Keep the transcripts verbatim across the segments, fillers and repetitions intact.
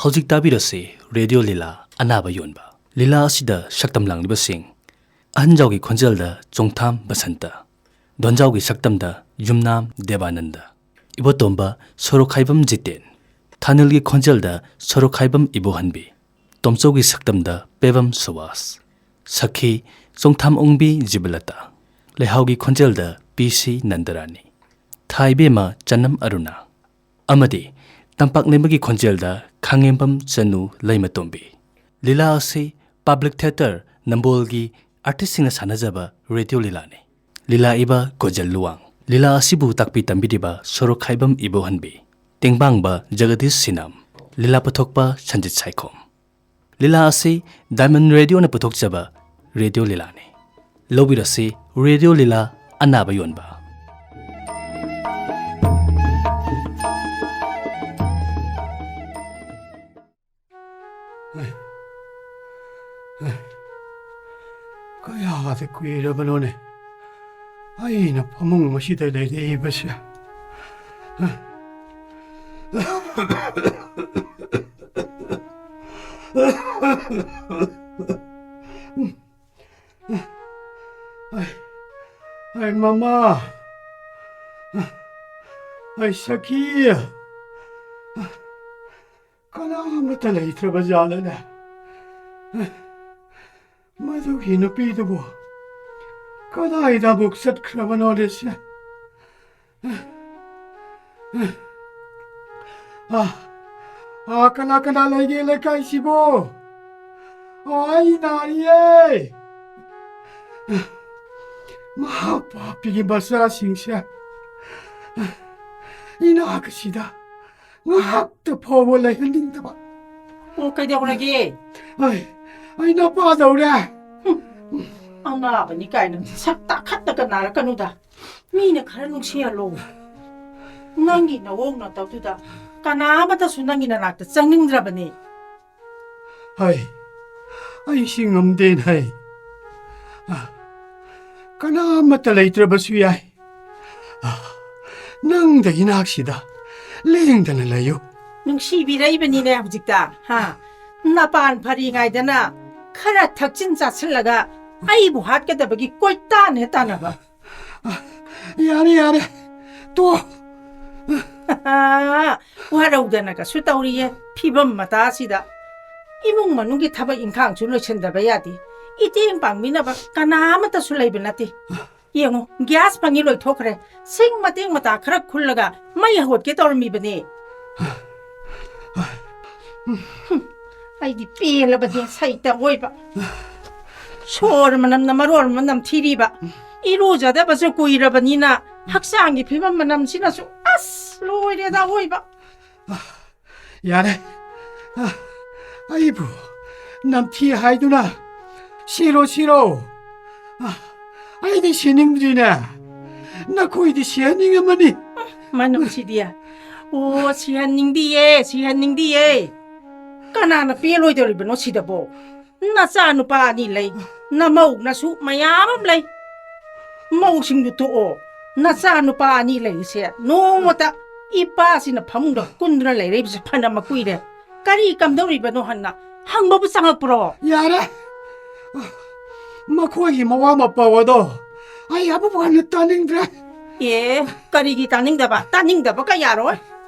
ꯍꯧꯖꯤꯛ ꯇꯥꯕꯤꯔꯁꯤ ꯔꯦꯗꯤꯑꯣ ꯂꯤꯂꯥ ꯑꯅꯥꯕ ꯌꯣꯟꯕ꯫ ꯂꯤꯂꯥ ꯑꯁꯤꯗ ꯁꯛꯇꯝ ꯂꯥꯡꯂꯤꯕꯁꯤꯡ: ꯑꯍꯟꯖꯥꯎꯒꯤ ꯈꯣꯟꯖꯦꯜꯗ ꯆꯣꯡꯊꯥꯝ ꯕꯁꯟꯇ, ꯗꯣꯟꯖꯥꯎꯒꯤ ꯁꯛꯇꯝꯗ ꯌꯨꯝꯅꯥꯝ ꯗꯦꯕꯥꯅꯟꯗ, ꯏꯕꯣꯇꯣꯝꯕ ꯁꯣꯔꯣꯛꯈꯥꯏꯕꯝ ꯖꯤꯇꯦꯟ, ꯊꯥꯅꯤꯜꯒꯤ ꯈꯣꯟꯖꯦꯜꯗ ꯁꯣꯔꯣꯛꯈꯥꯏꯕꯝ ꯏꯕꯣꯍꯟꯕꯤ, ꯇꯣꯝꯆꯧꯒꯤ ꯁꯛꯇꯝꯗ ꯄꯦꯕꯝ ꯁꯨꯕꯥꯁ, ꯁꯈꯤ ꯆꯣꯡꯊꯥꯝ ꯑꯣꯡꯕꯤ ꯖꯤꯕꯂꯇꯥ, ꯂꯩꯍꯥꯎꯒꯤ ꯈꯣꯟꯖꯦꯜꯗ ꯄꯤ ꯁꯤ ꯅꯟꯗꯔꯥꯅꯤ, ꯊꯥ ꯏꯕꯦꯝꯃ ꯆꯅꯝ ꯑꯔꯨꯅꯥ, ꯑꯃꯗꯤ ꯇꯝꯄꯥꯛ ꯂꯩꯃꯒꯤ ꯈꯣꯟꯖꯦꯜꯗ ꯈꯥꯉꯦꯝꯕꯝ ꯆꯅꯨ ꯂꯩꯃꯇꯣꯝꯕꯤ꯫ ꯂꯤꯂꯥ ꯑꯁꯤ ꯄꯕ꯭ꯂꯤꯛ ꯊꯤꯌꯦꯇꯔ ꯅꯝꯕꯣꯜꯒꯤ ꯑꯥꯔꯇꯤꯁꯁꯤꯡꯅ ꯁꯥꯟꯅꯖꯕ ꯔꯦꯗꯤꯑꯣ ꯂꯤꯂꯥꯅꯤ꯫ ꯂꯤꯂꯥ ꯏꯕ ꯒꯣꯖꯜ ꯂꯨꯋꯥꯡ꯫ ꯂꯤꯂꯥ ꯑꯁꯤꯕꯨ ꯇꯥꯛꯄꯤ ꯇꯝꯕꯤꯔꯤꯕ ꯁꯣꯔꯣꯛꯈꯥꯏꯕꯝ ꯏꯕꯣꯍꯟꯕꯤ꯫ ꯇꯦꯡꯕꯥꯡꯕ ꯖꯒꯗꯤꯁ ꯁꯤꯅꯥꯝ꯫ ꯂꯤꯂꯥ ꯄꯨꯊꯣꯛꯄ ꯁꯟꯖꯤꯠ ꯁꯥꯏꯈꯣꯝ꯫ ꯂꯤꯂꯥ ꯑꯁꯤ ꯗꯥꯏꯃꯟ ꯔꯦꯗꯤꯑꯣꯅ ꯄꯨꯊꯣꯛꯆꯕ ꯔꯦꯗꯤꯑꯣ ꯂꯤꯂꯥꯅꯤ꯫ ꯂꯧꯕꯤꯔꯁꯤ ꯔꯦꯗꯤꯑꯣ ꯂꯤꯂꯥ ꯑꯅꯥꯕ ꯌꯣꯟꯕ꯫ ꯀꯌꯥꯗꯤ ꯀꯨꯏꯔꯕꯅꯣꯅꯦ ꯑꯩꯅ ꯐꯃꯨꯡ ꯑꯁꯤꯗ ꯂꯩꯔꯛꯏꯕꯁꯦ꯫ ꯑꯩ, ꯑꯩ ꯃꯃꯥ, ꯑꯩ ꯁꯈꯤ, ꯀꯅꯥ ꯑꯃꯠꯇ ꯂꯩꯇ꯭ꯔꯕ ꯖꯥꯠꯂꯅꯦ? ꯃꯗꯨꯒꯤ ꯅꯨꯄꯤꯗꯨꯕꯨ ꯀꯗꯥꯏꯗ ꯑꯃꯨꯛ ꯆꯠꯈ꯭ꯔꯕꯅꯣꯅꯦ ꯁꯦ? ꯑꯥ, ꯑꯥ, ꯀꯅꯥ ꯀꯅꯥ ꯂꯩꯒꯦ ꯂꯩꯀꯥꯏꯁꯤꯕꯨ? ꯑꯥ, ꯑꯩ ꯅꯥꯔꯤꯌꯦ꯫ ꯃꯍꯥ ꯄꯥꯄꯤꯒꯤ ꯃꯆꯥꯁꯤꯡꯁꯦ ꯏꯅꯥꯛ ꯑꯁꯤꯗ ꯉꯥꯏꯍꯥꯛꯇ ꯐꯥꯎꯕ ꯂꯩꯍꯟꯅꯤꯡꯗꯕ꯫ ꯑꯣ, ꯀꯩꯗꯧꯔꯒꯦ? ꯑꯩ, ꯑꯩ ꯅꯄꯥꯗꯧꯔꯦ꯫ ꯍꯨꯝ, ꯑꯅꯥꯕꯅꯤ ꯀꯥꯏꯅ ꯁꯛ ꯇꯥꯈꯠꯇꯒ ꯅꯥꯔꯛꯀꯅꯨꯗ꯫ ꯃꯤꯅ ꯈꯔ ꯅꯨꯡꯁꯤꯍꯜꯂꯣ꯫ ꯅꯪꯒꯤ ꯅꯋꯣꯡ ꯅꯇꯧꯗꯨꯗ ꯀꯅꯥ ꯑꯃꯠꯇꯁꯨ ꯅꯪꯒꯤ ꯅꯅꯥꯛꯇ ꯆꯪꯅꯤꯡꯗ꯭ꯔꯕꯅꯤ꯫ ꯍꯩ, ꯑꯩꯁꯤ ꯉꯝꯗꯦꯅꯦ ꯍꯩ꯫ ꯑ, ꯀꯅꯥ ꯑꯃꯠꯇ ꯂꯩꯇ꯭ꯔꯕꯁꯨ ꯌꯥꯏ꯫ ꯑ, ꯅꯪꯗ ꯏꯅꯥꯛꯁꯤꯗ ꯂꯦꯡꯗꯅ ꯂꯩꯌꯨ꯫ ꯅꯨꯡꯁꯤꯕꯤꯔꯛꯏꯕꯅꯤꯅꯦ ꯍꯧꯖꯤꯛꯇ, ꯍꯥ? ꯅꯄꯥꯟ ꯐꯔꯤꯉꯩꯗꯅ ꯈꯔ ꯊꯛꯆꯤꯟ ꯆꯥꯁꯤꯜꯂꯒ ꯑꯩꯕꯨ ꯍꯥꯠꯀꯗꯕꯒꯤ ꯀꯣꯏꯇꯥꯟ ꯍꯦꯛ ꯇꯥꯟꯅꯕ꯫ ꯌꯥꯔꯦ, ꯌꯥꯔꯦ, ꯇꯣ꯫ ꯋꯥꯔꯧꯗꯅꯒꯁꯨ ꯇꯧꯔꯤꯌꯦ ꯐꯤꯕꯝ ꯃꯇꯥꯁꯤꯗ꯫ ꯏꯃꯨꯡ ꯃꯅꯨꯡꯒꯤ ꯊꯕꯛ ꯏꯪꯈꯥꯡꯁꯨ ꯂꯣꯏꯁꯤꯟꯗꯕ ꯌꯥꯗꯦ꯫ ꯏꯇꯦꯡ ꯄꯥꯡꯕꯤꯅꯕ ꯀꯅꯥ ꯑꯃꯠꯇꯁꯨ ꯂꯩꯕ ꯅꯠꯇꯦ꯫ ꯌꯦꯡꯉꯨ, ꯒ꯭ꯌꯥꯁ ꯐꯪꯉꯤ ꯂꯣꯏꯊꯣꯛꯈ꯭ꯔꯦ꯫ ꯁꯤꯡ ꯃꯇꯦꯛ ꯃꯇꯥ ꯈꯔ ꯈꯨꯜꯂꯒ ꯃꯩ ꯍꯧꯒꯠꯀꯦ ꯇꯧꯔꯝꯃꯤꯕꯅꯦ꯫ ꯍꯨꯝ, ꯑꯩꯗꯤ ꯄꯦꯜꯂꯕꯅꯦ, ꯁꯩꯇ ꯑꯣꯏꯕ꯫ ꯁꯣꯔ ꯃꯅꯝꯅ ꯃꯔꯣꯜ ꯑꯃ ꯅꯝꯊꯤꯔꯤꯕ꯫ ꯏꯔꯨꯖꯗꯕꯁꯨ ꯀꯨꯏꯔꯕꯅꯤꯅ ꯍꯛꯆꯥꯡꯒꯤ ꯐꯤꯕꯝ ꯃꯅꯝꯁꯤꯅꯁꯨ, ꯑꯁ, ꯂꯣꯏꯔꯦꯗ ꯑꯣꯏꯕ꯫ ꯌꯥꯔꯦ꯫ ꯑ, ꯑꯩꯕꯨ ꯅꯝꯊꯤ ꯍꯥꯏꯗꯨꯅ ꯁꯤꯔꯣ, ꯁꯤꯔꯣ꯫ ꯑ, ꯑꯩꯗꯤ ꯁꯤꯅꯤꯡꯗ꯭ꯔꯤꯅꯦ꯫ ꯅꯈꯣꯏꯗꯤ ꯁꯤꯍꯟꯅꯤꯡꯉꯝꯃꯅꯤ꯫ ꯃꯅꯝꯁꯤꯗꯤ꯫ ꯑꯣ, ꯁꯤꯍꯟꯅꯤꯡꯗꯤꯌꯦ, ꯁꯤꯍꯟꯅꯤꯡꯗꯤꯌꯦ꯫ ꯀꯅꯥꯅ ꯄꯦꯜꯂꯣꯏꯗꯧꯔꯤꯕꯅꯣ ꯁꯤꯗꯕꯣ? ꯅꯆꯥ ꯅꯨꯄꯥ ꯑꯅꯤ ꯂꯩ, ꯅꯃꯧꯅꯁꯨ ꯃꯌꯥꯝ ꯑꯃ ꯂꯩ꯫ ꯃꯧꯁꯤꯡꯗꯨ ꯇꯣꯛꯑꯣ, ꯅꯆꯥ ꯅꯨꯄꯥ ꯑꯅꯤ ꯂꯩꯔꯤꯁꯦ ꯅꯣꯡꯃꯇ ꯏꯄꯥꯁꯤꯅ ꯐꯃꯨꯡꯗ ꯀꯨꯟꯗꯨꯅ ꯂꯩꯔꯛꯏꯕꯁꯦ ꯐꯅ ꯃꯀꯨꯏꯔꯦ꯫ ꯀꯔꯤ ꯀꯝꯗꯧꯔꯤꯕꯅꯣ ꯍꯟꯅ ꯍꯪꯕꯕꯨ ꯆꯪꯉꯛꯄ꯭ꯔꯣ? ꯌꯥꯔꯦ, ꯃꯈꯣꯏꯒꯤ ꯃꯋꯥ ꯃꯄꯥꯎ ꯑꯗꯣ ꯑꯩ ꯑꯃꯨꯛ ꯍꯟꯅ ꯇꯥꯅꯤꯡꯗ꯭ꯔꯦ꯫ ꯑꯦ, ꯀꯔꯤꯒꯤ ꯇꯥꯅꯤꯡꯗꯕ? ꯇꯥꯅꯤꯡꯗꯕ ꯀꯌꯥꯔꯣꯏ꯫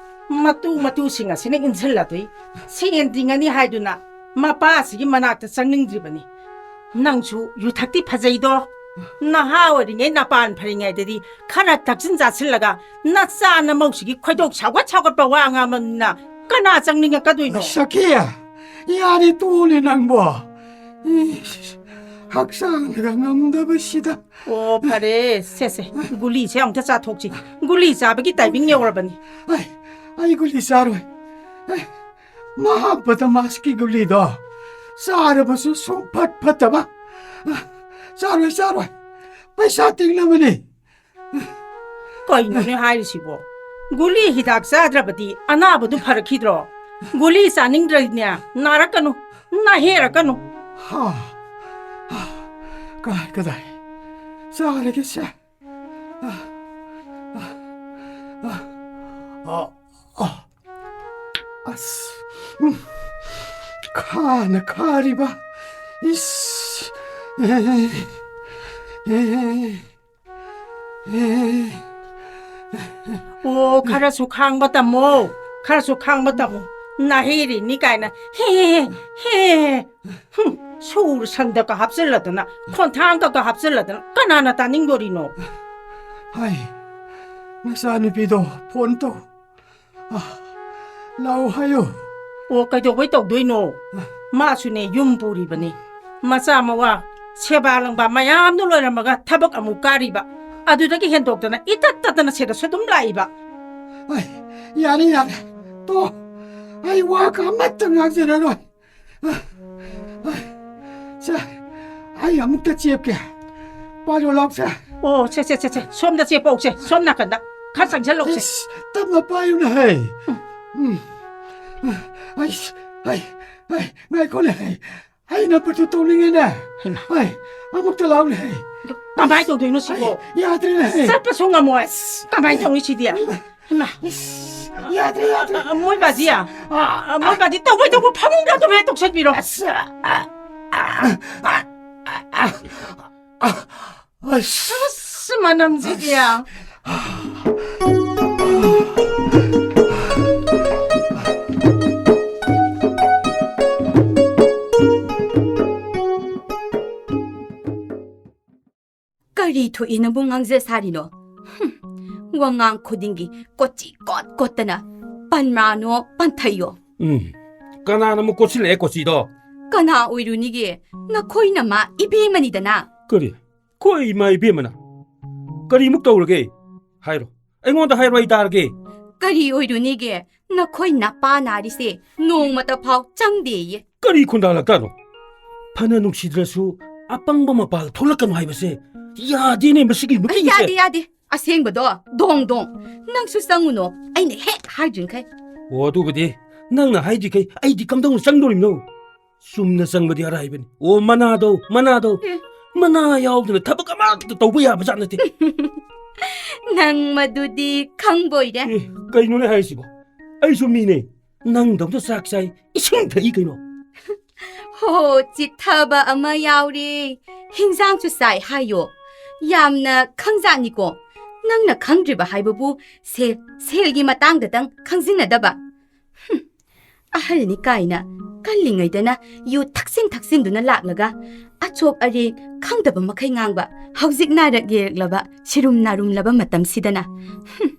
ꯃꯇꯨ ꯃꯇꯨꯁꯤꯡ ꯑꯁꯤꯅ ꯏꯟꯁꯤꯜꯂꯗꯣꯏ꯫ ꯁꯦꯟ ꯇꯤꯡꯉꯅꯤ ꯍꯥꯏꯗꯨꯅ ꯃꯄꯥꯁꯤꯒꯤ ꯃꯅꯥꯛꯇ ꯆꯪꯅꯤꯡꯗ꯭ꯔꯤꯕꯅꯤ꯫ ꯅꯪꯁꯨ ꯌꯨ ꯊꯛꯇꯤ ꯐꯖꯩꯗꯣ꯫ ꯅꯍꯥ ꯑꯣꯏꯔꯤꯉꯩ ꯅꯄꯥꯟ ꯐꯔꯤꯉꯩꯗꯗꯤ ꯈꯔ ꯊꯛꯆꯤꯟ ꯆꯥꯁꯤꯜꯂꯒ ꯅꯆꯥ ꯅꯃꯧꯁꯤꯒꯤ ꯈꯣꯏꯗꯧ ꯁꯥꯎꯒꯠ ꯁꯥꯎꯒꯠꯄ ꯋꯥ ꯉꯥꯡꯕꯅꯤꯅ ꯀꯅꯥ ꯆꯪꯅꯤꯡꯉꯛꯀꯗꯣꯏꯅꯣ? ꯁꯈꯤ, ꯌꯥꯔꯦ ꯇꯣꯛꯑꯣꯅꯦ ꯅꯪꯕꯣ꯫ ꯏꯁ, ꯍꯛꯆꯥꯡꯅꯒ ꯉꯝꯗꯕꯁꯤꯗ꯫ ꯑꯣ, ꯐꯔꯦ, ꯁꯦ, ꯁꯦ, ꯒꯨꯂꯤꯁꯦ ꯑꯃꯨꯛꯇ ꯆꯥꯊꯣꯛꯁꯤ꯫ ꯒꯨꯂꯤ ꯆꯥꯕꯒꯤ ꯇꯥꯏꯃꯤꯡ ꯌꯧꯔꯕꯅꯤ꯫ ꯑꯩ, ꯑꯩ ꯒꯨꯂꯤ ꯆꯥꯔꯣꯏ꯫ ꯑꯦ, ꯃꯍꯥ ꯕꯗꯃꯥꯁꯀꯤ ꯒꯨꯂꯤꯗꯣ ꯆꯥꯔꯕꯁꯨ ꯁꯨꯡꯐꯠ ꯐꯠꯇꯕ꯫ ꯆꯥꯔꯣꯏ, ꯆꯥꯔꯣꯏ꯫ ꯄꯩꯁꯥ ꯇꯤꯡꯅꯕꯅꯤ꯫ ꯀꯩꯅꯣꯅꯦ ꯍꯥꯏꯔꯤꯁꯤꯕꯣ? ꯒꯨꯂꯤ ꯍꯤꯗꯥꯛ ꯆꯥꯗ꯭ꯔꯕꯗꯤ ꯑꯅꯥꯕꯗꯨ ꯐꯔꯛꯈꯤꯗ꯭ꯔꯣ? ꯒꯨꯂꯤ ꯆꯥꯅꯤꯡꯗ꯭ꯔꯗꯤꯅꯦ, ꯅꯥꯔꯛꯀꯅꯨ, ꯅꯥꯍꯦꯔꯛꯀꯅꯨ꯫ ꯍꯥ, ꯍꯥ, ꯀꯗꯥꯏ, ꯀꯗꯥꯏ ꯆꯥꯔꯒꯦ ꯁꯦ? ꯑ, ꯑ, ꯑ, ꯑ, ꯑꯁ, ꯎꯝ, ꯈꯥꯅ ꯈꯥꯔꯤꯕ, ꯏꯁ, ꯑꯦ, ꯑꯦ, ꯑꯦ꯫ ꯑꯣ, ꯈꯔꯁꯨ ꯈꯥꯡꯕ ꯇꯝꯃꯣ, ꯈꯔꯁꯨ ꯈꯥꯡꯕ ꯇꯝꯃꯣ꯫ ꯅꯥꯍꯦꯔꯤꯅꯤ ꯀꯥꯏꯅ ꯍꯦ, ꯍꯦ, ꯍꯦ꯫ ꯍꯨꯝ, ꯁꯨꯔ ꯁꯟꯗꯀ ꯍꯥꯞꯆꯤꯜꯂꯗꯅ, ꯈꯣꯟꯊꯥꯡꯗꯒ ꯍꯥꯞꯆꯤꯜꯂꯗꯅ ꯀꯅꯥꯅ ꯇꯥꯅꯤꯡꯗꯣꯔꯤꯅꯣ? ꯍꯥꯏ, ꯅꯆꯥꯅꯨꯄꯤꯗꯣ ꯐꯣꯟ ꯇꯧ꯫ ꯑ, ꯂꯥꯛꯑꯣ ꯍꯥꯏꯌꯣ꯫ ꯑꯣ, ꯀꯩꯗꯧꯕꯩ ꯇꯧꯗꯣꯏꯅꯣ? ꯃꯥꯁꯨꯅꯦ ꯌꯨꯝ ꯄꯨꯔꯤꯕꯅꯤ꯫ ꯃꯆꯥ ꯃꯋꯥ, ꯁꯦꯕꯥ ꯂꯪꯕꯥ ꯃꯌꯥꯝꯗꯨ ꯂꯣꯏꯔꯝꯃꯒ ꯊꯕꯛ ꯑꯃꯨꯛ ꯀꯥꯔꯤꯕ꯫ ꯑꯗꯨꯗꯒꯤ ꯍꯦꯟꯗꯣꯛꯇꯅ ꯏꯇꯠ ꯇꯠꯇꯅ ꯁꯤꯗꯁꯨ ꯑꯗꯨꯝ ꯂꯥꯛꯏꯕ꯫ ꯑꯩ, ꯌꯥꯔꯦ, ꯌꯥꯔꯦ꯫ ꯇꯣ, ꯑꯩ ꯋꯥ ꯑꯃꯠꯇ ꯉꯥꯡꯖꯔꯔꯣꯏ꯫ ꯁꯦ, ꯑꯩ ꯑꯃꯨꯛꯇ ꯆꯦꯞꯀꯦ꯫ ꯄꯥꯏꯔꯣ ꯂꯥꯎꯁꯦ꯫ ꯑꯣ, ꯁꯦ, ꯁꯦ, ꯁꯦ, ꯁꯦ꯫ ꯁꯣꯝꯗ ꯆꯦꯞꯄꯛꯎꯁꯦ꯫ ꯁꯣꯝ ꯅꯥꯀꯟꯗ꯫ ꯈꯔ ꯆꯪꯁꯜꯂꯛꯎꯁꯦ꯫ ꯏꯁ, ꯇꯞꯅ ꯄꯥꯏꯌꯨꯅꯦ, ꯍꯦ꯫ ꯎꯝ꯫ ꯑꯩꯁ, ꯑꯩ, ꯑꯩ, ꯉꯥꯏꯈꯣꯅꯦ, ꯍꯦ꯫ ꯑꯩ ꯅꯝꯕꯔ ꯇꯨ ꯇꯧꯅꯤꯡꯉꯦꯅꯦ꯫ ꯍꯩꯃꯥ꯫ ꯑꯩ, ꯑꯃꯨꯛꯇ ꯂꯥꯎꯅꯦ, ꯍꯦ꯫ ꯑꯗꯨ ꯀꯃꯥꯏ ꯇꯧꯗꯣꯏꯅꯣ ꯁꯤꯕꯣ? ꯑꯩ, ꯌꯥꯗ꯭ꯔꯦꯅꯦ, ꯍꯦ꯫ ꯆꯠꯄꯁꯨ ꯉꯝꯃꯣꯏ꯫ ꯀꯃꯥꯏ ꯇꯧꯅꯤ ꯁꯤꯗꯤ? ꯍꯩꯃꯥ꯫ ꯏꯁ, ꯌꯥꯗ꯭ꯔꯦ, ꯌꯥꯗ꯭ꯔꯦ꯫ ꯑ, ꯃꯣꯏ ꯕꯥꯖꯤ, ꯑ, ꯑ, ꯃꯣꯏ ꯕꯥꯖꯤ ꯇꯧꯕꯩ ꯇꯧꯕ ꯐꯃꯨꯡꯗ ꯑꯗꯨꯝ ꯍꯦꯛ ꯇꯧꯁꯟꯕꯤꯔꯣ꯫ ꯑꯁ, ꯑ, ꯑ, ꯑꯁ꯫ ꯑꯁ, ꯃꯅꯝꯁꯤꯗꯤ꯫ ꯀꯔꯤ ꯊꯣꯛꯏꯅꯕꯨ ꯉꯥꯡꯖ ꯁꯥꯔꯤꯅꯣ? ꯍꯨꯝ, ꯋꯥꯉꯥꯡ ꯈꯨꯗꯤꯡꯒꯤ ꯀꯣꯆꯤ ꯀꯣꯠ ꯀꯣꯠꯇꯅ ꯄꯟꯃ꯭ꯔꯥꯅꯣ ꯄꯟꯊꯩꯌꯣ꯫ ꯎꯝ, ꯀꯅꯥꯅ ꯑꯃꯨꯛ ꯀꯣꯠꯁꯤꯜꯂꯛꯑꯦ ꯀꯣꯆꯤꯗꯣ? ꯀꯅꯥ ꯑꯣꯏꯔꯨꯅꯤꯒꯦ? ꯅꯈꯣꯏ ꯅꯃꯥ ꯏꯕꯦꯝꯃꯅꯤꯗꯅ꯫ ꯀꯔꯤ? ꯑꯩꯈꯣꯏ ꯏꯃꯥ ꯏꯕꯦꯝꯃꯅ? ꯀꯔꯤꯃꯨꯛ ꯇꯧꯔꯒꯦ? ꯍꯥꯏꯔꯣ꯫ ꯑꯩꯉꯣꯟꯗ ꯍꯥꯏꯔꯣ, ꯑꯩ ꯇꯥꯔꯒꯦ꯫ ꯀꯔꯤ ꯑꯣꯏꯔꯨꯅꯤꯒꯦ? ꯅꯈꯣꯏ ꯅꯄꯥ ꯅꯥꯔꯤꯁꯦ ꯅꯣꯡꯃꯇ ꯐꯥꯎ ꯆꯪꯗꯦꯌꯦ꯫ ꯀꯔꯤ ꯈꯨꯟꯗꯥ ꯂꯥꯛꯇꯥꯅꯣ? ꯐꯅ ꯅꯨꯡꯁꯤꯗ꯭ꯔꯁꯨ ꯑꯄꯪꯕ ꯃꯄꯥꯜ ꯊꯣꯛꯂꯛꯀꯅꯨ ꯍꯥꯏꯕꯁꯦ ꯌꯥꯗꯦꯅꯦ ꯃꯁꯤꯒꯤ ꯑꯩ ꯅꯨꯄꯤꯁꯦ꯫ ꯌꯥꯗꯦ, ꯌꯥꯗꯦ꯫ ꯑꯁꯦꯡꯕꯗꯣ ꯗꯣꯡ ꯗꯣꯡ꯫ ꯅꯪꯁꯨ ꯆꯪꯉꯨꯅꯣ, ꯑꯩꯅ ꯍꯦꯛ ꯍꯥꯏꯗ꯭ꯔꯤꯡꯈꯩ꯫ ꯑꯣ, ꯑꯗꯨꯕꯨꯗꯤ ꯅꯪꯅ ꯍꯥꯏꯗ꯭ꯔꯤꯈꯩ ꯑꯩꯗꯤ ꯀꯝꯗꯧꯅ ꯆꯪꯗꯣꯔꯤꯕꯅꯣ? ꯆꯨꯝꯅ ꯆꯪꯕꯗꯤ ꯑꯔꯥꯏꯕꯅꯤ꯫ ꯑꯣ, ꯃꯅꯥꯗꯣ, ꯃꯅꯥꯗꯣ꯫ ꯑꯦ꯫ ꯃꯅꯥ ꯌꯥꯎꯗꯅ ꯊꯕꯛ ꯑꯃꯠꯇ ꯇꯧꯕ ꯌꯥꯕ ꯖꯥꯠ ꯅꯠꯇꯦ꯫ ꯅꯪ ꯃꯗꯨꯗꯤ ꯈꯪꯕꯣꯏꯔꯦ꯫ ꯑꯦ, ꯀꯩꯅꯣꯅꯦ ꯍꯥꯏꯁꯤꯕꯣ? ꯑꯩꯁꯨ ꯃꯤꯅꯦ꯫ ꯅꯪꯗꯧꯅ ꯆꯥꯛ ꯆꯥꯏ, ꯏꯁꯤꯡ ꯊꯛꯏ ꯀꯩꯅꯣ꯫ ꯍꯣ, ꯆꯤꯠꯊꯕ ꯑꯃ ꯌꯥꯎꯔꯦ꯫ ꯍꯤꯟꯖꯥꯡꯁꯨ ꯆꯥꯏ ꯍꯥꯏꯌꯣ꯫ ꯌꯥꯝꯅ ꯈꯪꯖꯥꯠꯅꯤꯀꯣ꯫ ꯅꯪꯅ ꯈꯪꯗ꯭ꯔꯤꯕ ꯍꯥꯏꯕꯕꯨ ꯁꯦꯜ, ꯁꯦꯜꯒꯤ ꯃꯇꯥꯡꯗꯇꯪ ꯈꯪꯖꯤꯟꯅꯗꯕ꯫ ꯍꯨꯝ, ꯑꯍꯜꯅꯤ ꯀꯥꯏꯅ ꯀꯜꯂꯤꯉꯩꯗꯅ ꯌꯨ ꯊꯛꯆꯤꯟ ꯊꯛꯆꯤꯟꯗꯨꯅ ꯂꯥꯛꯂꯒ ꯑꯆꯣꯛ ꯑꯔꯦꯡ ꯈꯪꯗꯕ ꯃꯈꯩ ꯉꯥꯡꯕ, ꯍꯧꯖꯤꯛ ꯅꯥꯔꯛ ꯌꯦꯔꯛꯂꯕ ꯁꯤꯔꯨꯝ ꯅꯥꯔꯨꯝꯂꯕ ꯃꯇꯝꯁꯤꯗꯅ꯫ ꯍꯨꯝ,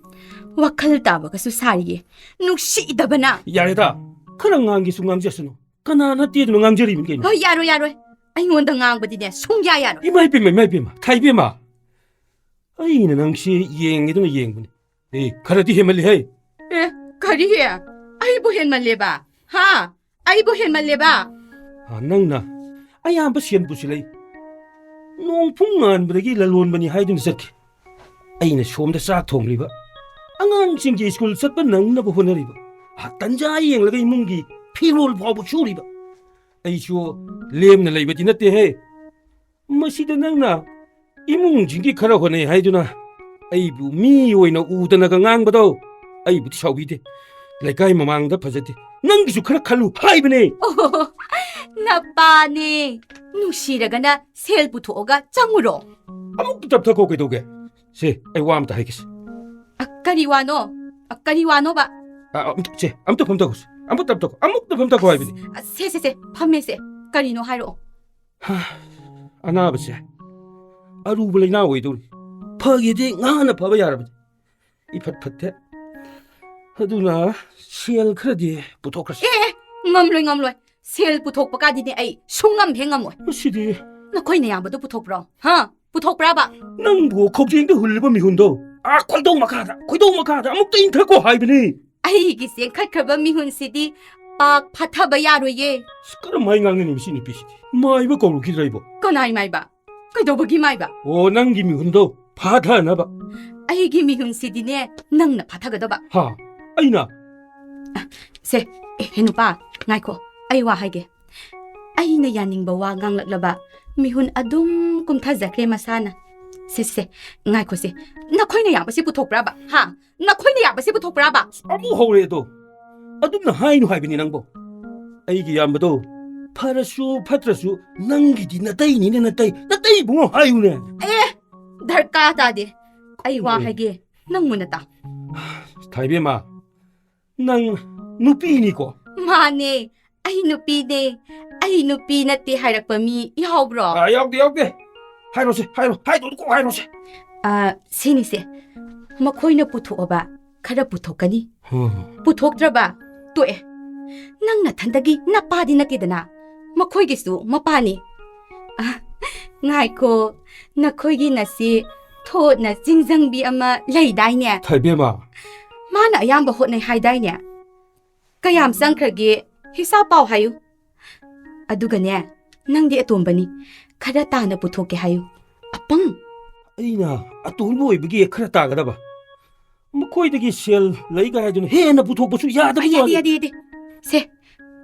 ꯋꯥꯈꯜ ꯇꯥꯕꯒꯁꯨ ꯁꯥꯔꯤꯌꯦ꯫ ꯅꯨꯡꯁꯤꯗꯕꯅ꯫ ꯌꯥꯔꯦꯗ, ꯈꯔ ꯉꯥꯡꯒꯦꯁꯨ ꯉꯥꯡꯖꯁꯅꯨ꯫ ꯀꯅꯥ ꯅꯠꯇꯦꯗꯅꯣ ꯉꯥꯡꯖꯔꯤꯕꯅꯤ ꯀꯩꯅꯣ? ꯍꯣꯏ, ꯌꯥꯔꯣꯏ, ꯌꯥꯔꯣꯏ꯫ ꯑꯩꯉꯣꯟꯗ ꯉꯥꯡꯕꯗꯤꯅꯦ ꯁꯨꯡꯌꯥ ꯌꯥꯔꯣꯏ꯫ ꯏꯃꯥ ꯏꯄꯦꯝꯃ, ꯏꯃꯥ ꯏꯄꯦꯝꯃ, ꯈꯥꯏꯕꯦꯝꯃ, ꯑꯩꯅ ꯅꯪꯁꯤ ꯌꯦꯡꯒꯦꯗꯅ ꯌꯦꯡꯕꯅꯤ꯫ ꯑꯦ, ꯈꯔꯗꯤ ꯍꯦꯟꯃꯜꯂꯤꯍꯦ꯫ ꯑꯦ, ꯀꯔꯤ? ꯑꯩꯕꯨ ꯍꯦꯟꯃꯜꯂꯦꯕ? ꯍꯥ? ꯑꯩꯕꯨ ꯍꯦꯟꯃꯜꯂꯦꯕ? ꯑ, ꯅꯪꯅ ꯑꯌꯥꯝꯕ ꯁꯦꯟ ꯄꯨꯁꯤꯜꯂꯛꯏ꯫ ꯅꯣꯡ ꯐꯨꯡ ꯉꯥꯟꯕꯗꯒꯤ ꯂꯂꯣꯟꯕꯅꯤ ꯍꯥꯏꯗꯨꯅ ꯆꯠꯈꯤ꯫ ꯑꯩꯅ ꯁꯣꯝꯗ ꯆꯥꯛ ꯊꯣꯡꯂꯤꯕ, ꯑꯉꯥꯡꯁꯤꯡꯒꯤ ꯁ꯭ꯀꯨꯜ ꯆꯠꯄ ꯅꯪꯅꯕ ꯍꯣꯠꯅꯔꯤꯕ, ꯑ, ꯇꯟꯖꯥ ꯌꯦꯡꯂꯒ ꯏꯃꯨꯡꯒꯤ ꯐꯤꯔꯣꯜ ꯐꯥꯎꯕ ꯁꯨꯔꯤꯕ꯫ ꯑꯩꯁꯨ ꯂꯦꯝꯅ ꯂꯩꯕꯗꯤ ꯅꯠꯇꯦꯍꯦ꯫ ꯃꯁꯤꯗ ꯅꯪꯅ ꯏꯃꯨꯡꯁꯤꯡꯒꯤ ꯈꯔ ꯍꯣꯠꯅꯩ ꯍꯥꯏꯗꯨꯅ ꯑꯩꯕꯨ ꯃꯤ ꯑꯣꯏꯅ ꯎꯗꯅꯒ ꯉꯥꯡꯕꯗꯣ ꯑꯩꯕꯨꯗꯤ ꯁꯥꯎꯕꯤꯗꯦ꯫ ꯂꯩꯀꯥꯏ ꯃꯃꯥꯡꯗ ꯐꯖꯗꯦ꯫ ꯅꯪꯒꯤꯁꯨ ꯈꯔ ꯈꯜꯂꯨ ꯍꯥꯏꯕꯅꯦ꯫ ꯑꯣ, ꯅꯄꯥꯅꯦ꯫ ꯅꯨꯡꯁꯤꯔꯒꯅ ꯁꯦꯜ ꯄꯨꯊꯣꯛꯑꯒ ꯆꯪꯉꯨꯔꯣ꯫ ꯑꯃꯨꯛ ꯇꯞꯊꯈꯣ ꯀꯩꯗꯧꯒꯦ? ꯁꯦ, ꯑꯩ ꯋꯥ ꯑꯝꯇ ꯍꯥꯏꯒꯦꯁꯦ꯫ ꯑ, ꯀꯔꯤ ꯋꯥꯅꯣ? ꯑ, ꯀꯔꯤ ꯋꯥꯅꯣꯕ? ꯑ, ꯑꯝ-, ꯁꯦ, ꯑꯝꯇ ꯐꯝꯊꯈꯣꯁꯦ꯫ ꯑꯝꯇ ꯇꯞꯊꯈꯣ꯫ ꯑꯃꯨꯛꯇ ꯐꯝꯊꯈꯣ ꯍꯥꯏꯕꯅꯤ꯫ ꯑ, ꯁꯦ, ꯁꯦ, ꯁꯦ, ꯐꯝꯃꯦꯁꯦ꯫ ꯀꯔꯤꯅꯣ ꯍꯥꯏꯔꯛꯑꯣ꯫ ꯍꯥ, ꯑꯅꯥꯕꯁꯦ ꯑꯔꯨꯕ ꯂꯩꯅꯥ ꯑꯣꯏꯗꯧꯔꯤ꯫ ꯐꯒꯦꯗꯤ ꯉꯍꯥꯟꯅ ꯐꯕ ꯌꯥꯔꯕꯅꯤ꯫ ꯏꯐꯠ ꯐꯠꯇꯦ꯫ ꯑꯗꯨꯅ ꯁꯦꯜ ꯈꯔꯗꯤ ꯄꯨꯊꯣꯛꯈ꯭ꯔꯁꯤ꯫ ꯑꯦ, ꯑꯦ, ꯉꯝꯂꯣꯏ, ꯉꯝꯂꯣꯏ꯫ ꯁꯦꯜ ꯄꯨꯊꯣꯛꯄ ꯀꯥꯗꯤꯅꯦ ꯑꯩ ꯁꯨꯡꯉꯝ ꯍꯦꯛ ꯉꯝꯃꯣꯏ꯫ ꯃꯁꯤꯗꯤ ꯅꯈꯣꯏ ꯅꯌꯥꯝꯕꯗꯣ ꯄꯨꯊꯣꯛꯄ꯭ꯔꯣ? ꯍꯥ? ꯄꯨꯊꯣꯛꯄ꯭ꯔꯥꯕ? ꯅꯪꯕꯨ ꯈꯧꯖꯦꯡꯗ ꯍꯨꯜꯂꯤꯕ ꯃꯤꯍꯨꯟꯗꯣ ꯑꯥ ꯈꯣꯏꯗꯧ ꯃꯈꯥꯗ, ꯈꯣꯏꯗꯧ ꯃꯈꯥꯗ ꯑꯃꯨꯛꯇ ꯏꯟꯊꯀꯣ ꯍꯥꯏꯕꯅꯤ꯫ ꯑꯩꯒꯤ ꯆꯦꯟꯈꯠꯈ꯭ꯔꯕ ꯃꯤꯍꯨꯟꯁꯤꯗꯤ ꯄꯥꯛ ꯐꯥꯊꯕ ꯌꯥꯔꯣꯏꯌꯦ꯫ ꯑꯁ, ꯀꯔꯝꯍꯥꯏꯅ ꯉꯥꯡꯒꯅꯤ ꯃꯁꯤ ꯅꯨꯄꯤꯁꯤꯗꯤ? ꯃꯥꯏꯕ ꯀꯧꯔꯨꯈꯤꯗ꯭ꯔ ꯑꯩꯕꯣ? ꯀꯅꯥꯏ ꯃꯥꯏꯕ? ꯀꯩꯗꯧꯕꯒꯤ ꯃꯥꯏꯕ? ꯑꯣ, ꯅꯪꯒꯤ ꯃꯤꯍꯨꯟꯗꯣ ꯐꯥꯊꯅꯕ꯫ ꯑꯩꯒꯤ ꯃꯤꯍꯨꯟꯁꯤꯗꯤꯅꯦ ꯅꯪꯅ ꯐꯥꯊꯒꯗꯕ꯫ ꯍꯥ? ꯑꯩꯅ? ꯁꯦ, ꯑꯦ, ꯍꯦ ꯅꯨꯄꯥ, ꯉꯥꯏꯈꯣ, ꯑꯩ ꯋꯥ ꯍꯥꯏꯒꯦ꯫ ꯑꯩꯅ ꯌꯥꯅꯤꯡꯕ ꯋꯥ ꯉꯥꯡꯂꯛꯂꯕ ꯃꯤꯍꯨꯟ ꯑꯗꯨꯝ ꯀꯨꯝꯊꯖꯈ꯭ꯔꯦ ꯃꯁꯥꯅ꯫ ꯁꯦ, ꯁꯦ, ꯉꯥꯏꯈꯣꯁꯦ꯫ ꯅꯈꯣꯏꯅ ꯌꯥꯕꯁꯤ ꯄꯨꯊꯣꯛꯄ꯭ꯔꯥꯕ? ꯍꯥ? ꯅꯈꯣꯏꯅ ꯌꯥꯕꯁꯤ ꯄꯨꯊꯣꯛꯄ꯭ꯔꯥꯕ? ꯑꯃꯨꯛ ꯍꯧꯔꯦ ꯑꯗꯣ꯫ ꯑꯗꯨꯝꯅ ꯍꯥꯏꯅꯨ ꯍꯥꯏꯕꯅꯤ ꯅꯪꯕꯣ꯫ ꯑꯩꯒꯤ ꯏꯌꯥꯝꯕꯗꯣ ꯐꯔꯁꯨ ꯐꯠꯇ꯭ꯔꯁꯨ ꯅꯪꯒꯤꯗꯤ ꯅꯇꯩꯅꯤꯅꯦ, ꯅꯇꯩ꯫ ꯅꯇꯩ ꯏꯕꯨꯡꯉꯣ ꯍꯥꯏꯌꯨꯅꯦ꯫ ꯑꯦ, ꯗꯔꯀꯥꯔ ꯇꯥꯗꯦ꯫ ꯑꯩ ꯋꯥ ꯑꯦ꯫ ꯍꯥꯏꯒꯦ꯫ ꯅꯪ ꯃꯨꯟꯅ ꯇꯥꯎ꯫ ꯊꯥꯏꯕꯦꯝꯃ, ꯅꯪ ꯅꯨꯄꯤꯅꯤꯀꯣ? ꯃꯥꯅꯦ, ꯑꯩ ꯅꯨꯄꯤꯅꯦ꯫ ꯑꯩ ꯅꯨꯄꯤ ꯅꯠꯇꯦ ꯍꯥꯏꯔꯛꯄ ꯃꯤ ꯌꯥꯎꯕ꯭ꯔꯣ? ꯑꯥ, ꯌꯥꯎꯗꯦ, ꯌꯥꯎꯗꯦ꯫ ꯍꯥꯏꯔꯣꯁꯦ, ꯍꯥꯏꯔꯣ, ꯍꯥꯏꯗꯣ ꯀꯣꯛ ꯍꯥꯏꯔꯣꯁꯦ꯫ ꯑꯥ, ꯁꯤꯅꯤꯁꯦ, ꯃꯈꯣꯏꯅ ꯄꯨꯊꯣꯛꯑꯕ ꯈꯔ ꯄꯨꯊꯣꯛꯀꯅꯤ꯫ ꯍꯣꯏ, ꯍꯣꯏ꯫ ꯄꯨꯊꯣꯛꯇ꯭ꯔꯕ ꯇꯣꯛꯑꯦ꯫ ꯅꯪ ꯅꯊꯟꯗꯒꯤ ꯅꯄꯥꯗꯤ ꯅꯠꯇꯦꯗꯅ, ꯃꯈꯣꯏꯒꯤꯁꯨ ꯃꯄꯥꯅꯤ꯫ ꯑꯥ, ꯉꯥꯏꯈꯣ, ꯅꯈꯣꯏꯒꯤ ꯅꯁꯤ ꯊꯣꯠꯅ ꯆꯤꯡꯖꯪꯕꯤ ꯑꯃ ꯂꯩꯗꯥꯏꯅꯦ? ꯊꯥꯏꯕꯦꯝꯃ꯫ ꯃꯥꯅ ꯑꯌꯥꯝꯕ ꯍꯣꯠꯅꯩ ꯍꯥꯏꯗꯥꯏꯅꯦ? ꯀꯌꯥꯝ ꯆꯪꯈ꯭ꯔꯒꯦ ꯍꯤꯁꯥꯞ ꯄꯥꯎ ꯍꯥꯏꯌꯨ꯫ ꯑꯗꯨꯒꯅꯦ, ꯅꯪꯗꯤ ꯑꯇꯣꯝꯕꯅꯤ, ꯈꯔ ꯇꯥꯅ ꯄꯨꯊꯣꯛꯀꯦ ꯍꯥꯏꯌꯨ꯫ ꯑꯄꯪ! ꯑꯩꯅ ꯑꯇꯣꯟꯕ ꯑꯣꯏꯕꯒꯤ ꯈꯔ ꯇꯥꯒꯗꯕ꯫ ꯃꯈꯣꯏꯗꯒꯤ ꯁꯦꯜ ꯂꯩꯒ ꯍꯥꯏꯗꯨꯅ ꯍꯦꯟꯅ ꯄꯨꯊꯣꯛꯄꯁꯨ ꯌꯥꯗꯕ ꯑꯩ ꯌꯥꯗꯦ, ꯋꯥꯅꯤ꯫ ꯌꯥꯗꯦ, ꯌꯥꯗꯦ꯫ ꯁꯦ,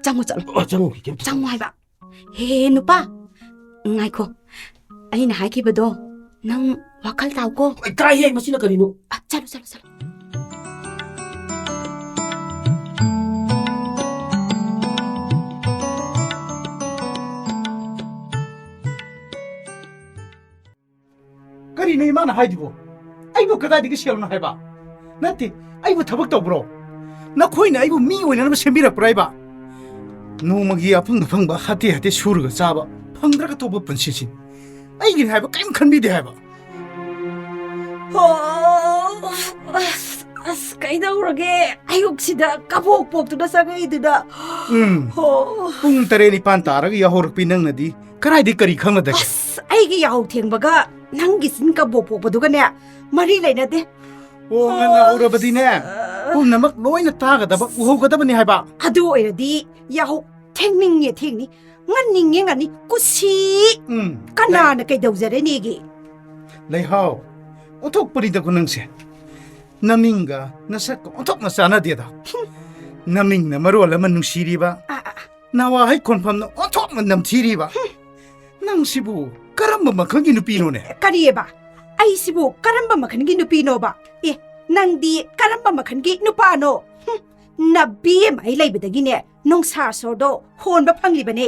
ꯆꯪꯉꯣ, ꯆꯠꯂꯣ꯫ ꯑ, ꯆꯪꯉꯨꯈꯤꯒꯦ ꯑꯝꯇ꯫ ꯆꯪꯉꯣ ꯍꯥꯏꯕ꯫ ꯍꯦ, ꯅꯨꯄꯥ, ꯉꯥꯏꯈꯣ꯫ ꯑꯩꯅ ꯍꯥꯏꯈꯤꯕꯗꯣ ꯅꯪ ꯋꯥꯈꯜ ꯇꯥꯎꯀꯣ꯫ ꯑꯩ ꯇꯥꯏꯌꯦ, ꯃꯁꯤꯅ ꯀꯔꯤꯅꯣ? ꯑ, ꯆꯠꯂꯣ, ꯆꯠꯂꯣ, ꯆꯠꯂꯣ꯫ ꯀꯔꯤꯅꯣ ꯏꯃꯥꯅ ꯍꯥꯏꯗꯨꯕꯣ? ꯑꯩꯕꯨ ꯀꯗꯥꯏꯗꯒꯤ ꯁꯦꯜꯅꯣ ꯍꯥꯏꯕ? ꯅꯠꯇꯦ, ꯑꯩꯕꯨ ꯊꯕꯛ ꯇꯧꯕ꯭ꯔꯣ? ꯅꯈꯣꯏꯅ ꯑꯩꯕꯨ ꯃꯤ ꯑꯣꯏꯅꯅꯕ ꯁꯦꯝꯕꯤꯔꯛꯄ꯭ꯔꯣ ꯍꯥꯏꯕ? ꯅꯣꯡꯃꯒꯤ ꯑꯐꯪ ꯑꯐꯪꯕ ꯍꯥꯇꯦ ꯍꯥꯇꯦ ꯁꯨꯔꯒ ꯆꯥꯕ, ꯐꯪꯗ꯭ꯔꯒ ꯇꯣꯛꯄ ꯄꯨꯟꯁꯤꯁꯤ꯫ ꯑꯩꯒꯤꯅꯤ ꯍꯥꯏꯕ ꯀꯔꯤꯝ ꯈꯟꯕꯤꯗꯦ ꯍꯥꯏꯕ꯫ ꯑꯣ, ꯑꯁ, ꯑꯁ, ꯀꯩꯗꯧꯔꯒꯦ? ꯑꯌꯨꯛꯁꯤꯗ ꯀꯕꯣꯛ ꯄꯣꯛꯇꯨꯅ ꯆꯪꯉꯛꯏꯗꯨꯅ꯫ ꯎꯝ꯫ ꯑꯣ꯫ ꯄꯨꯡ ꯇꯔꯦꯠ ꯅꯤꯄꯥꯟ ꯇꯥꯔꯒ ꯌꯥꯍꯧꯔꯛꯄꯤ ꯅꯪꯅꯗꯤ ꯀꯗꯥꯏꯗꯒꯤ ꯀꯔꯤ ꯈꯪꯂꯗꯒꯦ? ꯑꯁ, ꯑꯩꯒꯤ ꯌꯥꯍꯧ ꯊꯦꯡꯕꯒ ꯅꯪꯒꯤ ꯆꯤꯟ ꯀꯕꯣꯛ ꯄꯣꯛꯄꯗꯨꯒꯅꯦ ꯃꯔꯤ ꯂꯩꯅꯗꯦ꯫ ꯑꯣ, ꯉꯟꯅ ꯍꯧꯔꯕꯗꯤꯅꯦ, ꯑꯁ꯫ ꯄꯨꯝꯅꯃꯛ ꯂꯣꯏꯅ ꯇꯥꯒꯗꯕ, ꯎꯍꯧꯒꯗꯕꯅꯤ ꯍꯥꯏꯕ꯫ ꯑꯗꯨ ꯑꯣꯏꯔꯗꯤ ꯌꯥꯍꯧ ꯊꯦꯡꯅꯤꯡꯉꯦ, ꯊꯦꯡꯅꯤ, ꯉꯟꯅꯤꯡꯉꯦ, ꯉꯟꯅꯤ, ꯀꯨꯁꯤ꯫ ꯎꯝ, ꯀꯅꯥꯅ ꯂꯩ-, ꯀꯩꯗꯧꯖꯔꯅꯤꯒꯦ? ꯂꯩꯍꯥꯎ, ꯑꯣꯟꯊꯣꯛꯄꯅꯤꯗꯀꯣ ꯅꯪꯁꯦ꯫ ꯅꯃꯤꯡꯒ ꯅꯁꯛꯀ ꯑꯣꯟꯊꯣꯛꯅ ꯆꯥꯟꯅꯗꯦꯗ꯫ ꯍꯨꯝ꯫ ꯅꯃꯤꯡꯅ ꯃꯔꯣꯜ ꯑꯃ ꯅꯨꯡꯁꯤꯔꯤꯕ, ꯑ, ꯑ, ꯑ꯫ ꯅꯋꯥꯍꯩ ꯈꯣꯟꯐꯝꯅ ꯑꯣꯟꯊꯣꯛꯅ ꯅꯝꯊꯤꯔꯤꯕ꯫ ꯍꯨꯝ꯫ ꯅꯪꯁꯤꯕꯨ ꯀꯔꯝꯕ ꯃꯈꯜꯒꯤ ꯅꯨꯄꯤꯅꯣꯅꯦ? ꯀꯔꯤꯑꯕ? ꯑꯩꯁꯤꯕꯨ ꯀꯔꯝꯕ ꯃꯈꯜꯒꯤ ꯅꯨꯄꯤꯅꯣꯕ? ꯑꯦ, ꯅꯪꯗꯤ ꯀꯔꯝꯕ ꯃꯈꯜꯒꯤ ꯅꯨꯄꯥꯅꯣ? ꯍꯨꯝ, ꯅꯕꯦꯝꯃ ꯑꯩ ꯂꯩꯕꯗꯒꯤꯅꯦ ꯅꯨꯡꯁꯥ ꯁꯣꯔꯗꯣ ꯍꯣꯟꯕ ꯐꯪꯂꯤꯕꯅꯦ꯫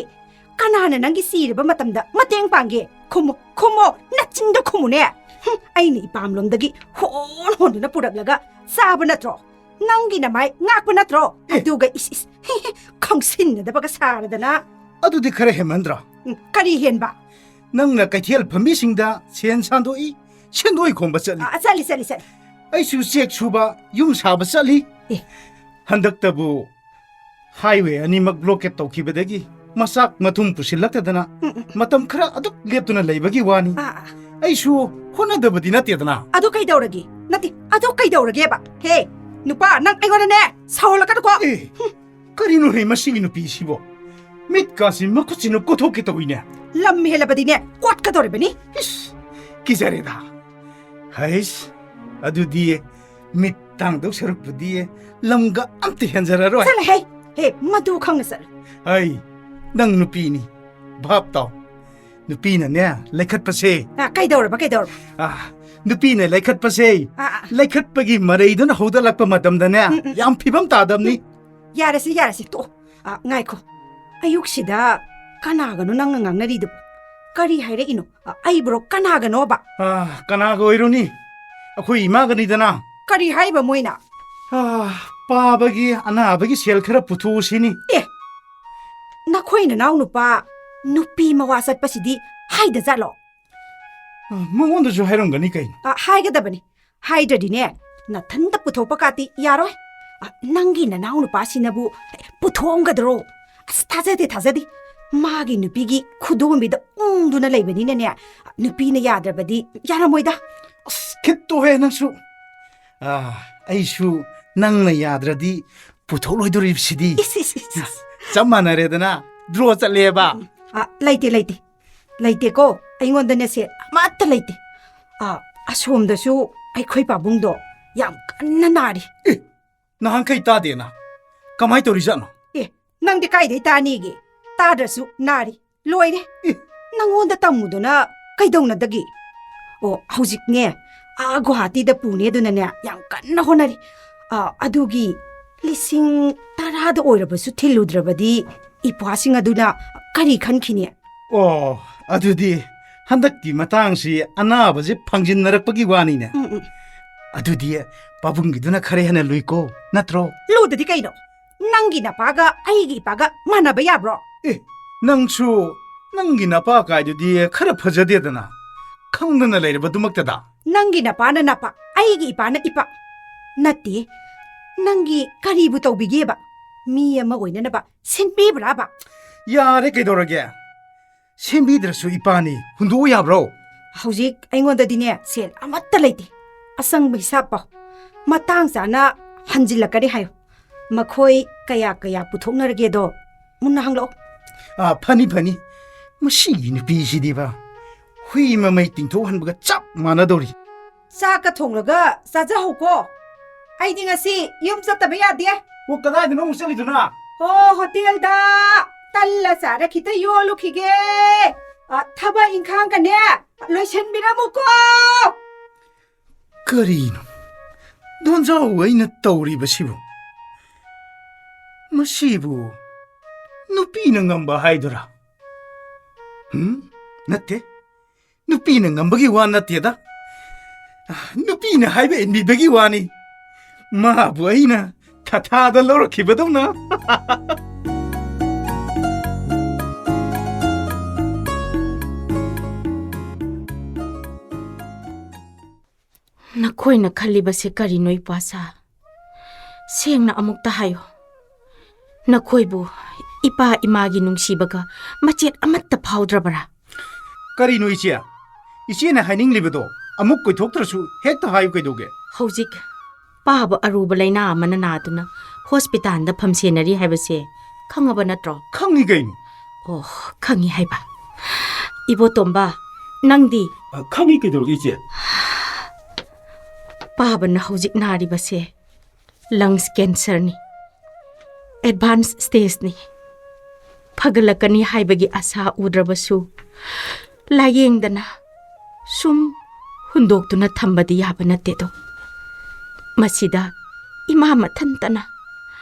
ꯀꯅꯥꯅ ꯅꯪꯒꯤ ꯁꯤꯔꯕ ꯃꯇꯝꯗ ꯃꯇꯦꯡ ꯄꯥꯡꯒꯦ? ꯈꯨꯝꯃꯨ, ꯈꯨꯝꯃꯣ, ꯅꯆꯤꯟꯗꯣ ꯈꯨꯝꯃꯨꯅꯦ꯫ ꯍꯨꯝ, ꯑꯩꯅ ꯏꯄꯥꯝꯂꯣꯝꯗꯒꯤ ꯍꯣꯟ ꯍꯣꯟꯗꯨꯅ ꯄꯨꯔꯛꯂꯒ ꯆꯥꯕ ꯅꯠꯇ꯭ꯔꯣ? ꯅꯪꯒꯤ ꯅꯃꯥꯏ ꯉꯥꯛꯄ ꯅꯠꯇ꯭ꯔꯣ? ꯑꯦ꯫ ꯑꯗꯨꯒ ꯏꯁ, ꯏꯁ, ꯈꯪꯁꯤꯟꯅꯗꯕꯒ ꯁꯥꯔꯗꯅ꯫ ꯑꯗꯨꯗꯤ ꯈꯔ ꯍꯦꯟꯃꯟꯗ꯭ꯔꯣ? ꯎꯝ, ꯀꯔꯤ ꯍꯦꯟꯕ? ꯅꯪꯅ ꯀꯩꯊꯦꯜ ꯐꯝꯕꯤꯁꯤꯡꯗ ꯁꯦꯟ ꯁꯥꯟꯗꯣꯛꯏ, ꯁꯦꯟꯗꯣꯏ ꯈꯣꯝꯕ ꯆꯠꯂꯤ꯫ ꯑ, ꯆꯠꯂꯤ, ꯆꯠꯂꯤ, ꯆꯠꯂꯤ꯫ ꯑꯩꯁꯨ ꯆꯦꯛ ꯁꯨꯕ, ꯌꯨꯝ ꯁꯥꯕ ꯆꯠꯂꯤ꯫ ꯑꯦ꯫ ꯍꯟꯗꯛꯇꯕꯨ highway ꯑꯅꯤꯃꯛ blockade ꯇꯧꯈꯤꯕꯗꯒꯤ ꯃꯆꯥꯛ ꯃꯊꯨꯝ ꯄꯨꯁꯤꯜꯂꯛꯇꯗꯅ ꯎꯝ, ꯎꯝ꯫ ꯃꯇꯝ ꯈꯔ ꯑꯗꯨꯛ ꯂꯦꯞꯇꯨꯅ ꯂꯩꯕꯒꯤ ꯋꯥꯅꯤ꯫ ꯑꯥ, ꯑꯥ꯫ ꯑꯩꯁꯨ ꯍꯣꯠꯅꯗꯕꯗꯤ ꯅꯠꯇꯦꯗꯅ꯫ ꯑꯗꯨ ꯀꯩꯗꯧꯔꯒꯦ? ꯅꯠꯇꯦ, ꯑꯗꯨ ꯀꯩꯗꯧꯔꯒꯦꯕ? ꯍꯦ, ꯅꯨꯄꯥ, ꯅꯪ ꯑꯩꯉꯣꯟꯗꯅꯦ ꯁꯥꯎꯍꯜꯂꯛꯀꯅꯨꯀꯣ꯫ ꯑꯦ, ꯍꯨꯝ꯫ ꯀꯔꯤꯅꯣꯍꯦ ꯃꯁꯤꯒꯤ ꯅꯨꯄꯤꯁꯤꯕꯣ? ꯃꯤꯠꯀꯥꯁꯤ ꯃꯈꯨꯠꯁꯤꯅ ꯀꯣꯊꯣꯛꯀꯦ ꯇꯧꯏꯅꯦ꯫ ꯂꯝ ꯍꯦꯜꯂꯕꯗꯤꯅꯦ ꯀꯣꯠꯀꯗꯧꯔꯤꯕꯅꯤ꯫ ꯏꯁ, ꯀꯤꯖꯔꯦꯗ꯫ ꯍꯩꯁ, ꯑꯗꯨꯗꯤ ꯃꯤꯠ ꯇꯥꯡꯗꯧ ꯁꯔꯨꯛꯄꯨꯗꯤ ꯂꯝꯒ ꯑꯝꯇ ꯍꯦꯟꯖꯔꯔꯣꯏ꯫ ꯆꯠꯂꯍꯦ! ꯍꯦ, ꯃꯗꯨ ꯈꯪꯅ ꯆꯠꯂꯨ꯫ ꯍꯩ, ꯅꯪ ꯅꯨꯄꯤꯅꯤ, ꯚꯥꯞ ꯇꯥꯎ꯫ ꯅꯨꯄꯤꯅꯅꯦ ꯂꯩꯈꯠꯄꯁꯦ꯫ ꯑ, ꯀꯩꯗꯧꯔꯕ, ꯀꯩꯗꯧꯔꯕ? ꯑ, ꯅꯨꯄꯤꯅ ꯂꯩꯈꯠꯄꯁꯦ, ꯑ, ꯑ꯫ ꯂꯩꯈꯠꯄꯒꯤ ꯃꯔꯩꯗꯨꯅ ꯍꯧꯗꯠꯂꯛꯄ ꯃꯇꯝꯗꯅꯦ, ꯎꯝ, ꯎꯝ꯫ ꯌꯥꯝ ꯐꯤꯕꯝ ꯇꯥꯗꯕꯅꯤ꯫ ꯎꯝ꯫ ꯌꯥꯔꯦꯁꯦ, ꯌꯥꯔꯦꯁꯦ, ꯇꯣꯛꯑꯣ꯫ ꯑ, ꯉꯥꯏꯈꯣ꯫ ꯑꯌꯨꯛꯁꯤꯗ ꯀꯅꯥꯒꯅꯣ ꯅꯪꯅ ꯉꯥꯡꯅꯔꯤꯗꯨꯕꯣ? ꯀꯔꯤ ꯍꯥꯏꯔꯛꯏꯅꯣ? ꯑ, ꯑꯩꯕꯨꯔꯣ? ꯀꯅꯥꯒꯅꯣꯕ? ꯑ, ꯀꯅꯥꯒ ꯑꯣꯏꯔꯨꯅꯤ? ꯑꯩꯈꯣꯏ ꯏꯃꯥꯒꯅꯤꯗꯅ꯫ ꯀꯔꯤ ꯍꯥꯏꯕ ꯃꯣꯏꯅ? ꯑ, ꯄꯥꯕꯒꯤ, ꯑꯅꯥꯕꯒꯤ ꯁꯦꯜ ꯈꯔ ꯄꯨꯊꯣꯛꯎꯁꯤꯅꯤ꯫ ꯑꯦ, ꯅꯈꯣꯏ ꯅꯅꯥꯎ ꯅꯨꯄꯥ ꯅꯨꯄꯤ ꯃꯋꯥ ꯆꯠꯄꯁꯤꯗꯤ ꯍꯥꯏꯗ ꯖꯥꯠꯂꯣ? ꯑ, ꯃꯉꯣꯟꯗꯁꯨ ꯍꯥꯏꯔꯝꯒꯅꯤ ꯀꯩꯅꯣ꯫ ꯑ, ꯍꯥꯏꯒꯗꯕꯅꯤ꯫ ꯍꯥꯏꯗ꯭ꯔꯗꯤꯅꯦ, ꯅꯊꯟꯇ ꯄꯨꯊꯣꯛꯄ ꯀꯥꯇꯤ ꯌꯥꯔꯣꯏ꯫ ꯑ, ꯅꯪꯒꯤ ꯅꯅꯥꯎ ꯅꯨꯄꯥꯁꯤꯅꯕꯨ ꯄꯨꯊꯣꯛꯑꯝꯒꯗ꯭ꯔꯣ? ꯑꯁ, ꯊꯥꯖꯗꯦ, ꯊꯥꯖꯗꯦ꯫ ꯃꯥꯒꯤ ꯅꯨꯄꯤꯒꯤ ꯈꯨꯗꯣꯝꯕꯤꯗ ꯎꯪꯗꯨꯅ ꯂꯩꯕꯅꯤꯅꯅꯦ, ꯅꯨꯄꯤꯅ ꯌꯥꯗ꯭ꯔꯕꯗꯤ ꯌꯥꯔꯝꯃꯣꯏꯗ꯫ ꯑꯁ, ꯈꯤꯠꯇꯣꯍꯦ ꯅꯪꯁꯨ꯫ ꯑ, ꯑꯩꯁꯨ ꯅꯪꯅ ꯌꯥꯗ꯭ꯔꯗꯤ ꯄꯨꯊꯣꯛꯂꯣꯏꯗꯣꯔꯤꯕꯁꯤꯗꯤ꯫ ꯏꯁ, ꯏꯁ, ꯏꯁ, ꯏꯁ꯫ ꯆꯞ ꯃꯥꯟꯅꯔꯦꯗꯅ, draw ꯆꯠꯂꯦꯕ꯫ ꯎꯝ, ꯎꯝ꯫ ꯑ, ꯂꯩꯇꯦ, ꯂꯩꯇꯦ꯫ ꯂꯩꯇꯦꯀꯣ, ꯑꯩꯉꯣꯟꯗꯅꯦ ꯁꯦ ꯑꯃꯠꯇ ꯂꯩꯇꯦ꯫ ꯑ, ꯑꯁꯣꯝꯗꯁꯨ ꯑꯩꯈꯣꯏ ꯄꯥꯕꯨꯡꯗꯣ ꯌꯥꯝ ꯀꯟꯅ ꯅꯥꯔꯤ꯫ ꯑꯦ, ꯅꯍꯥꯟꯈꯩ ꯇꯥꯗꯦꯅ꯫ ꯀꯃꯥꯏ ꯇꯧꯔꯤꯖꯥꯠꯅꯣ? ꯑꯦ, ꯅꯪꯗꯤ ꯀꯥꯏꯗꯩ ꯇꯥꯅꯤꯒꯦ? ꯇꯥꯗ꯭ꯔꯁꯨ ꯅꯥꯔꯤ꯫ ꯂꯣꯏꯔꯦ꯫ ꯑꯦ꯫ ꯅꯪꯉꯣꯟꯗ ꯇꯝꯃꯨꯗꯅ ꯀꯩꯗꯧꯅꯗꯒꯦ? ꯑꯣ, ꯍꯧꯖꯤꯛꯅꯦ, ꯑꯥ, ꯒꯨꯋꯥꯍꯥꯇꯤꯗ ꯄꯨꯅꯦ ꯑꯗꯨꯅꯅꯦ, ꯌꯥꯝ ꯀꯟꯅ ꯍꯣꯠꯅꯔꯤ꯫ ꯑꯥ, ꯑꯗꯨꯒꯤ ꯂꯤꯁꯤꯡ ꯇꯔꯥꯗ ꯑꯣꯏꯔꯕꯁꯨ ꯊꯤꯜꯂꯨꯗ꯭ꯔꯕꯗꯤ ꯏꯄ꯭ꯋꯥꯁꯤꯡ ꯑꯗꯨꯅ ꯀꯔꯤ ꯈꯟꯈꯤꯅꯤ? ꯑꯣ, ꯑꯗꯨꯗꯤ ꯍꯟꯗꯛꯀꯤ ꯃꯇꯥꯡꯁꯤ ꯑꯅꯥꯕꯁꯦ ꯐꯪꯖꯤꯟꯅꯔꯛꯄꯒꯤ ꯋꯥꯅꯤꯅꯦ꯫ ꯎꯝ, ꯎꯝ꯫ ꯑꯗꯨꯗꯤ ꯄꯥꯕꯨꯡꯒꯤꯗꯨꯅ ꯈꯔ ꯍꯦꯟꯅ ꯂꯨꯏꯀꯣ, ꯅꯠꯇ꯭ꯔꯣ? ꯂꯨꯗꯗꯤ ꯀꯩꯅꯣ? ꯅꯪꯒꯤ ꯅꯄꯥꯒ ꯑꯩꯒꯤ ꯏꯄꯥꯒ ꯃꯥꯟꯅꯕ ꯌꯥꯕ꯭ꯔꯣ? ꯑꯦ, ꯅꯪꯁꯨ ꯅꯪꯒꯤ ꯅꯄꯥ ꯀꯥꯏꯗꯨꯗꯤ ꯈꯔ ꯐꯖꯗꯦꯗꯅ꯫ ꯈꯪꯗꯅ ꯂꯩꯔꯕꯗꯨꯃꯛꯇꯗ꯫ ꯅꯪꯒꯤ ꯅꯄꯥꯅ ꯅꯄꯥ, ꯑꯩꯒꯤ ꯏꯄꯥꯅ ꯏꯄꯥ꯫ ꯅꯠꯇꯦ, ꯅꯪꯒꯤ ꯀꯔꯤꯕꯨ ꯇꯧꯕꯤꯒꯦꯕ? ꯃꯤ ꯑꯃ ꯑꯣꯏꯅꯅꯕ ꯁꯤꯟꯕꯤꯕ꯭ꯔꯥꯕ? ꯌꯥꯔꯦ, ꯀꯩꯗꯧꯔꯒꯦ? ꯁꯦꯝꯕꯤꯗ꯭ꯔꯁꯨ ꯏꯄꯥꯅꯤ ꯍꯨꯟꯗꯣꯛꯎ ꯌꯥꯕ꯭ꯔꯣ? ꯍꯧꯖꯤꯛ ꯑꯩꯉꯣꯟꯗꯗꯤꯅꯦ ꯁꯦꯜ ꯑꯃꯠꯇ ꯂꯩꯇꯦ꯫ ꯑꯁꯪꯕ ꯍꯤꯁꯥꯞ ꯄꯥꯎ꯫ ꯃꯇꯥꯡ ꯆꯥꯅ ꯍꯟꯖꯤꯜꯂꯛꯀꯅꯤ ꯍꯥꯏꯌꯨ꯫ ꯃꯈꯣꯏ ꯀꯌꯥ ꯀꯌꯥ ꯄꯨꯊꯣꯛꯅꯔꯒꯦꯗꯣ ꯃꯨꯟꯅ ꯍꯪꯂꯛꯑꯣ꯫ ꯑꯥ, ꯐꯅꯤ, ꯐꯅꯤ꯫ ꯃꯁꯤꯒꯤ ꯅꯨꯄꯤꯁꯤꯗꯤꯕ ꯍꯨꯏ ꯃꯃꯩ ꯇꯤꯡꯊꯣꯛꯍꯟꯕꯒ ꯆꯞ ꯃꯥꯟꯅꯗꯧꯔꯤ꯫ ꯆꯥꯛꯀ ꯊꯣꯡꯂꯒ ꯆꯥꯖꯍꯧꯀꯣ꯫ ꯑꯩꯗꯤ ꯉꯁꯤ ꯌꯨꯝ ꯆꯠꯇꯕ ꯌꯥꯗꯦ꯫ ꯑꯣ, ꯀꯗꯥꯏꯗꯅꯣ ꯑꯃꯨꯛ ꯆꯠꯂꯤꯗꯨꯅ? ꯑꯣ, ꯍꯣꯇꯦꯜꯗ ꯇꯜꯂ ꯆꯥꯔ ꯈꯤꯇ ꯌꯣꯜꯂꯨꯈꯤꯒꯦ꯫ ꯑ, ꯊꯕꯛ ꯏꯪꯈꯥꯡꯒꯅꯦ ꯂꯣꯏꯁꯟꯕꯤꯔꯝꯃꯨꯀꯣ꯫ ꯀꯔꯤꯅꯣ ꯗꯣꯟꯖꯥꯎ ꯑꯩꯅ ꯇꯧꯔꯤꯕꯁꯤꯕꯨ? ꯃꯁꯤꯕꯨ ꯅꯨꯄꯤꯅ ꯉꯝꯕ ꯍꯥꯏꯗꯨꯔꯥ? ꯍꯨꯝ? ꯅꯠꯇꯦ, ꯅꯨꯄꯤꯅ ꯉꯝꯕꯒꯤ ꯋꯥ ꯅꯠꯇꯦꯗ꯫ ꯅꯨꯄꯤꯅ ꯍꯥꯏꯕ ꯏꯟꯕꯤꯕꯒꯤ ꯋꯥꯅꯤ꯫ ꯃꯥꯕꯨ ꯑꯩꯅ ꯊꯥꯊꯥꯗ ꯂꯧꯔꯛꯈꯤꯕꯗꯧꯅ꯫ ꯅꯈꯣꯏꯅ ꯈꯜꯂꯤꯕꯁꯦ ꯀꯔꯤꯅꯣ, ꯏꯄ꯭ꯋꯥꯁꯥ? ꯁꯦꯡꯅ ꯑꯃꯨꯛꯇ ꯍꯥꯏꯌꯨ꯫ ꯅꯈꯣꯏꯕꯨ ꯏꯄꯥ ꯏꯃꯥꯒꯤ ꯅꯨꯡꯁꯤꯕꯒ ꯃꯆꯦꯠ ꯑꯃꯠꯇ ꯐꯥꯎꯗ꯭ꯔꯕꯔꯥ? ꯀꯔꯤꯅꯣ ꯏꯆꯦ? ꯏꯆꯦꯅ ꯍꯥꯏꯅꯤꯡꯂꯤꯕꯗꯣ ꯑꯃꯨꯛ ꯀꯣꯏꯊꯣꯛꯇ꯭ꯔꯁꯨ ꯍꯦꯛꯇ ꯍꯥꯏꯌꯨ ꯀꯩꯗꯧꯒꯦ? ꯍꯧꯖꯤꯛ ꯄꯥꯕ ꯑꯔꯨꯕ ꯂꯥꯏꯅꯥ ꯑꯃꯅ ꯅꯥꯗꯨꯅ ꯍꯣꯁꯄꯤꯇꯥꯜꯗ ꯐꯝꯁꯦꯟꯅꯔꯤ ꯍꯥꯏꯕꯁꯦ ꯈꯪꯉꯕ ꯅꯠꯇ꯭ꯔꯣ? ꯈꯪꯉꯤ ꯀꯩꯅꯣ꯫ ꯑꯣ, ꯈꯪꯉꯤ ꯍꯥꯏꯕ꯫ ꯏꯕꯣꯇꯣꯝꯕ, ꯅꯪꯗꯤ? ꯑ, ꯈꯪꯉꯤ ꯀꯩꯗꯧꯔꯒꯦ ꯏꯆꯦ? ꯄꯥꯕꯅ ꯍꯧꯖꯤꯛ ꯅꯥꯔꯤꯕꯁꯦ ꯂꯪꯁ ꯀꯦꯟꯁꯔꯅꯤ꯫ ꯑꯦꯗꯚꯥꯟꯁ ꯁ꯭ꯇꯦꯖꯅꯤ꯫ ꯐꯒꯠꯂꯛꯀꯅꯤ ꯍꯥꯏꯕꯒꯤ ꯑꯥꯁꯥ ꯎꯗ꯭ꯔꯕꯁꯨ ꯂꯥꯌꯦꯡꯗꯅ ꯁꯨꯝ ꯍꯨꯟꯗꯣꯛꯇꯨꯅ ꯊꯝꯕꯗꯤ ꯌꯥꯕ ꯅꯠꯇꯦꯗꯣ꯫ ꯃꯁꯤꯗ ꯏꯃꯥ ꯃꯊꯟꯇꯅ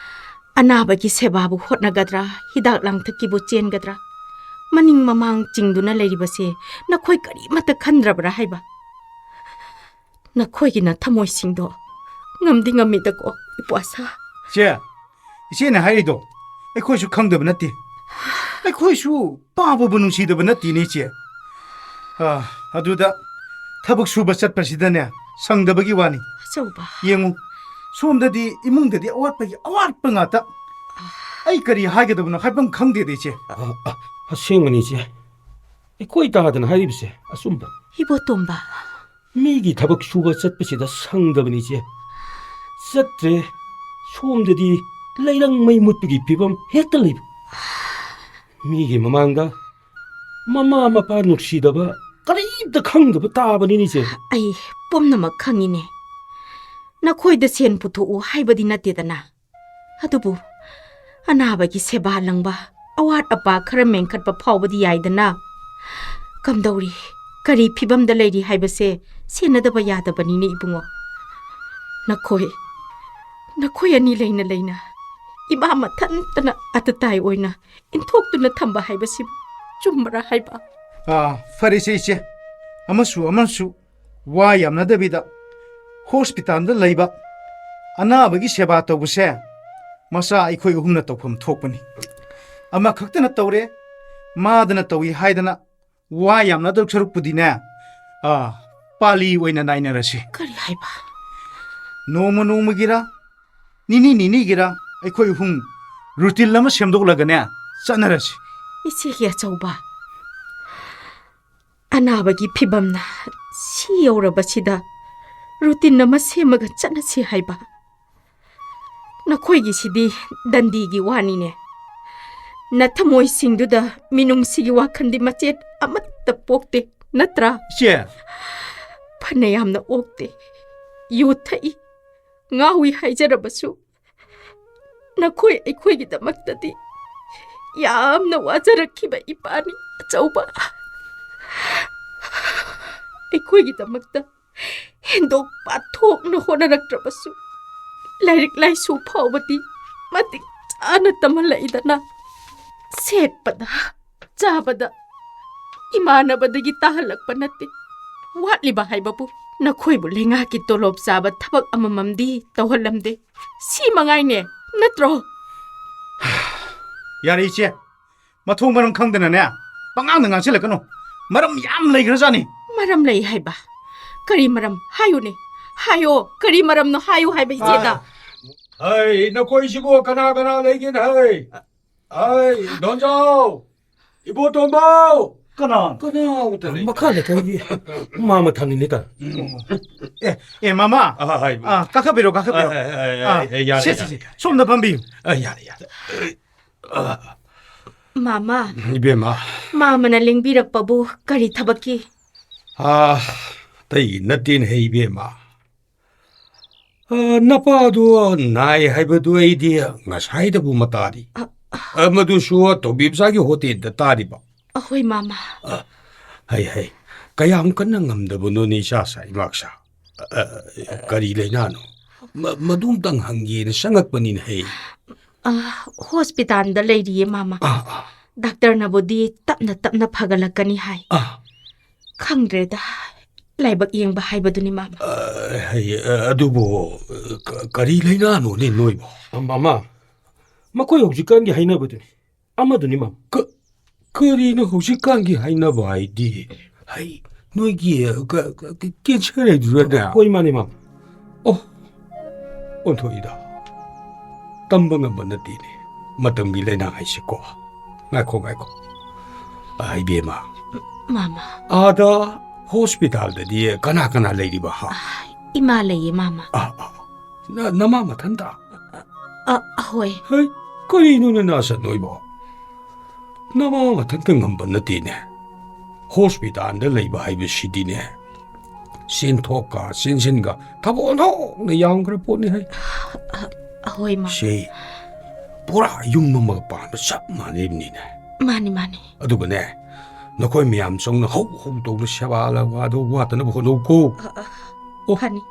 ꯑꯅꯥꯕꯒꯤ ꯁꯦꯕꯥꯕꯨ ꯍꯣꯠꯅꯒꯗ꯭ꯔꯥ, ꯍꯤꯗꯥꯛ ꯂꯥꯡꯊꯛꯀꯤꯕꯨ ꯆꯦꯟꯒꯗ꯭ꯔꯥ, ꯃꯅꯤꯡ ꯃꯃꯥꯡ ꯆꯤꯡꯗꯨꯅ ꯂꯩꯔꯤꯕꯁꯦ ꯅꯈꯣꯏ ꯀꯔꯤꯃꯠꯇ ꯈꯟꯗ꯭ꯔꯕ꯭ꯔꯥ ꯍꯥꯏꯕ? ꯅꯈꯣꯏꯒꯤ ꯅꯊꯃꯣꯏꯁꯤꯡꯗꯣ ꯉꯝꯗꯤ ꯉꯝꯃꯤꯗꯀꯣ, ꯏꯄ꯭ꯋꯥꯁꯥ꯫ ꯆꯦ, ꯏꯆꯦꯅ ꯍꯥꯏꯔꯤꯗꯣ ꯑꯩꯈꯣꯏꯁꯨ ꯈꯪꯗꯕ ꯅꯠꯇꯦ꯫ ꯑꯩꯈꯣꯏꯁꯨ ꯄꯥꯕꯕꯨ ꯅꯨꯡꯁꯤꯗꯕ ꯅꯠꯇꯦꯅꯦ, ꯏꯆꯦ꯫ ꯑꯥ, ꯑꯗꯨꯗ ꯊꯕꯛ ꯁꯨꯕ ꯆꯠꯄꯁꯤꯗꯅꯦ, ꯁꯪꯗꯕꯒꯤ ꯋꯥꯅꯤ꯫ ꯑꯆꯧꯕ꯫ ꯌꯦꯡꯉꯨ, ꯁꯣꯝꯗꯗꯤ ꯏꯃꯨꯡꯗꯗꯤ ꯑꯋꯥꯠꯄꯒꯤ ꯑꯋꯥꯠꯄ ꯉꯥꯛꯇ꯫ ꯑꯩ ꯀꯔꯤ ꯍꯥꯏꯒꯗꯕꯅꯣ ꯍꯥꯏꯐꯝ ꯈꯪꯗꯦꯗ, ꯏꯆꯦ꯫ ꯑ, ꯑ, ꯑꯁꯦꯡꯕꯅꯤ, ꯏꯆꯦ꯫ ꯑꯩꯈꯣꯏ ꯇꯥꯗꯅ ꯍꯥꯏꯔꯤꯕꯁꯦ ꯑꯆꯨꯝꯕ꯫ ꯏꯕꯣꯇꯣꯝꯕ꯫ ꯃꯤꯒꯤ ꯊꯕꯛ ꯁꯨꯕ ꯆꯠꯄꯁꯤꯗ ꯁꯪꯗꯕꯅꯤ, ꯏꯆꯦ꯫ ꯆꯠꯇ꯭ꯔꯦ, ꯁꯣꯝꯗꯗꯤ ꯂꯩꯔꯪ ꯃꯩ ꯃꯨꯠꯄꯒꯤ ꯐꯤꯕꯝ ꯍꯦꯛꯇ ꯂꯩꯕ꯫ ꯃꯤꯒꯤ ꯃꯃꯥꯡꯗ ꯃꯃꯥ ꯃꯄꯥ ꯅꯨꯡꯁꯤꯗꯕ ꯀꯔꯤꯝꯇ ꯈꯪꯗꯕ ꯇꯥꯕꯅꯤꯅꯦ, ꯏꯆꯦ꯫ ꯑꯩ ꯄꯨꯝꯅꯃꯛ ꯈꯪꯉꯤꯅꯦ꯫ ꯅꯈꯣꯏꯗ ꯁꯦꯟ ꯄꯨꯊꯣꯛꯎ ꯍꯥꯏꯕꯗꯤ ꯅꯠꯇꯦꯗꯅ꯫ ꯑꯗꯨꯕꯨ ꯑꯅꯥꯕꯒꯤ ꯁꯦꯕꯥ ꯂꯪꯕ, ꯑꯋꯥꯠ ꯑꯄꯥ ꯈꯔ ꯃꯦꯟꯈꯠꯄ ꯐꯥꯎꯕꯗꯤ ꯌꯥꯏꯗꯅ꯫ ꯀꯝꯗꯧꯔꯤ, ꯀꯔꯤ ꯐꯤꯕꯝꯗ ꯂꯩꯔꯤ ꯍꯥꯏꯕꯁꯦ ꯁꯦꯟꯅꯗꯕ ꯌꯥꯗꯕꯅꯤꯅꯦ ꯏꯕꯨꯡꯉꯣ꯫ ꯅꯈꯣꯏ, ꯅꯈꯣꯏ ꯑꯅꯤ ꯂꯩꯅ ꯂꯩꯅ ꯏꯃꯥ ꯃꯊꯟꯇꯅ ꯑꯇꯇꯥꯏ ꯑꯣꯏꯅ ꯏꯟꯊꯣꯛꯇꯨꯅ ꯊꯝꯕ ꯍꯥꯏꯕꯁꯤꯕꯨ ꯆꯨꯝꯕ꯭ꯔꯥ ꯍꯥꯏꯕ? ꯑꯥ, ꯐꯔꯦꯁꯦ ꯏꯆꯦ, ꯑꯃꯁꯨ ꯑꯃꯁꯨ ꯋꯥ ꯌꯥꯝꯅꯗꯕꯤꯗ ꯍꯣꯁꯄꯤꯇꯥꯜꯗ ꯂꯩꯕ ꯑꯅꯥꯕꯒꯤ ꯁꯦꯕꯥ ꯇꯧꯕꯁꯦ ꯃꯆꯥ ꯑꯩꯈꯣꯏ ꯑꯍꯨꯝꯅ ꯇꯧꯐꯝ ꯊꯣꯛꯄꯅꯤ꯫ ꯑꯃꯈꯛꯇꯅ ꯇꯧꯔꯦ, ꯃꯥꯗꯅ ꯇꯧꯏ ꯍꯥꯏꯗꯅ ꯋꯥ ꯌꯥꯝꯅꯗꯧ ꯁꯔꯨꯛꯄꯨꯗꯤꯅꯦ, ꯑꯥ, ꯄꯥꯂꯤ ꯑꯣꯏꯅ ꯅꯥꯏꯅꯔꯁꯤ꯫ ꯀꯔꯤ ꯍꯥꯏꯕ? ꯅꯣꯡꯃ ꯅꯣꯡꯃꯒꯤꯔ, ꯅꯤꯅꯤ ꯅꯤꯅꯤꯒꯤꯔ ꯑꯩꯈꯣꯏ ꯑꯍꯨꯝ ꯔꯨꯇꯤꯟ ꯑꯃ ꯁꯦꯝꯗꯣꯛꯂꯒꯅꯦ ꯆꯠꯅꯔꯁꯤ꯫ ꯏꯆꯦꯒꯤ ꯑꯆꯧꯕ, ꯑꯅꯥꯕꯒꯤ ꯐꯤꯕꯝꯅ ꯁꯤ ꯌꯧꯔꯕꯁꯤꯗ ꯔꯨꯇꯤꯟ ꯑꯃ ꯁꯦꯝꯃꯒ ꯆꯠꯅꯁꯤ ꯍꯥꯏꯕ? ꯅꯈꯣꯏꯒꯤꯁꯤꯗꯤ ꯗꯟꯗꯤꯒꯤ ꯋꯥꯅꯤꯅꯦ꯫ ꯅꯊꯃꯣꯏꯁꯤꯡꯗꯨꯗ ꯃꯤꯅꯨꯡꯁꯤꯒꯤ ꯋꯥꯈꯜꯗꯤ ꯃꯆꯦꯠ ꯑꯃꯠꯇ ꯄꯣꯛꯇꯦ, ꯅꯠꯇ꯭ꯔꯥ? ꯏꯆꯦ! ꯐꯅ ꯌꯥꯝꯅ ꯑꯣꯛꯇꯦ꯫ ꯌꯨ ꯊꯛꯏ, ꯉꯥꯎꯏ ꯍꯥꯏꯖꯔꯕꯁꯨ ꯅꯈꯣꯏ ꯑꯩꯈꯣꯏꯒꯤꯗꯃꯛꯇꯗꯤ ꯌꯥꯝꯅ ꯋꯥꯖꯔꯛꯈꯤꯕ ꯏꯄꯥꯅꯤ ꯑꯆꯧꯕ꯫ ꯑꯩꯈꯣꯏꯒꯤꯗꯃꯛꯇ ꯍꯦꯟꯗꯣꯛ ꯄꯥꯊꯣꯛꯅ ꯍꯣꯠꯅꯔꯛꯇ꯭ꯔꯕꯁꯨ, ꯂꯥꯏꯔꯤꯛ ꯂꯥꯏꯁꯨ ꯐꯥꯎꯕꯗꯤ ꯃꯇꯤꯛ ꯆꯥꯅ ꯇꯝꯍꯜꯂꯛꯏꯗꯅ꯫ ꯁꯦꯠꯄꯗ, ꯆꯥꯕꯗ ꯏꯃꯥꯟꯅꯕꯗꯒꯤ ꯇꯥꯍꯜꯂꯛꯄ ꯅꯠꯇꯦ꯫ ꯋꯥꯠꯂꯤꯕ ꯍꯥꯏꯕꯕꯨ ꯅꯈꯣꯏꯕꯨ ꯂꯩꯉꯥꯛꯀꯤ ꯇꯣꯂꯣꯞ ꯆꯥꯕ ꯊꯕꯛ ꯑꯃꯃꯝꯗꯤ ꯇꯧꯍꯜꯂꯝꯗꯦ꯫ ꯁꯤ ꯃꯉꯥꯏꯅꯦ, ꯅꯠꯇ꯭ꯔꯣ? ꯌꯥꯔꯦ ꯏꯆꯦ, ꯃꯊꯣꯡ ꯃꯔꯝ ꯈꯪꯗꯅꯅꯦ, ꯄꯉꯥꯡꯗ ꯉꯥꯡꯁꯤꯜꯂꯛꯀꯅꯨ꯫ ꯃꯔꯝ ꯌꯥꯝ ꯂꯩꯈ꯭ꯔꯖꯥꯠꯅꯤ꯫ ꯃꯔꯝ ꯂꯩ ꯍꯥꯏꯕ? ꯀꯔꯤ ꯃꯔꯝ? ꯍꯥꯏꯌꯨꯅꯦ, ꯍꯥꯏꯌꯣ꯫ ꯀꯔꯤ ꯃꯔꯝꯅꯣ ꯍꯥꯏꯌꯨ ꯍꯥꯏꯕ, ꯏꯆꯦꯗ꯫ ꯍꯩ, ꯅꯈꯣꯏꯁꯤꯕꯨ ꯀꯅꯥ ꯀꯅꯥ ꯂꯩꯒꯦꯅ? ꯍꯩ, ꯍꯩ, ꯗꯣꯟꯖꯥꯎ, ꯏꯕꯣꯇꯣꯝꯕꯧ꯫ ꯀꯅꯥ? ꯀꯅꯥ ꯑꯃꯠꯇ ꯂꯩ? ꯃꯈꯥ ꯂꯩꯀꯥꯏꯒꯤ ꯃꯥꯃ ꯊꯥꯅꯤꯅꯦ ꯇꯥ꯫ ꯑꯦ, ꯑꯦ, ꯃꯃꯥ꯫ ꯑ, ꯍꯥꯏ, ꯑꯥ, ꯀꯥꯈꯠꯄꯤꯔꯣ, ꯀꯥꯈꯠꯄꯤꯔꯣ꯫ ꯑ, ꯑ, ꯑ, ꯑꯥ, ꯑ, ꯌꯥꯔꯦ, ꯁꯦ, ꯌꯥꯔꯦ, ꯁꯦ, ꯁꯦ, ꯌꯥꯔꯦ꯫ ꯁꯣꯝꯗ ꯐꯝꯕꯤꯌꯨ꯫ ꯑ, ꯌꯥꯔꯦ, ꯌꯥꯔꯦ꯫ ꯃꯥꯃ, ꯏꯕꯦꯝꯃ, ꯃꯥꯃꯅ ꯂꯦꯡꯕꯤꯔꯛꯄꯕꯨ ꯀꯔꯤ ꯊꯕꯛꯀꯤ? ꯑ, ꯑꯇꯩꯒꯤ ꯅꯠꯇꯦꯅꯦ, ꯏꯕꯦꯝꯃ꯫ ꯑ, ꯅꯄꯥꯗꯣ ꯅꯥꯏ ꯍꯥꯏꯕꯗꯨ ꯑꯩꯗꯤ ꯉꯁꯥꯏꯗꯕꯨ ꯃꯇꯥꯔꯤ꯫ ꯑ, ꯃꯗꯨꯁꯨ ꯇꯧꯕꯤꯕꯖꯥꯒꯤ ꯍꯣꯇꯦꯜꯗ ꯇꯥꯔꯤꯕ꯫ ꯑꯍꯣꯏ, ꯃꯥꯃ꯫ ꯍꯩ, ꯍꯩ, ꯀꯌꯥꯝ ꯀꯟꯅ ꯉꯝꯗꯕꯅꯣꯅꯦ, ꯏꯆꯥꯁꯥ, ꯏꯃꯥꯛꯁꯥ? ꯑ, ꯑ, ꯀꯔꯤ ꯂꯩꯅꯥꯅꯣ? ꯃ-, ꯃꯗꯨꯝꯇꯪ ꯍꯪꯒꯦꯅ ꯆꯪꯉꯛꯄꯅꯤꯅꯦ, ꯍꯩ꯫ ꯑ, ꯍꯣꯁꯄꯤꯇꯥꯜꯗ ꯂꯩꯔꯤꯌꯦ, ꯃꯥꯃ꯫ ꯑ, ꯑ, ꯗꯥꯛꯇꯔꯅꯕꯨꯗꯤ ꯇꯞꯅ ꯇꯞꯅ ꯐꯒꯠꯂꯛꯀꯅꯤ ꯍꯥꯏ꯫ ꯑ, ꯈꯪꯗ꯭ꯔꯦꯗ, ꯂꯥꯏꯕꯛ ꯌꯦꯡꯕ ꯍꯥꯏꯕꯗꯨꯅꯤ, ꯃꯥꯃ꯫ ꯑ, ꯍꯩ, ꯑ, ꯑꯗꯨꯕꯨ, ꯑ, ꯀ-, ꯀꯔꯤ ꯂꯩꯅꯥꯅꯣꯅꯦ ꯅꯣꯏꯕꯣ? ꯃꯃꯥ, ꯃꯈꯣꯏ ꯍꯧꯖꯤꯛꯀꯥꯟꯒꯤ ꯍꯥꯏꯅꯕꯗꯨꯅꯤ꯫ ꯑꯃꯗꯨꯅꯤ, ꯃꯥꯃ꯫ ꯀ-, ꯀꯔꯤꯅꯣ ꯍꯧꯖꯤꯛꯀꯥꯟꯒꯤ ꯍꯥꯏꯅꯕ ꯍꯥꯏꯗꯤ? ꯍꯩ, ꯅꯣꯏꯒꯤ, ꯑ, ꯀ-, ꯀ-, ꯀꯦꯟꯁꯔ ꯍꯥꯏꯗꯨꯔꯅꯦ? ꯍꯣꯏ, ꯃꯥꯅꯤ, ꯃꯥꯃ꯫ ꯑꯣ, ꯑꯣꯟꯊꯣꯛꯏꯗ꯫ ꯇꯝꯕ ꯉꯝꯕ ꯅꯠꯇꯦꯅꯦ, ꯃꯇꯝꯒꯤ ꯂꯩꯅꯥ ꯍꯥꯏꯁꯤꯀꯣ꯫ ꯉꯥꯏꯈꯣ, ꯉꯥꯏꯈꯣ꯫ ꯑ, ꯏꯕꯦꯝꯃ, ꯃꯥꯃ꯫ ꯑꯥꯗ ꯍꯣꯁꯄꯤꯇꯥꯜꯗꯗꯤ ꯀꯅꯥ ꯀꯅꯥ ꯂꯩꯔꯤꯕ, ꯍꯥ? ꯏꯃꯥ ꯂꯩꯌꯦ, ꯃꯥꯃ꯫ ꯑ, ꯑ, ꯅ-, ꯅꯃꯥ ꯃꯊꯟꯇ? ꯑ, ꯑꯍꯣꯏ꯫ ꯍꯩ, ꯀꯔꯤꯅꯣꯅꯦ ꯅꯁꯠ ꯅꯣꯏꯕꯣ? ꯅꯃꯥ ꯃꯊꯟꯇ ꯉꯝꯕ ꯅꯠꯇꯦꯅꯦ꯫ ꯍꯣꯁꯄꯤꯇꯥꯜꯗ ꯂꯩꯕ ꯍꯥꯏꯕꯁꯤꯗꯤꯅꯦ, ꯆꯦꯟꯊꯣꯛꯀ ꯆꯦꯟꯁꯤꯟꯒ ꯊꯕꯛ ꯑꯣꯟꯊꯣꯛꯅ ꯌꯥꯝꯈ꯭ꯔ ꯄꯣꯠꯅꯤ ꯍꯩ꯫ ꯑꯍꯣꯏ, ꯃꯥꯃ꯫ ꯁꯤ ꯄꯨꯔꯥ ꯌꯨꯝ ꯑꯃꯒ ꯄꯥꯟꯕ ꯆꯞ ꯃꯥꯟꯅꯩꯕꯅꯤꯅꯦ꯫ ꯃꯥꯅꯤ, ꯃꯥꯅꯤ꯫ ꯑꯗꯨꯒꯅꯦ, ꯅꯈꯣꯏ ꯃꯌꯥꯝ ꯆꯪꯅ ꯍꯧ ꯍꯧ ꯇꯧꯅ ꯁꯦꯕꯥ ꯂꯪꯕꯥꯗꯣ ꯋꯥꯠꯇꯅꯕ ꯍꯣꯠꯅꯧꯀꯣ꯫ ꯑ, ꯑ, ꯑꯣ꯫ ꯐꯅꯤ꯫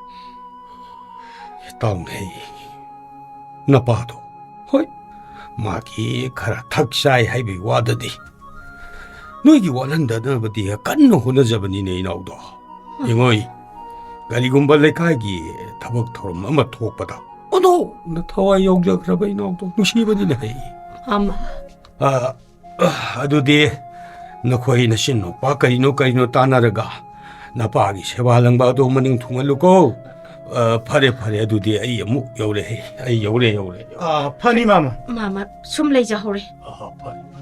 ꯇꯥꯎꯅꯦ, ꯅꯄꯥꯗꯣ, ꯍꯣꯏ, ꯃꯥꯒꯤ ꯈꯔ ꯊꯛ ꯆꯥꯏ ꯍꯥꯏꯕꯒꯤ ꯋꯥꯗꯗꯤ, ꯅꯣꯏꯒꯤ ꯋꯥꯠꯍꯟꯗꯅꯕꯗꯤ ꯀꯟꯅ ꯍꯣꯠꯅꯖꯕꯅꯤꯅꯦ, ꯏꯅꯥꯎꯗꯣ꯫ ꯌꯦꯡꯉꯣꯏ, ꯀꯔꯤꯒꯨꯝꯕ ꯂꯩꯀꯥꯏꯒꯤ ꯊꯕꯛ ꯊꯧꯔꯝ ꯑꯃ ꯊꯣꯛꯄꯗ ꯑꯣꯟꯊꯣꯛꯅ ꯊꯋꯥꯏ ꯌꯥꯎꯖꯈ꯭ꯔꯕ ꯏꯅꯥꯎꯗꯣ, ꯅꯨꯡꯁꯤꯕꯅꯤꯅꯦ꯫ ꯑꯃ꯫ ꯑ, ꯑ, ꯑꯗꯨꯗꯤ ꯅꯈꯣꯏ ꯅꯆꯤꯟ ꯅꯨꯄꯥ ꯀꯔꯤꯅꯣ ꯀꯔꯤꯅꯣ ꯇꯥꯟꯅꯔꯒ ꯅꯄꯥꯒꯤ ꯁꯦꯕꯥ ꯂꯪꯕ ꯑꯗꯨ ꯃꯅꯤꯡ ꯊꯨꯡꯍꯜꯂꯨꯀꯣ꯫ ꯑ, ꯐꯔꯦ, ꯐꯔꯦ, ꯑꯗꯨꯗꯤ ꯑꯩ ꯑꯃꯨꯛ ꯌꯧꯔꯛꯑꯦ, ꯑꯩ ꯌꯧꯔꯦ, ꯌꯧꯔꯦ꯫ ꯑ, ꯐꯅꯤ, ꯃꯥꯃ꯫ ꯃꯥꯃ, ꯁꯨꯝ ꯂꯩꯖꯍꯧꯔꯦ꯫ ꯑ, ꯐꯔꯦ, ꯐꯔꯦ꯫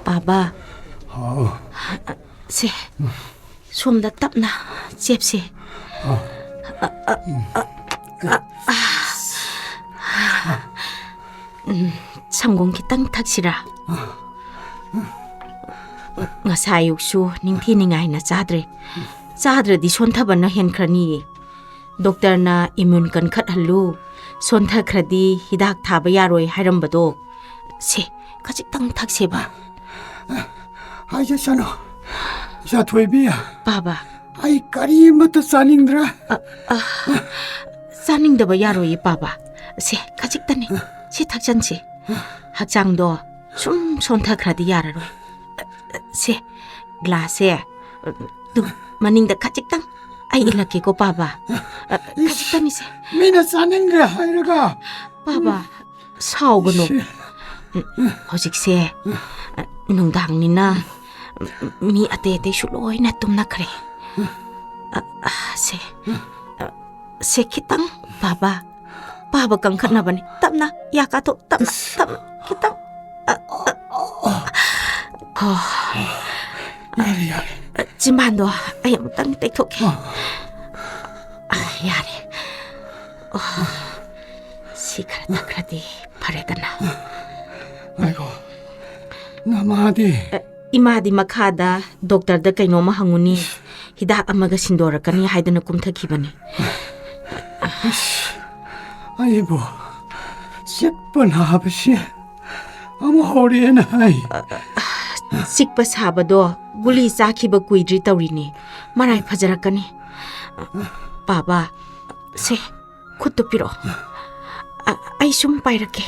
ꯄꯥꯕ꯫ ꯍꯥꯎ꯫ ꯁꯦ, ꯁꯣꯝꯗ ꯇꯞꯅ ꯆꯦꯞꯁꯦ꯫ ꯑ, ꯑ, ꯑ, ꯑ, ꯑ꯫ ꯎꯝ, ꯁꯪꯒꯣꯝ ꯈꯤꯇꯪ ꯊꯛꯁꯤꯔꯥ? ꯉꯁꯥꯏ ꯑꯌꯨꯛꯁꯨ ꯅꯤꯡꯊꯤ ꯅꯤꯡꯉꯥꯏꯅ ꯆꯥꯗ꯭ꯔꯦ꯫ ꯆꯥꯗ꯭ꯔꯗꯤ ꯁꯣꯟꯊꯕꯅ ꯍꯦꯟꯈ꯭ꯔꯅꯤꯌꯦ꯫ ꯗꯣꯛꯇꯔꯅ ꯏꯃ꯭ꯌꯨꯟ ꯀꯟꯈꯠꯍꯜꯂꯨ, ꯁꯣꯟꯊꯈ꯭ꯔꯗꯤ ꯍꯤꯗꯥꯛ ꯊꯥꯕ ꯌꯥꯔꯣꯏ ꯍꯥꯏꯔꯝꯕꯗꯣ꯫ ꯁꯦ, ꯈꯖꯤꯛꯇꯪ ꯊꯛꯁꯦꯕ꯫ ꯍꯥꯏꯖꯁꯅꯨ, ꯏꯆꯥ ꯊꯣꯏꯕꯤ꯫ ꯄꯥꯕ꯫ ꯑꯩ ꯀꯔꯤꯃꯠꯇ ꯆꯥꯅꯤꯡꯗ꯭ꯔꯦ꯫ ꯑ, ꯑ, ꯆꯥꯅꯤꯡꯗꯕ ꯌꯥꯔꯣꯏꯌꯦ, ꯄꯥꯕ꯫ ꯁꯦ, ꯈꯖꯤꯛꯇꯅꯤ꯫ ꯁꯤ ꯊꯛꯆꯟꯁꯤ꯫ ꯍꯛꯆꯥꯡꯗꯣ ꯁꯨꯝ ꯁꯣꯟꯊꯈ꯭ꯔꯗꯤ ꯌꯥꯔꯔꯣꯏ꯫ ꯁꯦ, ꯒ꯭ꯂꯥꯁꯁꯦ, ꯇꯨ, ꯃꯅꯤꯡꯗ ꯈꯖꯤꯛꯇꯪ꯫ ꯑꯩ ꯏꯜꯂꯛꯀꯦꯀꯣ, ꯄꯥꯕ꯫ ꯈꯖꯤꯛꯇꯅꯤꯁꯦ꯫ ꯃꯤꯅ ꯆꯥꯅꯤꯡꯗ꯭ꯔꯦ ꯍꯥꯏꯔꯒ꯫ ꯄꯥꯕ, ꯁꯥꯎꯒꯅꯨ꯫ ꯁꯤ꯫ ꯍꯧꯖꯤꯛꯁꯦ ꯅꯨꯡꯗꯥꯡꯅꯤꯅ ꯃꯤ ꯑꯇꯩ ꯑꯇꯩꯁꯨ ꯂꯣꯏꯅ ꯇꯨꯝꯅꯈ꯭ꯔꯦ꯫ ꯑ, ꯑ, ꯁꯦ, ꯑ, ꯁꯦ ꯈꯤꯇꯪ, ꯄꯥꯕ, ꯄꯥꯕ ꯀꯟꯈꯠꯅꯕꯅꯤ꯫ ꯇꯞꯅ, ꯌꯥ ꯀꯥꯊꯣꯛ, ꯇꯞꯅ, ꯇꯞꯅ, ꯈꯤꯇꯪ꯫ ꯑ, ꯑ, ꯍꯣ꯫ ꯌꯥꯔꯦ, ꯌꯥꯔꯦ꯫ ꯆꯤꯝꯕꯥꯟꯗꯣ ꯑꯩ ꯑꯃꯨꯛꯇꯪ ꯇꯩꯊꯣꯛꯀꯦ꯫ ꯑ꯫ ꯑ, ꯌꯥꯔꯦ꯫ ꯑꯣ, ꯁꯤ ꯈꯔ ꯊꯛꯈ꯭ꯔꯗꯤ ꯐꯔꯦꯗꯅ꯫ ꯉꯥꯏꯈꯣ, ꯅꯃꯥꯗꯤ? ꯑ, ꯏꯃꯥꯗꯤ ꯃꯈꯥꯗ ꯗꯣꯛꯇꯔꯗ ꯀꯩꯅꯣꯝꯃ ꯍꯪꯉꯨꯅꯤ, ꯍꯤꯗꯥꯛ ꯑꯃꯒ ꯁꯤꯟꯗꯣꯔꯛꯀꯅꯤ ꯍꯥꯏꯗꯅ ꯀꯨꯝꯊꯈꯤꯕꯅꯤ꯫ ꯑꯁ, ꯑꯩꯕꯨ ꯆꯤꯛꯄ ꯅꯥꯕꯁꯤ ꯑꯃꯨꯛ ꯍꯧꯔꯛꯑꯦꯅ ꯍꯥꯏ꯫ ꯆꯤꯛꯄ ꯁꯥꯕꯗꯣ ꯒꯨꯂꯤ ꯆꯥꯈꯤꯕ ꯀꯨꯏꯗ꯭ꯔꯤ ꯇꯧꯔꯤꯅꯤ꯫ ꯃꯔꯥꯏ ꯐꯖꯔꯛꯀꯅꯤ꯫ ꯕꯥꯕꯥ, ꯁꯦ, ꯈꯨꯠꯇꯨ ꯄꯤꯔꯛꯑꯣ꯫ ꯑ, ꯑꯩ ꯁꯨꯝ ꯄꯥꯏꯔꯛꯀꯦ꯫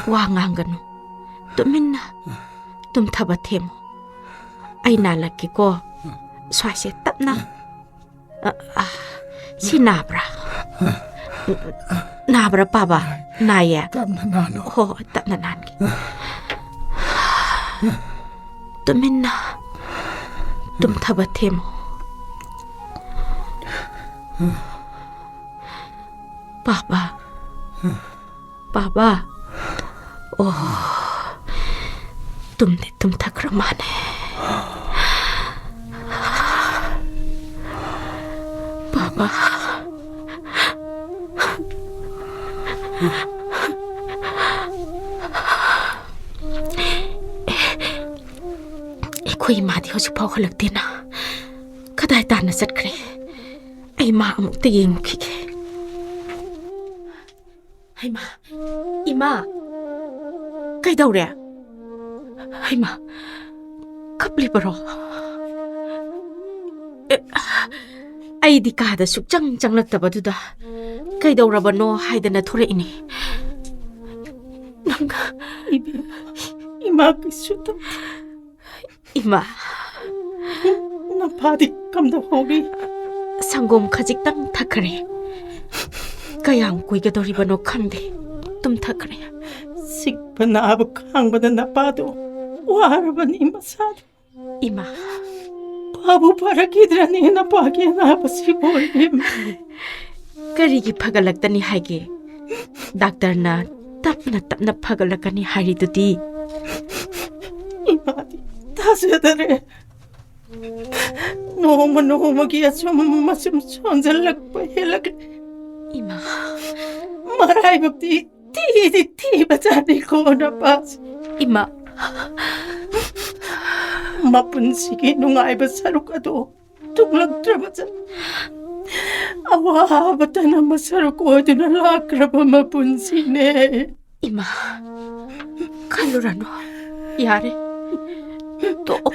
ꯋꯥ ꯉꯥꯡꯒꯅꯨ꯫ ꯇꯨꯃꯤꯟꯅ ꯇꯨꯝꯊꯕ ꯊꯦꯝꯃꯨ꯫ ꯑꯩ ꯅꯥꯜꯂꯛꯀꯦꯀꯣ꯫ ꯁ꯭ꯋꯥꯏꯁꯦ ꯇꯞꯅ꯫ ꯑ, ꯑ, ꯁꯤ ꯅꯥꯕ꯭ꯔꯥ? ꯅꯥꯕ꯭ꯔꯥ, ꯄꯥꯕ? ꯅꯥꯏꯌꯦ? ꯇꯞꯅ ꯅꯥꯜꯂꯨ꯫ ꯍꯣ, ꯍꯣ, ꯇꯞꯅ ꯅꯥꯟꯒꯦ꯫ ꯇꯨꯃꯤꯟꯅ ꯇꯨꯝꯊꯕ ꯊꯦꯝꯃꯨ꯫ ꯄꯥꯕ꯫ ꯄꯥꯕ꯫ ꯑꯣ, ꯇꯨꯝꯗꯤ ꯇꯨꯝꯊꯈ꯭ꯔ ꯃꯥꯅꯦ꯫ ꯄꯥꯕ꯫ ꯑꯩꯈꯣꯏ ꯏꯃꯥꯗꯤ ꯍꯧꯖꯤꯛꯐꯥꯎ ꯍꯜꯂꯛꯇꯦꯅ꯫ ꯀꯗꯥꯏ ꯇꯥꯅ ꯆꯠꯈ꯭ꯔꯦ? ꯑꯩ ꯃꯥ ꯑꯃꯨꯛꯇ ꯌꯦꯡꯉꯨꯈꯤꯒꯦ꯫ ꯍꯩꯃꯥ, ꯏꯃꯥ, ꯀꯩꯗꯧꯔꯦ? ꯍꯩꯃꯥ, ꯀꯞꯂꯤꯕꯔꯣ? ꯑꯦ, ꯑꯩꯗꯤ ꯀꯥꯗ ꯁꯨꯛꯆꯪ ꯆꯪꯂꯛꯇꯕꯗꯨꯗ ꯀꯩꯗꯧꯔꯕꯅꯣ ꯍꯥꯏꯗꯅ ꯊꯣꯔꯛꯏꯅꯤ꯫ ꯅꯪ, ꯏꯕꯦꯝꯃ, ꯏꯃꯥ ꯀꯩꯁꯨ ꯇꯧꯗꯦ꯫ ꯏꯃꯥ꯫ ꯅꯄꯥꯗꯤ ꯀꯝꯗꯧꯍꯧꯔꯤ? ꯁꯪꯒꯣꯝ ꯈꯖꯤꯛꯇꯪ ꯊꯛꯈ꯭ꯔꯦ꯫ ꯀꯌꯥꯝ ꯀꯨꯏꯒꯗꯧꯔꯤꯕꯅꯣ ꯈꯪꯗꯦ꯫ ꯇꯨꯝꯊꯈ꯭ꯔꯦ꯫ ꯁꯤꯛꯄ ꯅꯥꯕ ꯈꯥꯡꯕꯗ ꯅꯄꯥꯗꯣ ꯋꯥꯔꯕꯅꯤ ꯃꯁꯥꯗꯣ꯫ ꯏꯃꯥ꯫ ꯐꯕꯨ ꯐꯔꯛꯈꯤꯗ꯭ꯔꯅꯤ ꯅꯄꯥꯒꯤ ꯑꯅꯥꯕꯁꯤꯕꯨ, ꯏꯕꯦꯝꯃ꯫ ꯀꯔꯤꯒꯤ ꯐꯒꯠꯂꯛꯇꯅꯤ ꯍꯥꯏꯒꯦ? ꯗꯥꯛꯇꯔꯅ ꯇꯞꯅ ꯇꯞꯅ ꯐꯒꯠꯂꯛꯀꯅꯤ ꯍꯥꯏꯔꯤꯗꯨꯗꯤ꯫ ꯏꯃꯥꯗꯤ ꯊꯥꯖꯗꯔꯦ꯫ ꯅꯣꯡꯃ ꯅꯣꯡꯃꯒꯤ ꯑꯁꯨꯝ ꯑꯁꯨꯝ ꯁꯣꯟꯖꯜꯂꯛꯄ ꯍꯦꯜꯂꯛꯂꯦ꯫ ꯏꯃꯥ꯫ ꯃꯔꯥꯏꯕꯛꯇꯤ ꯊꯤꯗꯤ ꯊꯤꯕꯖꯥꯠꯅꯤꯀꯣ ꯅꯄꯥꯁꯦ꯫ ꯏꯃꯥ꯫ ꯃꯄꯨꯟꯁꯤꯒꯤ ꯅꯨꯡꯉꯥꯏꯕ ꯁꯔꯨꯛ ꯑꯗꯣ ꯇꯨꯡꯂꯛꯇ꯭ꯔꯕ ꯖꯥꯠ꯫ ꯑꯋꯥꯕꯇꯅ ꯃꯁꯔꯨꯛ ꯑꯣꯏꯗꯨꯅ ꯂꯥꯛꯈ꯭ꯔꯕ ꯃꯄꯨꯟꯁꯤꯅꯦ꯫ ꯏꯃꯥ, ꯈꯜꯂꯨꯔꯅꯨ꯫ ꯌꯥꯔꯦ꯫ ꯇꯣꯛꯑꯣ꯫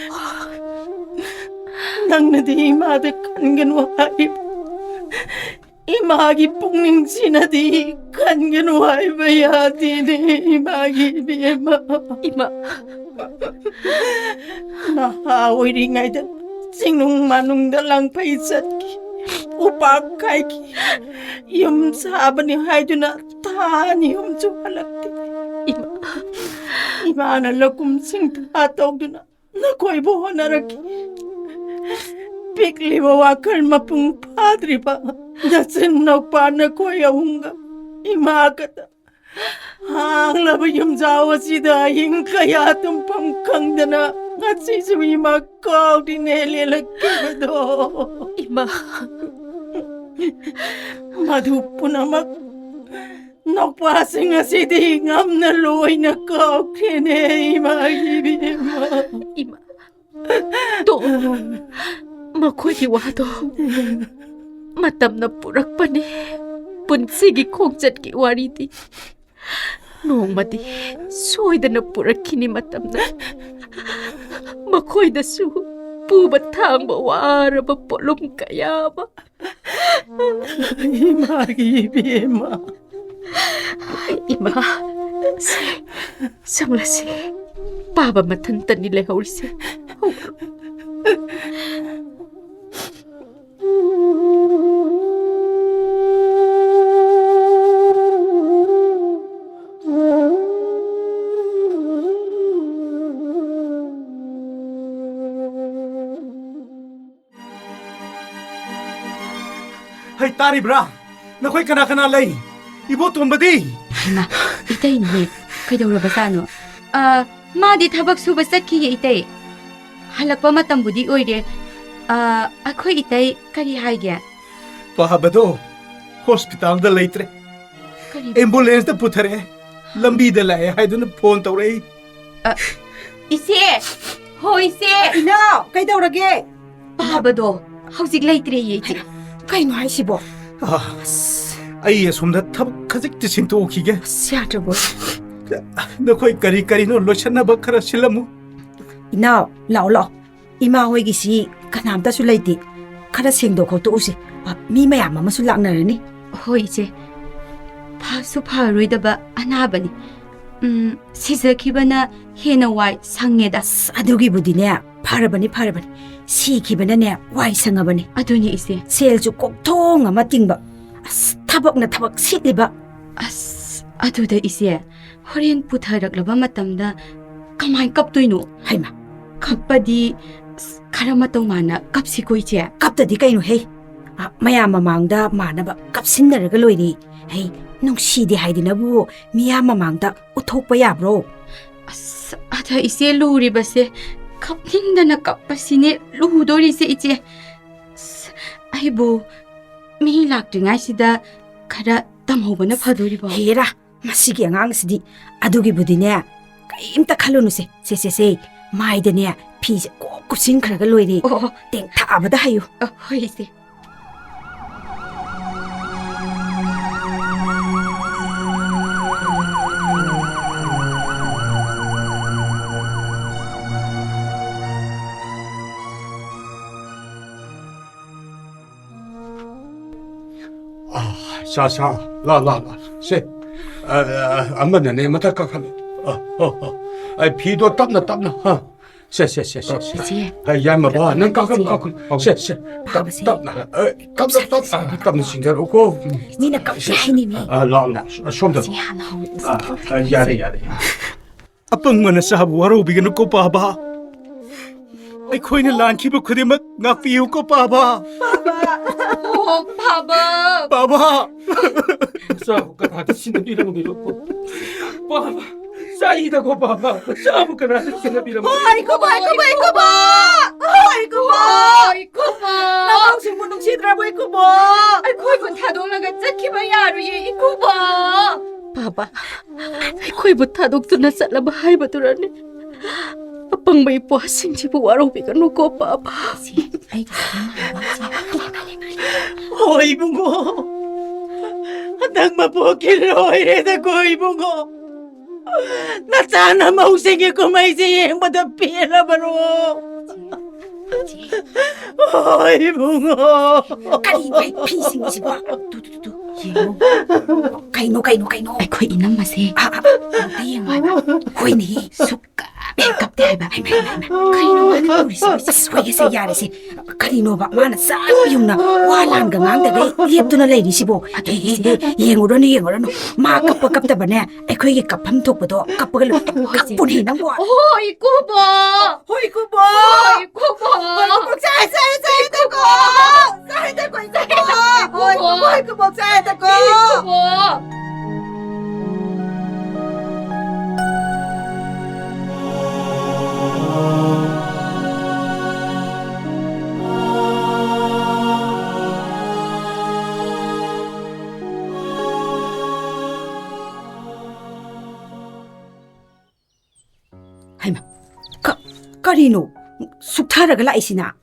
ꯅꯪꯅꯗꯤ ꯏꯃꯥꯗ ꯈꯟꯒꯅꯨ ꯍꯥꯏꯔꯤꯕ꯫ ꯏꯃꯥꯒꯤ ꯄꯨꯛꯅꯤꯡꯁꯤꯅꯗꯤ ꯈꯟꯒꯅꯨ ꯍꯥꯏꯕ ꯌꯥꯗꯦꯅꯦ, ꯏꯃꯥꯒꯤ ꯏꯕꯦꯝꯃ꯫ ꯏꯃꯥ꯫ ꯅꯍꯥ ꯑꯣꯏꯔꯤꯉꯩꯗ ꯆꯤꯡꯅꯨꯡ ꯃꯥꯅꯨꯡꯗ ꯂꯥꯡꯐꯩ ꯆꯠꯈꯤ, ꯎꯄꯥꯛ ꯀꯥꯏꯈꯤ꯫ ꯌꯨꯝ ꯁꯥꯕꯅꯤ ꯍꯥꯏꯗꯨꯅ ꯊꯥ ꯑꯅꯤ ꯑꯍꯨꯝꯁꯨ ꯍꯜꯂꯛꯇꯦ꯫ ꯏꯃꯥ꯫ ꯏꯃꯥꯅ ꯂꯧꯀꯨꯝ ꯁꯤꯡꯊꯥ ꯇꯧꯗꯨꯅ ꯅꯈꯣꯏꯕꯨ ꯍꯣꯠꯅꯔꯛꯈꯤ꯫ ꯄꯤꯛꯂꯤꯕ ꯋꯥꯈꯜ ꯃꯄꯨꯡ ꯐꯥꯗ꯭ꯔꯤꯕ ꯅꯆꯤꯟ ꯅꯧꯄꯥ ꯅꯈꯣꯏ ꯑꯍꯨꯝꯒ ꯏꯃꯥ ꯈꯛꯇ ꯍꯥꯡꯂꯕ ꯌꯨꯝꯖꯥꯎ ꯑꯁꯤꯗ ꯑꯍꯤꯡ ꯀꯌꯥ ꯇꯨꯝꯐꯝ ꯈꯪꯗꯅ ꯉꯁꯤꯁꯨ ꯏꯃꯥ ꯀꯥꯎꯗ꯭ꯔꯤꯅꯦ ꯂꯦꯜꯂꯛꯈꯤꯕꯗꯣ꯫ ꯏꯃꯥ꯫ ꯃꯗꯨ ꯄꯨꯝꯅꯃꯛ ꯅꯧꯄꯥꯁꯤꯡ ꯑꯁꯤꯗꯤ ꯉꯝꯅ ꯂꯣꯏꯅ ꯀꯥꯎꯈ꯭ꯔꯦꯅꯦ, ꯏꯃꯥꯒꯤ ꯏꯕꯦꯝꯃ꯫ ꯏꯃꯥ, ꯇꯣꯛꯑꯣ꯫ ꯃꯈꯣꯏꯒꯤ ꯋꯥꯗꯣ ꯃꯇꯝꯅ ꯄꯨꯔꯛꯄꯅꯤ꯫ ꯄꯨꯟꯁꯤꯒꯤ ꯈꯣꯡꯆꯠꯀꯤ ꯋꯥꯔꯤꯗꯤ ꯅꯣꯡꯃꯗꯤ ꯁꯣꯏꯗꯅ ꯄꯨꯔꯛꯈꯤꯅꯤ ꯃꯇꯝꯅ꯫ ꯃꯈꯣꯏꯗꯁꯨ ꯄꯨꯕ ꯊꯥꯡꯕ ꯋꯥꯔꯕ ꯄꯣꯠꯂꯨꯝ ꯀꯌꯥ ꯑꯃ꯫ ꯏꯃꯥꯒꯤ ꯏꯕꯦꯝꯃ꯫ ꯏꯃꯥ, ꯁꯦ, ꯆꯪꯂꯁꯤ꯫ ꯄꯥꯕ ꯃꯊꯟꯇꯅꯤ ꯂꯩꯍꯧꯔꯤꯁꯦ꯫ ꯍꯧꯒꯠꯂꯣ꯫ ꯍꯩ, ꯇꯥꯔꯤꯕ꯭ꯔꯥ? ꯅꯈꯣꯏ ꯀꯅꯥ ꯀꯅꯥ ꯂꯩ? ꯏꯕꯣꯇꯣꯝꯕꯗꯤ? ꯍꯩꯃꯥ, ꯏꯇꯩꯅꯦ꯫ ꯀꯩꯗꯧꯔꯕꯖꯥꯠꯅꯣ? ꯑ, ꯃꯥꯗꯤ ꯊꯕꯛ ꯁꯨꯕ ꯆꯠꯈꯤꯌꯦ, ꯏꯇꯩ꯫ ꯍꯜꯂꯛꯄ ꯃꯇꯝꯕꯨꯗꯤ ꯑꯣꯏꯔꯦ꯫ ꯑ, ꯑꯩꯈꯣꯏ ꯏꯇꯩ ꯀꯔꯤ ꯍꯥꯏꯒꯦ? ꯄꯥꯕꯗꯣ ꯍꯣꯁꯄꯤꯇꯥꯜꯗ ꯂꯩꯇ꯭ꯔꯦ꯫ ꯀꯔꯤ? ꯑꯦꯝꯕꯨꯂꯦꯟꯁꯇ ꯄꯨꯊꯔꯛꯑꯦ꯫ ꯂꯝꯕꯤꯗ ꯂꯥꯛꯑꯦ ꯍꯥꯏꯗꯨꯅ ꯐꯣꯟ ꯇꯧꯔꯛꯏ꯫ ꯑ, ꯏꯆꯦ! ꯍꯣ, ꯏꯆꯦ! ꯏꯅꯥꯎ, ꯀꯩꯗꯧꯔꯒꯦ? ꯄꯥꯕꯗꯣ ꯍꯧꯖꯤꯛ ꯂꯩꯇ꯭ꯔꯦꯌꯦ, ꯏꯆꯦ꯫ ꯀꯩꯅꯣ ꯍꯥꯏꯁꯤꯕꯣ? ꯑ, ꯑꯁ, ꯑꯩ ꯑꯁꯣꯝꯗ ꯊꯕꯛ ꯈꯖꯤꯛꯇ ꯁꯤꯟꯇꯣꯛꯈꯤꯒꯦ꯫ ꯑꯁ, ꯌꯥꯗ꯭ꯔꯕꯣ? ꯅꯈꯣꯏ ꯀꯔꯤ ꯀꯔꯤꯅꯣ ꯂꯣꯏꯁꯟꯅꯕ ꯈꯔ ꯁꯤꯜꯂꯝꯃꯨ꯫ ꯏꯅꯥꯎ, ꯂꯥꯛꯑꯣ, ꯂꯥꯛꯑꯣ꯫ ꯏꯃꯥ ꯍꯣꯏꯒꯤꯁꯤ ꯀꯅꯥꯝꯇꯁꯨ ꯂꯩꯇꯦ꯫ ꯈꯔ ꯁꯦꯡꯗꯣꯛ ꯈꯣꯠꯇꯣꯛꯎꯁꯤ꯫ ꯑ, ꯃꯤ ꯃꯌꯥꯝ ꯑꯃꯁꯨ ꯂꯥꯛꯅꯔꯅꯤ꯫ ꯍꯣꯏ, ꯏꯆꯦ꯫ ꯐꯁꯨ ꯐꯔꯣꯏꯗꯕ ꯑꯅꯥꯕꯅꯤ꯫ ꯎꯝ, ꯁꯤꯖꯈꯤꯕꯅ ꯍꯦꯟꯅ ꯋꯥꯏ ꯁꯪꯉꯦꯗ꯫ ꯑꯁ, ꯑꯗꯨꯒꯤꯕꯨꯗꯤꯅꯦ, ꯐꯔꯕꯅꯤ, ꯐꯔꯕꯅꯤ꯫ ꯁꯤꯈꯤꯕꯅꯅꯦ, ꯋꯥꯏ ꯁꯪꯉꯕꯅꯤ꯫ ꯑꯗꯨꯅꯤ, ꯏꯆꯦ꯫ ꯁꯦꯜꯁꯨ ꯀꯣꯛꯊꯣꯡ ꯑꯃ ꯇꯤꯡꯕ꯫ ꯑꯁ, ꯊꯕꯛꯅ ꯊꯕꯛ ꯁꯤꯠꯂꯤꯕ꯫ ꯑꯁ, ꯑꯗꯨꯗ, ꯏꯆꯦ, ꯍꯣꯔꯦꯟ ꯄꯨꯊꯔꯛꯂꯕ ꯃꯇꯝꯗ ꯀꯃꯥꯏ ꯀꯞꯇꯣꯏꯅꯣ? ꯍꯩꯃꯥ꯫ ꯀꯞꯄꯗꯤ, ꯑꯁ, ꯈꯔ ꯃꯇꯧ ꯃꯥꯟꯅ ꯀꯞꯁꯤꯀꯣ, ꯏꯆꯦ꯫ ꯀꯞꯇꯗꯤ ꯀꯩꯅꯣꯍꯦ? ꯑ, ꯃꯌꯥꯝ ꯃꯃꯥꯡꯗ ꯃꯥꯟꯅꯕ ꯀꯞꯁꯤꯟꯅꯔꯒ ꯂꯣꯏꯔꯦ꯫ ꯍꯩ, ꯅꯨꯡꯁꯤꯗꯦ ꯍꯥꯏꯗꯅꯕꯨ ꯃꯤꯌꯥꯝ ꯃꯃꯥꯡꯗ ꯎꯠꯊꯣꯛꯄ ꯌꯥꯕ꯭ꯔꯣ? ꯑꯁ, ꯑꯗ ꯏꯆꯦ ꯂꯨꯔꯤꯕꯁꯦ, ꯀꯞꯅꯤꯡꯗꯅ ꯀꯞꯄꯁꯤꯅꯦ ꯂꯨꯗꯣꯔꯤꯁꯦ, ꯏꯆꯦ꯫ ꯑꯁ, ꯑꯩꯕꯨ ꯃꯤ ꯂꯥꯛꯇ꯭ꯔꯤꯉꯩꯁꯤꯗ ꯈꯔ ꯇꯝꯍꯧꯕꯅ ꯐꯗꯣꯔꯤꯕꯣ? ꯍꯦꯔꯥ, ꯃꯁꯤꯒꯤ ꯑꯉꯥꯡꯁꯤꯗꯤ꯫ ꯑꯗꯨꯒꯤꯕꯨꯗꯤꯅꯦ, ꯀꯔꯤꯝꯇ ꯈꯜꯂꯨꯅꯨꯁꯦ꯫ ꯁꯦ, ꯁꯦ, ꯁꯦ, ꯃꯥꯏꯗꯅꯦ ꯐꯤꯁꯦ ꯀꯣꯛ ꯀꯨꯞꯁꯤꯟꯈ꯭ꯔꯒ ꯂꯣꯏꯔꯦ꯫ ꯑꯣ, ꯑꯣ꯫ ꯇꯦꯡꯊꯥꯕꯗ ꯍꯩꯌꯨ꯫ ꯑ, ꯍꯣꯏ, ꯏꯆꯦ꯫ ꯑꯥ, ꯁꯥ, ꯁꯥ, ꯂꯥ, ꯂꯥ, ꯂꯥ, ꯁꯦ꯫ ꯑ, ꯑ, ꯑꯃꯅꯅꯦ ꯃꯊꯛ ꯀꯥꯈꯠꯂꯨ꯫ ꯑ, ꯍꯣ, ꯍꯣ꯫ ꯑ, ꯐꯤꯗꯣ ꯇꯞꯅ, ꯇꯞꯅ, ꯍꯥ꯫ ꯁꯦ, ꯁꯦ, ꯁꯦ, ꯁꯦ, ꯁꯦ꯫ ꯏꯆꯦ꯫ ꯑ, ꯌꯥꯏꯃꯕ, ꯅꯪ ꯀꯥꯈꯠꯂꯨ, ꯀꯥꯈꯠꯂꯨ꯫ ꯁꯦ, ꯁꯦ꯫ ꯇꯞ-, ꯄꯥꯕꯁꯦ꯫ ꯇꯞꯅ, ꯑ, ꯇꯞꯅ, ꯇꯞꯅ, ꯇꯞꯅ ꯆꯤꯡꯊꯔꯛꯎꯀꯣ꯫ ꯃꯤꯅ ꯀꯞꯁꯦ ꯍꯥꯏꯅꯤ, ꯃꯤ꯫ ꯑ, ꯂꯥꯎ, ꯂꯥꯎ꯫ ꯑ, ꯁꯣꯝꯗ꯫ ꯏꯆꯦ ꯍꯥꯟꯅ ꯍꯧꯔꯛꯑꯣ꯫ ꯑ, ꯑ, ꯌꯥꯔꯦ, ꯌꯥꯔꯦ꯫ ꯑꯄꯪꯕꯅ ꯆꯥꯕ ꯋꯥꯔꯧꯕꯤꯒꯅꯨꯀꯣ, ꯄꯥꯕ꯫ ꯑꯩꯈꯣꯏꯅ ꯂꯥꯟꯈꯤꯕ ꯈꯨꯗꯤꯡꯃꯛ ꯉꯥꯛꯄꯤꯌꯨꯀꯣ, ꯄꯥꯕ꯫ ꯄꯥꯕ꯫ ꯑꯣ, ꯄꯥꯕ꯫ ꯄꯥꯕ꯫ ꯃꯆꯥꯕꯨ ꯀꯅꯥꯗ ꯁꯤꯟꯅꯕꯤꯔꯝꯒꯦ, ꯄꯥꯕ? ꯇꯥꯛꯏꯗꯀꯣ, ꯄꯥꯕ꯫ ꯃꯆꯥꯕꯨ ꯀꯅꯥꯅ ꯁꯦꯟꯅꯕꯤꯔꯝꯃꯣ? ꯍꯣꯏ, ꯏꯀꯨꯕꯣ, ꯏꯀꯨꯕꯣ, ꯏꯀꯨꯕꯣ! ꯍꯣꯏ, ꯏꯀꯨꯕꯣ! ꯍꯣꯏ, ꯏꯀꯨꯕꯣ! ꯅꯃꯧꯁꯤꯡꯕꯨ ꯅꯨꯡꯁꯤꯗ꯭ꯔꯕꯣ, ꯏꯀꯨꯕꯣ? ꯑꯩꯈꯣꯏꯕꯨ ꯊꯥꯗꯣꯛꯂꯒ ꯆꯠꯈꯤꯕ ꯌꯥꯔꯣꯏꯌꯦ, ꯏꯀꯨꯕꯣ! ꯄꯥꯕ, ꯑꯩꯈꯣꯏꯕꯨ ꯊꯥꯗꯣꯛꯇꯨꯅ ꯆꯠꯂꯕ ꯍꯥꯏꯕꯗꯨꯔꯅꯦ? ꯑꯄꯪꯕ ꯏꯄ꯭ꯋꯥꯁꯤꯡꯁꯤꯕꯨ ꯋꯥꯔꯧꯕꯤꯒꯅꯨꯀꯣ, ꯄꯥꯕ꯫ ꯍꯣꯏ, ꯏꯕꯨꯡꯉꯣ꯫ ꯍꯟꯗꯛ ꯃꯄꯣꯛꯀꯤ ꯂꯣꯏꯔꯦꯗꯀꯣ, ꯏꯕꯨꯡꯉꯣ꯫ ꯅꯆꯥ ꯅꯃꯧꯁꯤꯡꯒꯤ ꯀꯨꯝꯍꯩꯁꯦ ꯌꯦꯡꯕꯗ ꯄꯦꯜꯂꯕꯔꯣ? ꯍꯣꯏ, ꯏꯕꯨꯡꯉꯣ꯫ ꯀꯔꯤꯅꯣ ꯑꯩ ꯐꯤꯁꯤꯡꯁꯤꯕꯣ? ꯇꯨ, ꯇꯨ, ꯇꯨ, ꯇꯨ, ꯌꯦꯡꯉꯣ꯫ ꯀꯩꯅꯣ, ꯀꯩꯅꯣ, ꯀꯩꯅꯣ? ꯑꯩꯈꯣꯏ ꯏꯅꯝꯃꯁꯦ꯫ ꯑꯥ, ꯑꯥ, ꯑꯥ, ꯑꯝꯇ ꯌꯦꯡꯉꯣ ꯍꯥꯏꯕ꯫ ꯍꯣꯏꯅꯦꯍꯦ꯫ ꯁꯨꯛ ꯀꯞ ꯍꯦꯛ ꯀꯞꯇꯦ ꯍꯥꯏꯕ꯫ ꯍꯩꯃꯥ, ꯍꯩꯃꯥ, ꯍꯩꯃꯥ꯫ ꯀꯩꯅꯣ ꯃꯥꯅ ꯇꯧꯔꯤꯁꯤꯕꯣ? ꯑꯁ, ꯍꯣꯏꯒꯦꯁꯦ, ꯌꯥꯔꯦꯁꯦ꯫ ꯀꯔꯤꯅꯣꯕ ꯃꯥꯅ ꯆꯥꯛ ꯌꯨꯡꯅ ꯋꯥ ꯂꯥꯟꯒ ꯉꯥꯡꯗꯒꯩ ꯂꯦꯞꯇꯨꯅ ꯂꯩꯔꯤꯁꯤꯕꯣ? ꯑꯗꯨꯅꯦ꯫ ꯑꯦ, ꯑꯦ, ꯑꯦ, ꯌꯦꯡꯉꯨꯔꯅꯨ, ꯌꯦꯡꯉꯨꯔꯅꯨ꯫ ꯃꯥ ꯀꯞꯄ ꯀꯞꯇꯕꯅꯦ, ꯑꯩꯈꯣꯏꯒꯤ ꯀꯞꯐꯝ ꯊꯣꯛꯄꯗꯣ ꯀꯞꯄꯒ ꯂꯣꯏ꯫ ꯍꯣꯏ, ꯏꯆꯦ꯫ ꯀꯞꯄꯨꯅꯦ ꯅꯪꯕꯣ꯫ ꯍꯣꯏ, ꯏꯀꯨꯕꯣ꯫ ꯍꯣꯏ, ꯏꯀꯨꯕꯣ꯫ ꯍꯣꯏ, ꯏꯀꯨꯕꯣ꯫ ꯍꯣꯏ, ꯏꯀꯨꯕꯣꯛ, ꯆꯥꯏ, ꯆꯥꯏ, ꯆꯥꯏ, ꯏꯀꯨꯕꯣꯛ꯫ ꯆꯥꯏ, ꯆꯥꯏ, ꯆꯥꯏ, ꯏꯀꯨꯕꯣꯛ꯫ ꯍꯣꯏ, ꯏꯀꯨꯕꯣ꯫ ꯍꯣꯏ, ꯏꯀꯨꯕꯣꯛ, ꯆꯥꯏ, ꯆꯥꯏ, ꯏꯀꯨꯕꯣꯛ꯫ ꯏꯀꯨꯕꯣ꯫ ꯍꯩꯃꯥ, ꯀ-, ꯀꯔꯤꯅꯣ? ꯁꯨꯛꯊꯔꯒ ꯂꯥꯛꯏꯁꯤꯅ?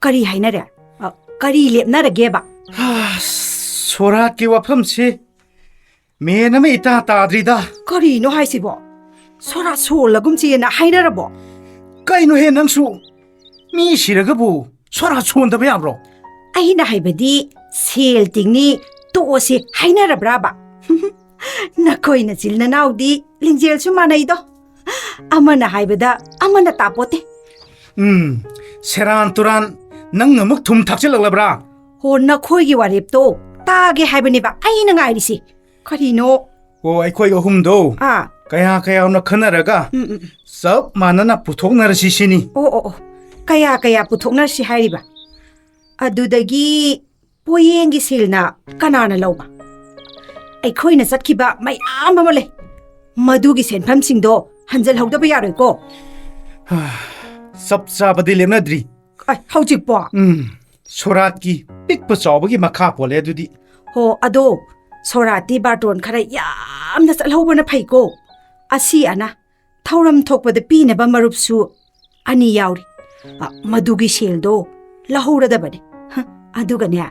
ꯀꯔꯤ ꯍꯥꯏꯅꯔꯦ? ꯑ, ꯀꯔꯤ ꯂꯦꯞꯅꯔꯒꯦꯕ? ꯍꯥ, ꯁꯣꯔꯥꯠꯀꯤ ꯋꯥꯐꯝꯁꯤ ꯃꯦꯟ ꯑꯃ ꯏꯇꯥ ꯇꯥꯗ꯭ꯔꯤꯗ꯫ ꯀꯔꯤꯅꯣ ꯍꯥꯏꯁꯤꯕꯣ? ꯁꯣꯔꯥꯠ ꯁꯣꯜꯂꯒꯨꯝꯁꯦꯅ ꯍꯥꯏꯅꯔꯕꯣ? ꯀꯩꯅꯣꯍꯦ ꯅꯪꯁꯨ? ꯃꯤ ꯁꯤꯔꯒꯕꯨ ꯁꯣꯔꯥꯠ ꯁꯣꯟꯗꯕ ꯌꯥꯕ꯭ꯔꯣ? ꯑꯩꯅ ꯍꯥꯏꯕꯗꯤ ꯁꯦꯜ ꯇꯤꯡꯅꯤ, ꯇꯣꯛꯑꯁꯤ ꯍꯥꯏꯅꯔꯕ꯭ꯔꯥꯕ? ꯅꯈꯣꯏ ꯅꯆꯤꯜ ꯅꯅꯥꯎꯗꯤ ꯂꯤꯡꯖꯦꯜꯁꯨ ꯃꯥꯟꯅꯩꯗꯣ꯫ ꯑꯃꯅ ꯍꯥꯏꯕꯗ ꯑꯃꯅ ꯇꯥꯄꯣꯠꯇꯦ꯫ ꯎꯝ, ꯁꯦꯔꯥꯟ ꯇꯨꯔꯥꯟ ꯅꯪꯅ ꯑꯃꯨꯛ ꯊꯨꯝ ꯊꯥꯛꯆꯤꯜꯂꯛꯂꯕ꯭ꯔꯥ? ꯍꯣ, ꯅꯈꯣꯏꯒꯤ ꯋꯥꯔꯦꯞꯇꯣ ꯇꯥꯒꯦ ꯍꯥꯏꯕꯅꯦꯕ ꯑꯩꯅ ꯉꯥꯏꯔꯤꯁꯤ꯫ ꯀꯔꯤꯅꯣ? ꯑꯣ, ꯑꯩꯈꯣꯏ ꯑꯍꯨꯝꯗꯣ ꯑꯥ꯫ ꯀꯌꯥ ꯀꯌꯥꯅꯣ ꯈꯟꯅꯔꯒ ꯎꯝ, ꯎꯝ, ꯎꯝ꯫ ꯆꯞ ꯃꯥꯟꯅꯅ ꯄꯨꯊꯣꯛꯅꯔꯁꯤ ꯁꯤꯅꯤ꯫ ꯑꯣ, ꯑꯣ, ꯑꯣ꯫ ꯀꯌꯥ ꯀꯌꯥ ꯄꯨꯊꯣꯛꯅꯔꯁꯤ ꯍꯥꯏꯔꯤꯕ? ꯑꯗꯨꯗꯒꯤ ꯄꯣꯌꯦꯡꯒꯤ ꯁꯦꯜꯅ ꯀꯅꯥꯅ ꯂꯧꯕ? ꯑꯩꯈꯣꯏꯅ ꯆꯠꯈꯤꯕ ꯃꯌꯥꯝ ꯑꯃ ꯂꯩ꯫ ꯃꯗꯨꯒꯤ ꯁꯦꯟꯐꯝꯁꯤꯡꯗꯣ ꯍꯟꯖꯜꯍꯧꯗꯕ ꯌꯥꯔꯣꯏꯀꯣ꯫ ꯆꯞ ꯆꯥꯕꯗꯤ ꯂꯦꯞꯅꯗ꯭ꯔꯤ꯫ ꯑꯩ, ꯍꯧꯖꯤꯛꯄꯣ? ꯎꯝ, ꯁꯣꯔꯥꯠꯀꯤ ꯄꯤꯛꯄ ꯆꯥꯎꯕꯒꯤ ꯃꯈꯥ ꯄꯣꯜꯂꯦ ꯑꯗꯨꯗꯤ꯫ ꯍꯣ, ꯑꯗꯣ ꯁꯣꯔꯥꯠꯇꯤ ꯕꯥꯔꯇꯣꯟ ꯈꯔ ꯌꯥꯝꯅ ꯆꯠꯍꯧꯕꯅ ꯐꯩꯀꯣ꯫ ꯑꯁꯤ ꯑꯅꯥ ꯊꯧꯔꯝ ꯊꯣꯛꯄꯗ ꯄꯤꯅꯕ ꯃꯔꯨꯞꯁꯨ ꯑꯅꯤ ꯌꯥꯎꯔꯤ꯫ ꯑ, ꯃꯗꯨꯒꯤ ꯁꯦꯜꯗꯣ ꯂꯧꯍꯧꯔꯗꯕꯅꯤ꯫ ꯍ, ꯑꯗꯨꯒꯅꯦ,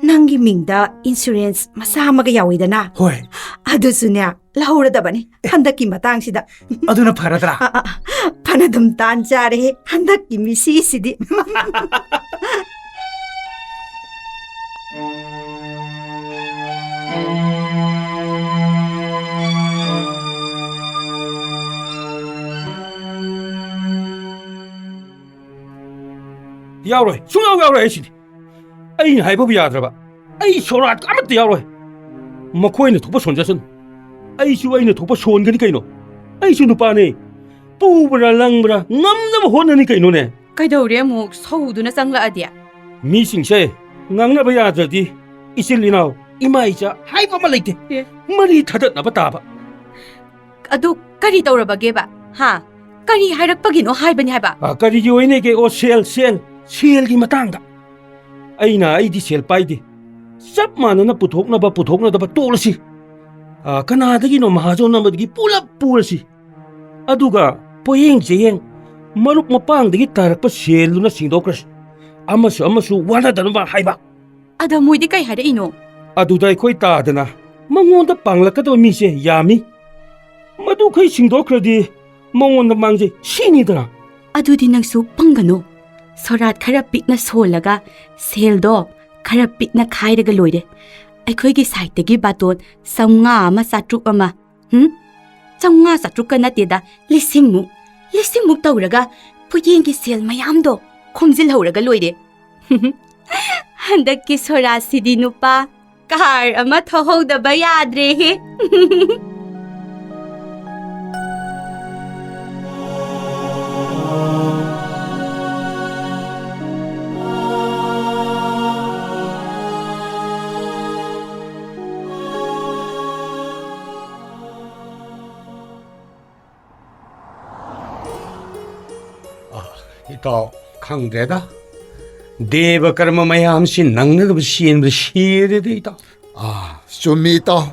ꯅꯪꯒꯤ ꯃꯤꯡꯗ ꯏꯟꯁꯨꯔꯦꯟꯁ ꯃꯆꯥ ꯑꯃꯒ ꯌꯥꯎꯋꯤꯗꯅ? ꯍꯣꯏ꯫ ꯑꯗꯨꯁꯨꯅꯦ, ꯂꯧꯍꯧꯔꯗꯕꯅꯤ ꯍꯟꯗꯛꯀꯤ ꯃꯇꯥꯡꯁꯤꯗ꯫ ꯑꯗꯨꯅ ꯐꯔꯗ꯭ꯔꯥ? ꯑ, ꯑ, ꯐꯅꯗꯨꯝ ꯇꯥꯟ ꯆꯥꯔꯦꯍꯦ ꯍꯟꯗꯛꯀꯤ ꯃꯤꯁꯤꯁꯤꯗꯤ꯫ ꯌꯥꯎꯔꯣꯏ, ꯁꯨꯡꯌꯥꯎ ꯌꯥꯎꯔꯣꯏ ꯑꯩꯁꯤꯗꯤ꯫ ꯑꯩꯅ ꯍꯥꯏꯕꯕꯨ ꯌꯥꯗ꯭ꯔꯕ? ꯑꯩ ꯁꯣꯔꯥꯠꯀ ꯑꯃꯠꯇ ꯌꯥꯎꯔꯣꯏ꯫ ꯃꯈꯣꯏꯅ ꯊꯣꯛꯄ ꯁꯣꯟꯖꯁꯅꯨ, ꯑꯩꯁꯨ ꯑꯩꯅ ꯊꯣꯛꯄ ꯁꯣꯟꯒꯅꯤ ꯀꯩꯅꯣ꯫ ꯑꯩꯁꯨ ꯅꯨꯄꯥꯅꯦ, ꯄꯨꯕ꯭ꯔꯥ ꯂꯪꯕ꯭ꯔꯥ ꯉꯝꯅꯕ ꯍꯣꯠꯅꯅꯤ ꯀꯩꯅꯣꯅꯦ꯫ ꯀꯩꯗꯧꯔꯦ ꯑꯃꯨꯛ ꯁꯧꯗꯨꯅ ꯆꯪꯂꯛꯑꯗꯤ? ꯃꯤꯁꯤꯡꯁꯦ ꯉꯥꯡꯅꯕ ꯌꯥꯗ꯭ꯔꯗꯤ ꯏꯆꯤꯜ ꯏꯅꯥꯎ, ꯏꯃꯥ ꯏꯆꯥ ꯍꯥꯏꯕ ꯑꯃ ꯂꯩꯇꯦ꯫ ꯑꯦ꯫ ꯃꯔꯤ ꯊꯗꯠꯅꯕ ꯇꯥꯕ꯫ ꯑꯗꯨ ꯀꯔꯤ ꯇꯧꯔꯕꯒꯦꯕ? ꯍꯥ? ꯀꯔꯤ ꯍꯥꯏꯔꯛꯄꯒꯤꯅꯣ ꯍꯥꯏꯕꯅꯤ ꯍꯥꯏꯕ? ꯑ, ꯀꯔꯤꯒꯤ ꯑꯣꯏꯅꯤꯒꯦ? ꯑꯣ, ꯁꯦꯜ, ꯁꯦꯜ, ꯁꯦꯜꯒꯤ ꯃꯇꯥꯡꯗ꯫ ꯑꯩꯅ ꯑꯩꯗꯤ ꯁꯦꯜ ꯄꯥꯏꯗꯦ꯫ ꯆꯞ ꯃꯥꯟꯅꯅ ꯄꯨꯊꯣꯛꯅꯕ ꯄꯨꯊꯣꯛꯅꯗꯕ ꯇꯣꯛꯂꯁꯤ꯫ ꯑ, ꯀꯅꯥꯗꯒꯤꯅꯣ ꯃꯍꯥꯖꯣꯟ ꯑꯃꯗꯒꯤ ꯄꯨꯂꯞ ꯄꯨꯔꯁꯤ꯫ ꯑꯗꯨꯒ ꯄꯣꯌꯦꯡ ꯆꯦꯌꯦꯡ, ꯃꯔꯨꯞ ꯃꯄꯥꯡꯗꯒꯤ ꯇꯥꯔꯛꯄ ꯁꯦꯜꯗꯨꯅ ꯁꯤꯡꯗꯣꯛꯈ꯭ꯔꯁꯤ꯫ ꯑꯃꯁꯨ ꯑꯃꯁꯨ ꯋꯥꯅꯗꯅꯕ ꯍꯥꯏꯕ꯫ ꯑꯗ ꯃꯣꯏꯗꯤ ꯀꯩ ꯍꯥꯏꯔꯛꯏꯅꯣ? ꯑꯗꯨꯗ ꯑꯩꯈꯣꯏ ꯇꯥꯗꯅ ꯃꯉꯣꯟꯗ ꯄꯥꯡꯂꯛꯀꯗꯕ ꯃꯤꯁꯦ ꯌꯥꯝꯃꯤ꯫ ꯃꯗꯨꯈꯩ ꯁꯤꯡꯗꯣꯛꯈ꯭ꯔꯗꯤ ꯃꯉꯣꯟꯗ ꯃꯥꯡꯖꯩ ꯁꯤꯅꯤꯗꯅ꯫ ꯑꯗꯨꯗꯤ ꯅꯪꯁꯨ ꯄꯪꯒꯅꯨ꯫ ꯁꯣꯔꯥꯠ ꯈꯔ ꯄꯤꯛꯅ ꯁꯣꯜꯂꯒ ꯁꯦꯜꯗꯣ ꯈꯔ ꯄꯤꯛꯅ ꯈꯥꯏꯔꯒ ꯂꯣꯏꯔꯦ꯫ ꯑꯩꯈꯣꯏꯒꯤ ꯁꯥꯏꯠꯇꯒꯤ ꯕꯥꯇꯣꯟ ꯆꯥꯝꯃꯉꯥ ꯑꯃ, ꯆꯥꯇ꯭ꯔꯨꯛ ꯑꯃ, ꯍꯨꯝ? ꯆꯥꯝꯃꯉꯥ ꯆꯥꯇ꯭ꯔꯨꯛꯀ ꯅꯠꯇꯦꯗ, ꯂꯤꯁꯤꯡꯃꯨꯛ, ꯂꯤꯁꯤꯡꯃꯨꯛ ꯇꯧꯔꯒ ꯄꯨꯌꯦꯡꯒꯤ ꯁꯦꯜ ꯃꯌꯥꯝꯗꯣ ꯈꯣꯝꯖꯤꯜꯍꯧꯔꯒ ꯂꯣꯏꯔꯦ꯫ ꯍꯟꯗꯛꯀꯤ ꯁꯣꯔꯥꯠꯁꯤꯗꯤ ꯅꯨꯄꯥ, ꯀꯥꯔ ꯑꯃ ꯊꯧꯍꯧꯗꯕ ꯌꯥꯗ꯭ꯔꯦꯍꯦ꯫ ꯏꯇꯥꯎ, ꯈꯪꯗ꯭ꯔꯦꯗ꯫ ꯗꯦꯕ ꯀꯔꯃ ꯃꯌꯥꯝꯁꯤ ꯅꯪꯅꯗꯕ ꯆꯦꯟꯕꯗ ꯁꯤꯔꯦꯗ, ꯏꯇꯥꯎ꯫ ꯑꯥ, ꯆꯨꯝꯃꯤ, ꯏꯇꯥꯎ꯫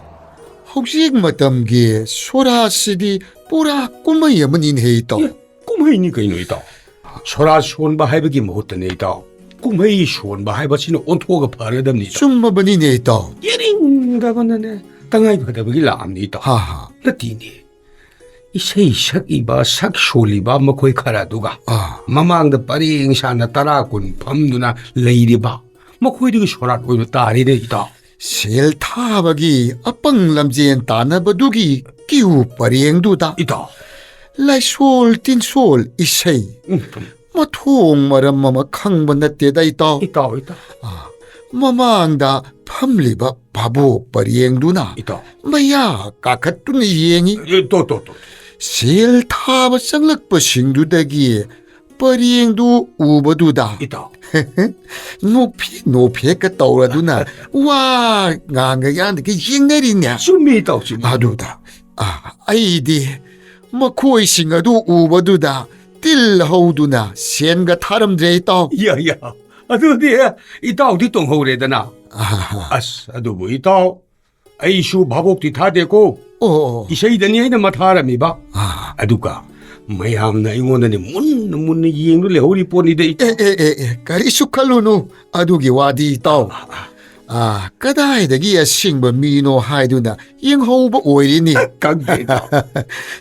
ꯍꯧꯖꯤꯛ ꯃꯇꯝꯒꯤ ꯁꯣꯔꯥꯠꯁꯤꯗꯤ ꯄꯨꯔꯥ ꯀꯨꯝꯍꯩ ꯑꯃꯅꯤꯅꯦ, ꯏꯇꯥꯎ꯫ ꯑꯦ, ꯀꯨꯝꯍꯩꯅꯤ ꯀꯩꯅꯣ, ꯏꯇꯥꯎ꯫ ꯁꯣꯔꯥꯠ ꯁꯣꯟꯕ ꯍꯥꯏꯕꯒꯤ ꯃꯍꯨꯠꯇꯅꯦ, ꯏꯇꯥꯎ, ꯀꯨꯝꯍꯩ ꯁꯣꯟꯕ ꯍꯥꯏꯕꯁꯤꯅ ꯑꯣꯟꯊꯣꯛꯑꯒ ꯐꯔꯗꯕꯅꯤ, ꯏꯇꯥꯎ꯫ ꯆꯨꯝꯃꯕꯅꯤꯅꯦ, ꯏꯇꯥꯎ꯫ ꯌꯦꯡꯅꯤꯡꯗꯕꯅꯅꯦ ꯇꯉꯥꯏ ꯐꯗꯕꯒꯤ ꯂꯥꯛꯑꯝꯅꯤ, ꯏꯇꯥꯎ꯫ ꯍꯥ, ꯍꯥ꯫ ꯅꯠꯇꯦꯅꯦ꯫ ꯏꯁꯩ ꯁꯛꯏꯕ, ꯁꯛ ꯁꯣꯜꯂꯤꯕ ꯃꯈꯣꯏ ꯈꯔ ꯑꯗꯨꯒ ꯑꯥ꯫ ꯃꯃꯥꯡꯗ ꯄꯔꯦꯡ ꯁꯥꯅ ꯇꯔꯥ ꯀꯨꯟ ꯐꯝꯗꯨꯅ ꯂꯩꯔꯤꯕ ꯃꯈꯣꯏꯗꯨꯒꯤ ꯁꯣꯔꯥꯠ ꯑꯣꯏꯕ ꯇꯥꯔꯦꯅꯦ, ꯏꯇꯥꯎ꯫ ꯁꯦꯜ ꯊꯥꯕꯒꯤ ꯑꯄꯪ ꯂꯝꯖꯦꯟ ꯇꯥꯟꯅꯕꯗꯨꯒꯤ ꯀ꯭ꯌꯨ ꯄꯔꯦꯡꯗꯨꯗ ꯏꯇꯥꯎ꯫ ꯂꯥꯏꯁꯣꯜ ꯇꯤꯟꯁꯣꯜ ꯏꯁꯩ ꯎꯝ꯫ ꯃꯊꯣꯡ ꯃꯔꯝ ꯑꯃ ꯈꯪꯕ ꯅꯠꯇꯦꯗ, ꯏꯇꯥꯎ꯫ ꯏꯇꯥꯎ, ꯏꯇꯥꯎ꯫ ꯑꯥ, ꯃꯃꯥꯡꯗ ꯐꯝꯂꯤꯕ ꯚꯥꯕꯣꯛ ꯄꯔꯦꯡꯗꯨꯅ ꯏꯇꯥꯎ꯫ ꯃꯌꯥ ꯀꯥꯈꯠꯇꯨꯅ ꯌꯦꯡꯉꯤ꯫ ꯑꯦ, ꯇꯣ, ꯇꯣ, ꯇꯣ꯫ ꯁꯦꯜ ꯊꯥꯕ ꯆꯪꯂꯛꯄꯁꯤꯡꯗꯨꯗꯒꯤ ꯄꯔꯦꯡꯗꯨ ꯎꯕꯗꯨꯗ ꯏꯇꯥꯎ꯫ ꯅꯣꯛꯐꯦ ꯅꯣꯛꯐꯦꯛꯀ ꯇꯧꯔꯗꯨꯅ ꯋꯥ ꯉꯥꯡꯒ ꯌꯥꯟꯗꯒ ꯌꯦꯡꯅꯔꯤꯅꯦ꯫ ꯆꯨꯝꯃꯤ, ꯏꯇꯥꯎ, ꯆꯨꯝꯃꯤ꯫ ꯑꯗꯨꯗ, ꯑꯥ, ꯑꯩꯗꯤ ꯃꯈꯣꯏꯁꯤꯡ ꯑꯗꯨ ꯎꯕꯗꯨꯗ ꯇꯤꯜ ꯍꯧꯗꯨꯅ ꯁꯦꯟꯒ ꯊꯥꯔꯝꯗ꯭ꯔꯦ, ꯏꯇꯥꯎ꯫ ꯌꯥ, ꯌꯥ꯫ ꯑꯗꯨꯗꯤ ꯏꯇꯥꯎꯗꯤ ꯇꯣꯡꯍꯧꯔꯦꯗꯅ꯫ ꯑꯍꯥ꯫ ꯑꯁ, ꯑꯗꯨꯕꯨ ꯏꯇꯥꯎ, ꯑꯩꯁꯨ ꯚꯥꯕꯣꯛꯇꯤ ꯊꯥꯗꯦꯀꯣ꯫ ꯑꯣ, ꯑꯣ, ꯑꯣ꯫ ꯏꯁꯩꯗꯅꯤ ꯑꯩꯅ ꯃꯊꯥꯔꯝꯃꯤꯕ꯫ ꯑꯥ꯫ ꯑꯗꯨꯒ ꯃꯌꯥꯝꯅ ꯑꯩꯉꯣꯟꯗꯅꯦ ꯃꯨꯟꯅ ꯃꯨꯟꯅ ꯌꯦꯡꯗꯨꯅ ꯂꯩꯍꯧꯔꯤ ꯄꯣꯠꯅꯤꯗ, ꯏꯇꯥꯎ꯫ ꯑꯦ, ꯑꯦ, ꯑꯦ, ꯑꯦ, ꯀꯔꯤꯁꯨ ꯈꯜꯂꯨꯅꯨ꯫ ꯑꯗꯨꯒꯤ ꯋꯥꯗꯤ, ꯏꯇꯥꯎ꯫ ꯑꯥ, ꯑꯥ꯫ ꯑꯥ, ꯀꯗꯥꯏꯗꯒꯤ ꯑꯁꯦꯡꯕ ꯃꯤꯅꯣ ꯍꯥꯏꯗꯨꯅ ꯌꯦꯡꯍꯧꯕ ꯑꯣꯏꯔꯤꯅꯤ꯫ ꯈꯪꯗꯦ, ꯏꯇꯥꯎ꯫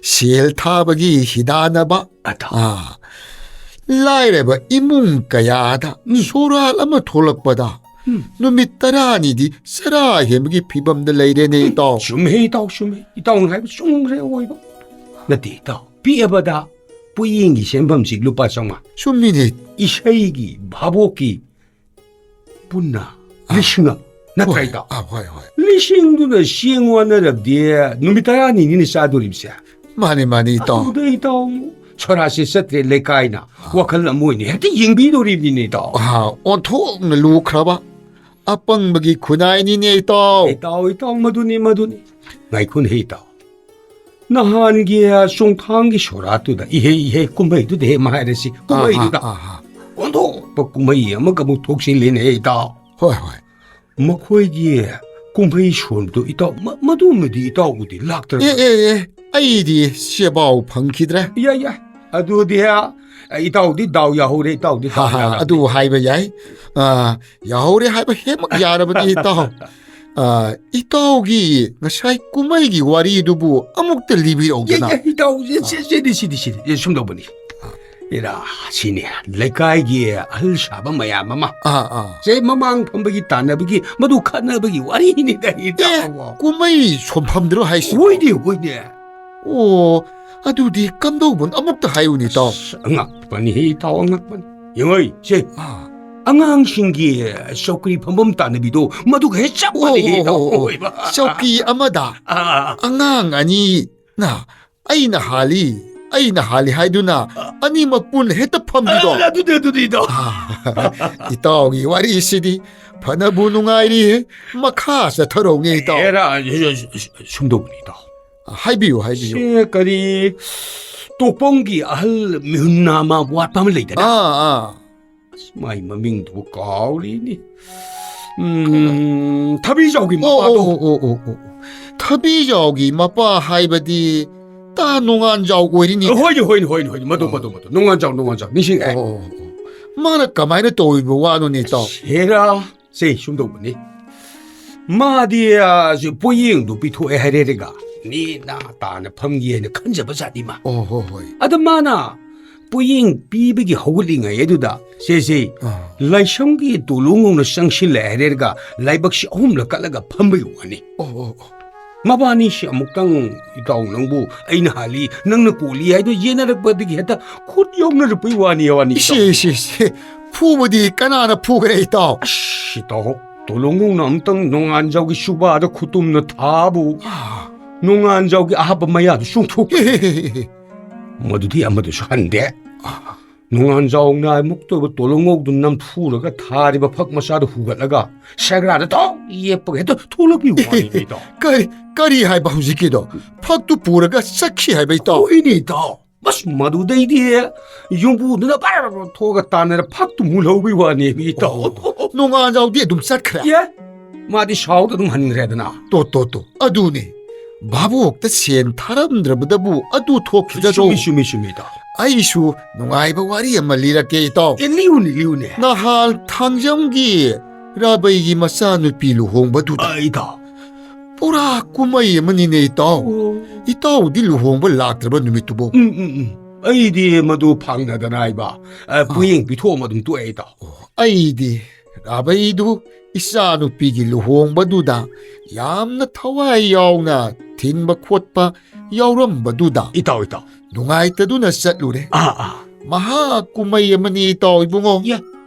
ꯁꯦꯜ ꯊꯥꯕꯒꯤ ꯍꯤꯗꯥꯟꯅꯕ꯫ ꯑꯗꯣ꯫ ꯑꯥ, ꯂꯥꯏꯔꯕ ꯏꯃꯨꯡ ꯀꯌꯥꯗ ꯎꯝ꯫ ꯁꯣꯔꯥꯠ ꯑꯃ ꯊꯣꯛꯂꯛꯄꯗ ꯎꯝ꯫ ꯅꯨꯃꯤꯠ ꯇꯔꯥꯅꯤꯗꯤ ꯆꯔꯥ ꯍꯦꯟꯕꯒꯤ ꯐꯤꯕꯝꯗ ꯂꯩꯔꯦꯅꯦ, ꯎꯝ꯫ ꯏꯇꯥꯎ꯫ ꯆꯨꯝꯃꯦ, ꯏꯇꯥꯎ, ꯆꯨꯝꯃꯦ꯫ ꯏꯇꯥꯎꯅ ꯍꯥꯏꯕ ꯆꯨꯝꯈ꯭ꯔꯦ ꯑꯣꯏꯕ꯫ ꯅꯠꯇꯦ, ꯏꯇꯥꯎ꯫ ꯄꯤꯛꯑꯕꯗ ꯄꯣꯌꯦꯡꯒꯤ ꯁꯦꯟꯐꯝꯁꯤ ꯂꯨꯄꯥ ꯆꯥꯝꯃꯉꯥ꯫ ꯆꯨꯝꯃꯤꯅꯦ꯫ ꯏꯁꯩꯒꯤ, ꯚꯥꯕꯣꯛꯀꯤ ꯄꯨꯟꯅ ꯑꯥ꯫ ꯂꯤꯁꯤꯡ ꯑꯃ꯫ ꯅꯠꯇ꯭ꯔꯥ, ꯍꯣꯏ, ꯏꯇꯥꯎ? ꯑꯥ, ꯍꯣꯏ, ꯍꯣꯏ꯫ ꯂꯤꯁꯤꯡꯗꯨꯅ ꯆꯦꯡ ꯋꯥꯅꯔꯕꯗꯤ ꯅꯨꯃꯤꯠ ꯇꯔꯥꯅꯤꯅꯤꯅꯦ ꯆꯥꯗꯣꯔꯤꯕꯁꯦ꯫ ꯃꯥꯅꯤ, ꯃꯥꯅꯤ, ꯏꯇꯥꯎ꯫ ꯑꯗꯨꯗ, ꯏꯇꯥꯎ, ꯁꯣꯔꯥꯠꯁꯦ ꯆꯠꯇ꯭ꯔꯦ, ꯂꯩꯀꯥꯏꯅ ꯑꯥ꯫ ꯋꯥꯈꯜ ꯑꯃ ꯑꯣꯏꯅ ꯍꯦꯛꯇ ꯌꯦꯡꯕꯤꯗꯣꯔꯤꯕꯅꯤꯅꯦ, ꯏꯇꯥꯎ꯫ ꯑꯥ, ꯑꯣꯟꯊꯣꯛꯅ ꯂꯨꯈ꯭ꯔꯕ ꯑꯄꯪꯕꯒꯤ ꯈꯨꯟꯅꯥꯏꯅꯤꯅꯦ, ꯏꯇꯥꯎ꯫ ꯏꯇꯥꯎ, ꯏꯇꯥꯎ, ꯃꯗꯨꯅꯤ, ꯃꯗꯨꯅꯤ꯫ ꯉꯥꯏꯈꯣꯅꯦ, ꯏꯇꯥꯎ꯫ ꯅꯍꯥꯟꯒꯤ ꯆꯣꯡꯊꯥꯡꯒꯤ ꯁꯣꯔꯥꯠꯇꯨꯗ, ꯏꯍꯦ, ꯏꯍꯦ, ꯀꯨꯝꯍꯩꯗꯨꯗ ꯍꯦꯛ ꯍꯥꯏꯔꯁꯤ, ꯀꯨꯝꯍꯩꯗꯨꯗ꯫ ꯑꯥ, ꯑꯥ, ꯑꯥ꯫ ꯑꯣꯟꯊꯣꯛꯄ ꯀꯨꯝꯍꯩ ꯑꯃꯒ ꯑꯃꯨꯛ ꯊꯣꯛꯆꯤꯜꯂꯤꯅꯦ, ꯏꯇꯥꯎ꯫ ꯍꯣꯏ, ꯍꯣꯏ꯫ ꯃꯈꯣꯏꯒꯤ ꯀꯨꯝꯍꯩ ꯁꯣꯟꯕꯗꯨ, ꯏꯇꯥꯎ, ꯃ-, ꯃꯗꯨꯃꯗꯤ ꯏꯇꯥꯎꯕꯨꯗꯤ ꯂꯥꯛꯇ꯭ꯔꯕ? ꯑꯦ, ꯑꯦ, ꯑꯦ, ꯑꯩꯗꯤ ꯁꯦꯕꯥꯎ ꯐꯪꯈꯤꯗ꯭ꯔꯦ꯫ ꯌꯥꯏ, ꯌꯥꯏ꯫ ꯑꯗꯨꯗꯤ, ꯑ, ꯏꯇꯥꯎꯗꯤ ꯗꯥꯎ ꯌꯥꯍꯧꯔꯦ, ꯏꯇꯥꯎꯗꯤ ꯗꯥꯎ ꯍꯥ, ꯍꯥ, ꯌꯥꯔꯕꯅꯤ꯫ ꯑꯗꯨ ꯍꯥꯏꯕ ꯌꯥꯏ꯫ ꯑ, ꯌꯥꯍꯧꯔꯦ ꯍꯥꯏꯕ ꯍꯦꯛꯃꯛ ꯌꯥꯔꯕꯅꯤ, ꯏꯇꯥꯎ꯫ ꯑ, ꯏꯇꯥꯎꯒꯤ ꯉꯁꯥꯏ ꯀꯨꯝꯍꯩꯒꯤ ꯋꯥꯔꯤꯗꯨꯕꯨ ꯑꯃꯨꯛꯇ ꯂꯤꯕꯤꯔꯛꯎꯗꯅ꯫ ꯌꯥꯏ, ꯌꯥꯏ, ꯏꯇꯥꯎ, ꯁꯤ, ꯁꯤ, ꯁꯤꯗꯤ, ꯁꯤꯗꯤ, ꯁꯤꯗꯤ, ꯑꯦ, ꯁꯨꯝ ꯇꯧꯕꯅꯤ꯫ ꯏꯔꯥ, ꯁꯤꯅꯦ, ꯂꯩꯀꯥꯏꯒꯤ ꯑꯍꯜ ꯁꯥꯕ ꯃꯌꯥꯝ ꯑꯃ꯫ ꯑꯥ, ꯑꯥ꯫ ꯁꯦ, ꯃꯃꯥꯡ ꯐꯝꯕꯒꯤ ꯇꯥꯟꯅꯕꯒꯤ, ꯃꯗꯨ ꯈꯠꯅꯕꯒꯤ ꯋꯥꯔꯤꯅꯤꯗ, ꯏꯇꯥꯎ꯫ ꯑꯦ, ꯀꯨꯝꯍꯩ ꯁꯣꯟꯐꯝꯗꯨꯔꯣ ꯍꯥꯏꯁꯤꯕꯣ? ꯍꯣꯏꯅꯦ, ꯍꯣꯏꯅꯦ꯫ ꯑꯣ, ꯑꯗꯨꯗꯤ ꯀꯝꯗꯧꯕꯅꯣ ꯑꯃꯨꯛꯇ ꯍꯥꯏꯌꯨꯅꯦ, ꯏꯇꯥꯎ꯫ ꯑꯁ, ꯑꯉꯛꯄꯅꯤꯍꯦ, ꯏꯇꯥꯎ, ꯑꯉꯛꯄꯅꯤ꯫ ꯌꯦꯡꯉꯣ, ꯁꯦ, ꯑꯥ꯫ ꯑꯉꯥꯡꯁꯤꯡꯒꯤ ꯆꯧꯀ꯭ꯔꯤ ꯐꯝꯐꯝ ꯇꯥꯟꯅꯕꯤꯗꯣ, ꯃꯗꯨꯒ ꯍꯦꯛ ꯆꯞ ꯑꯣ, ꯃꯥꯟꯅꯩꯍꯦ, ꯑꯣ, ꯏꯇꯥꯎ꯫ ꯑꯣ, ꯑꯣ꯫ ꯍꯣꯏꯕ꯫ ꯆꯧꯀ꯭ꯔꯤ ꯑꯃꯗ ꯑꯥ, ꯑꯥ, ꯑꯥ꯫ ꯑꯉꯥꯡ ꯑꯅꯤꯅ ꯑꯩꯅ ꯍꯥꯜꯂꯤ, ꯑꯩꯅ ꯍꯥꯜꯂꯤ ꯍꯥꯏꯗꯨꯅ ꯑꯅꯤꯃꯛ ꯄꯨꯟꯅ ꯍꯦꯛꯇ ꯐꯝꯕꯤꯗꯣ꯫ ꯑ, ꯑꯗꯨꯗꯤ, ꯑꯗꯨꯗꯤ, ꯏꯇꯥꯎ꯫ ꯑꯥ, ꯏꯇꯥꯎꯒꯤ ꯋꯥꯔꯤꯁꯤꯗꯤ ꯐꯅꯕꯨ ꯅꯨꯡꯉꯥꯏꯔꯤ꯫ ꯃꯈꯥ ꯆꯠꯊꯔꯛꯎꯅꯦ, ꯏꯇꯥꯎ꯫ ꯑꯦꯔꯥ, ꯁꯨꯝꯗꯧꯕꯅꯤ, ꯏꯇꯥꯎ꯫ ꯍꯥꯏꯕꯤꯌꯨ, ꯍꯥꯏꯕꯤꯌꯨ꯫ ꯁꯦ, ꯀꯔꯤ, ꯇꯣꯛꯄꯝꯒꯤ ꯑꯍꯜ ꯃꯤꯍꯨꯟ ꯅꯥꯝꯃ ꯋꯥꯠꯄ ꯑꯃ ꯂꯩꯗꯅ? ꯑꯥ, ꯑꯥ꯫ ꯑꯁ, ꯃꯥꯏ ꯃꯃꯤꯡꯗꯨꯕꯨ ꯀꯥꯎꯔꯤꯅꯤ꯫ ꯎꯝ, ꯊꯕꯤꯖꯥꯎꯒꯤ ꯑꯣ, ꯃꯄꯥꯗꯣ꯫ ꯑꯣ, ꯑꯣ, ꯑꯣ, ꯑꯣ, ꯑꯣ꯫ ꯊꯕꯤꯖꯥꯎꯒꯤ ꯃꯄꯥ ꯍꯥꯏꯕꯗꯤ ꯇꯥ ꯅꯣꯡꯉꯥꯟꯖꯥꯎ ꯑꯣꯏꯔꯤꯅꯤ꯫ ꯍꯣꯏꯅꯦ, ꯍꯣꯏꯅꯦ, ꯍꯣꯏꯅꯦ, ꯍꯣꯏꯅꯦ, ꯃꯗꯨ, ꯑꯣ꯫ ꯃꯗꯨ, ꯃꯗꯨ꯫ ꯅꯣꯡꯉꯥꯟꯖꯥꯎ, ꯅꯣꯡꯉꯥꯟꯖꯥꯎ꯫ ꯅꯤꯡꯁꯤꯡꯉꯛꯑꯦ꯫ ꯑꯣ, ꯑꯣ, ꯑꯣ, ꯑꯣ꯫ ꯃꯥꯅ ꯀꯃꯥꯏꯅ ꯇꯧꯔꯤꯕ ꯋꯥꯅꯣꯅꯦ, ꯏꯇꯥꯎ? ꯍꯦꯔꯥ, ꯁꯦ, ꯁꯨꯝ ꯇꯧꯕꯅꯤ꯫ ꯃꯥꯗꯤ, ꯑ, ꯁꯤ ꯄꯣꯌꯦꯡꯗꯨ ꯄꯤꯊꯣꯛꯑꯦ ꯍꯥꯏꯔꯦꯔꯒ ꯅꯦꯅꯥ ꯇꯥꯅ ꯐꯝꯒꯦ ꯍꯥꯏꯅ ꯈꯟꯖꯕ ꯖꯥꯠꯅꯤ ꯃꯥ꯫ ꯑꯣ, ꯍꯣ, ꯍꯣꯏ꯫ ꯑꯗ ꯃꯥꯅ ꯄꯣꯌꯦꯡ ꯄꯤꯕꯒꯤ ꯍꯧꯒꯠꯂꯤꯉꯩ ꯑꯗꯨꯗ, ꯁꯦ, ꯁꯦ, ꯑꯥ꯫ ꯂꯥꯏꯁ꯭ꯔꯝꯒꯤ ꯇꯣꯂꯣꯡꯉꯧꯅ ꯆꯪꯁꯤꯜꯂꯦ ꯍꯥꯏꯔꯦꯔꯒ ꯂꯥꯏꯕꯛꯁꯤ ꯑꯍꯨꯝꯂꯛ ꯀꯠꯂꯒ ꯐꯝꯕꯒꯤ ꯋꯥꯅꯤ꯫ ꯑꯣ, ꯑꯣ, ꯑꯣ꯫ ꯃꯕꯥꯅꯤꯁꯤ ꯑꯃꯨꯛꯇꯪ, ꯏꯇꯥꯎ, ꯅꯪꯕꯨ ꯑꯩꯅ ꯍꯥꯜꯂꯤ, ꯅꯪꯅ ꯀꯣꯜꯂꯤ ꯍꯥꯏꯗꯣ ꯌꯦꯟꯅꯔꯛꯄꯗꯒꯤ ꯍꯦꯛꯇ ꯈꯨꯠ ꯌꯧꯅꯔꯛꯄꯩ ꯋꯥꯅꯤ, ꯋꯥꯅꯤ, ꯏꯁꯦ, ꯏꯇꯥꯎ꯫ ꯏꯁꯦ, ꯏꯁꯦ, ꯐꯨꯕꯗꯤ ꯀꯅꯥꯅ ꯐꯨꯈ꯭ꯔꯦ, ꯏꯇꯥꯎ? ꯑꯁ, ꯏꯇꯥꯎ, ꯇꯣꯂꯣꯡꯉꯧꯅ ꯑꯃꯨꯛꯇꯪ ꯅꯣꯡꯉꯥꯟꯖꯥꯎꯒꯤ ꯁꯨꯕꯥꯗ ꯈꯨꯇꯨꯝꯅ ꯊꯥꯕꯨ, ꯑꯥ꯫ ꯅꯣꯡꯉꯥꯟꯖꯥꯎꯒꯤ ꯑꯍꯥꯞꯄ ꯃꯌꯥꯗꯨ ꯆꯣꯡꯊꯣꯛꯈꯤ꯫ ꯑꯦ, ꯑꯦ, ꯑꯦ, ꯑꯦ꯫ ꯃꯗꯨꯗꯤ ꯑꯃꯗꯨꯁꯨ ꯍꯟꯗꯦ꯫ ꯑꯥ꯫ ꯅꯣꯡꯉꯥꯟꯖꯥꯎ ꯅꯥꯏꯃꯨꯛꯇꯧꯕ ꯇꯣꯂꯣꯉꯧꯗꯨ ꯅꯝꯊꯨꯔꯒ ꯊꯥꯔꯤꯕ ꯐꯛ ꯃꯆꯥꯗꯨ ꯍꯨꯒꯠꯂꯒ ꯁꯦꯒ꯭ꯔꯥꯗ ꯊꯣꯛ ꯌꯦꯞꯄꯒ ꯍꯦꯛꯇ ꯊꯣꯛꯂꯛꯄꯤꯕ ꯋꯥꯅꯤꯅꯦ, ꯏꯇꯥꯎ꯫ ꯀꯔꯤ, ꯀꯔꯤ ꯍꯥꯏꯕ ꯍꯧꯖꯤꯛꯀꯤꯗꯣ? ꯐꯛꯇꯨ ꯄꯨꯔꯒ ꯆꯠꯈꯤ ꯍꯥꯏꯕ, ꯏꯇꯥꯎ? ꯍꯣꯏꯅꯦ, ꯏꯇꯥꯎ꯫ ꯑꯁ, ꯃꯗꯨꯗꯩꯗꯤ ꯌꯨꯝꯕꯨꯗꯨꯅ ꯕꯔ ꯕꯔ ꯊꯣꯛꯑꯒ ꯇꯥꯟꯅꯔ ꯐꯛꯇꯨ ꯃꯨꯜꯍꯧꯕꯩ ꯋꯥꯅꯦꯃꯤ, ꯏꯇꯥꯎ꯫ ꯑꯣ, ꯅꯣꯡꯉꯥꯟꯖꯥꯎꯗꯤ ꯑꯗꯨꯝ ꯆꯠꯈ꯭ꯔꯦ? ꯑꯦ, ꯃꯥꯗꯤ ꯁꯥꯎꯗ ꯑꯗꯨꯝ ꯍꯟꯈ꯭ꯔꯦꯗꯅ꯫ ꯇꯣ, ꯇꯣ, ꯇꯣ, ꯑꯗꯨꯅꯤ꯫ ꯚꯥꯕꯣꯛꯇ ꯁꯦꯟ ꯊꯥꯔꯝꯗ꯭ꯔꯕꯗꯕꯨ ꯑꯗꯨ ꯊꯣꯛꯈꯤꯗ꯭ꯔꯣ? ꯆꯨꯝꯃꯤ, ꯆꯨꯝꯃꯤ, ꯆꯨꯝꯃꯤ, ꯏꯇꯥꯎ꯫ ꯑꯩꯁꯨ ꯅꯨꯡꯉꯥꯏꯕ ꯋꯥꯔꯤ ꯑꯃ ꯂꯤꯔꯛꯀꯦ, ꯏꯇꯥꯎ꯫ ꯑꯦ, ꯂꯤꯌꯨꯅꯦ, ꯂꯤꯌꯨꯅꯦ꯫ ꯅꯍꯥꯟ ꯊꯥꯡꯖꯝꯒꯤ ꯔꯥꯕꯩꯒꯤ ꯃꯆꯥꯅꯨꯄꯤ ꯂꯨꯍꯣꯡꯕꯗꯨꯗ ꯑ, ꯏꯇꯥꯎ꯫ ꯄꯨꯔꯥ ꯀꯨꯝꯍꯩ ꯑꯃꯅꯤꯅꯦ, ꯏꯇꯥꯎ꯫ ꯑꯣ꯫ ꯏꯇꯥꯎꯗꯤ ꯂꯨꯍꯣꯡꯕ ꯂꯥꯛꯇ꯭ꯔꯕ ꯅꯨꯃꯤꯠꯇꯨꯕꯨ? ꯎꯝ, ꯎꯝ, ꯎꯝ꯫ ꯑꯩꯗꯤ ꯃꯗꯨ ꯐꯥꯡꯅꯗꯅ ꯍꯥꯏꯕ, ꯑ, ꯑꯥ꯫ ꯄꯣꯌꯦꯡ ꯄꯤꯊꯣꯛꯑꯝꯃ ꯑꯗꯨꯝ ꯇꯣꯛꯑꯦ, ꯏꯇꯥꯎ꯫ ꯑꯣ, ꯑꯩꯗꯤ ꯔꯥꯕꯩꯗꯨ ꯏꯆꯥꯅꯨꯄꯤꯒꯤ ꯂꯨꯍꯣꯡꯕꯗꯨꯗ ꯌꯥꯝꯅ ꯊꯋꯥꯏ ꯌꯥꯎꯅ ꯊꯤꯟꯕ ꯈꯣꯠꯄ ꯌꯥꯎꯔꯝꯕꯗꯨꯗ ꯏꯇꯥꯎ, ꯏꯇꯥꯎ꯫ ꯅꯨꯡꯉꯥꯏꯇꯗꯨꯅ ꯆꯠꯂꯨꯔꯦ꯫ ꯑꯥ, ꯑꯥ꯫ ꯃꯍꯥ ꯀꯨꯝꯍꯩ ꯑꯃꯅꯤ, ꯏꯇꯥꯎ ꯏꯕꯨꯡꯉꯣ꯫ ꯌꯥ,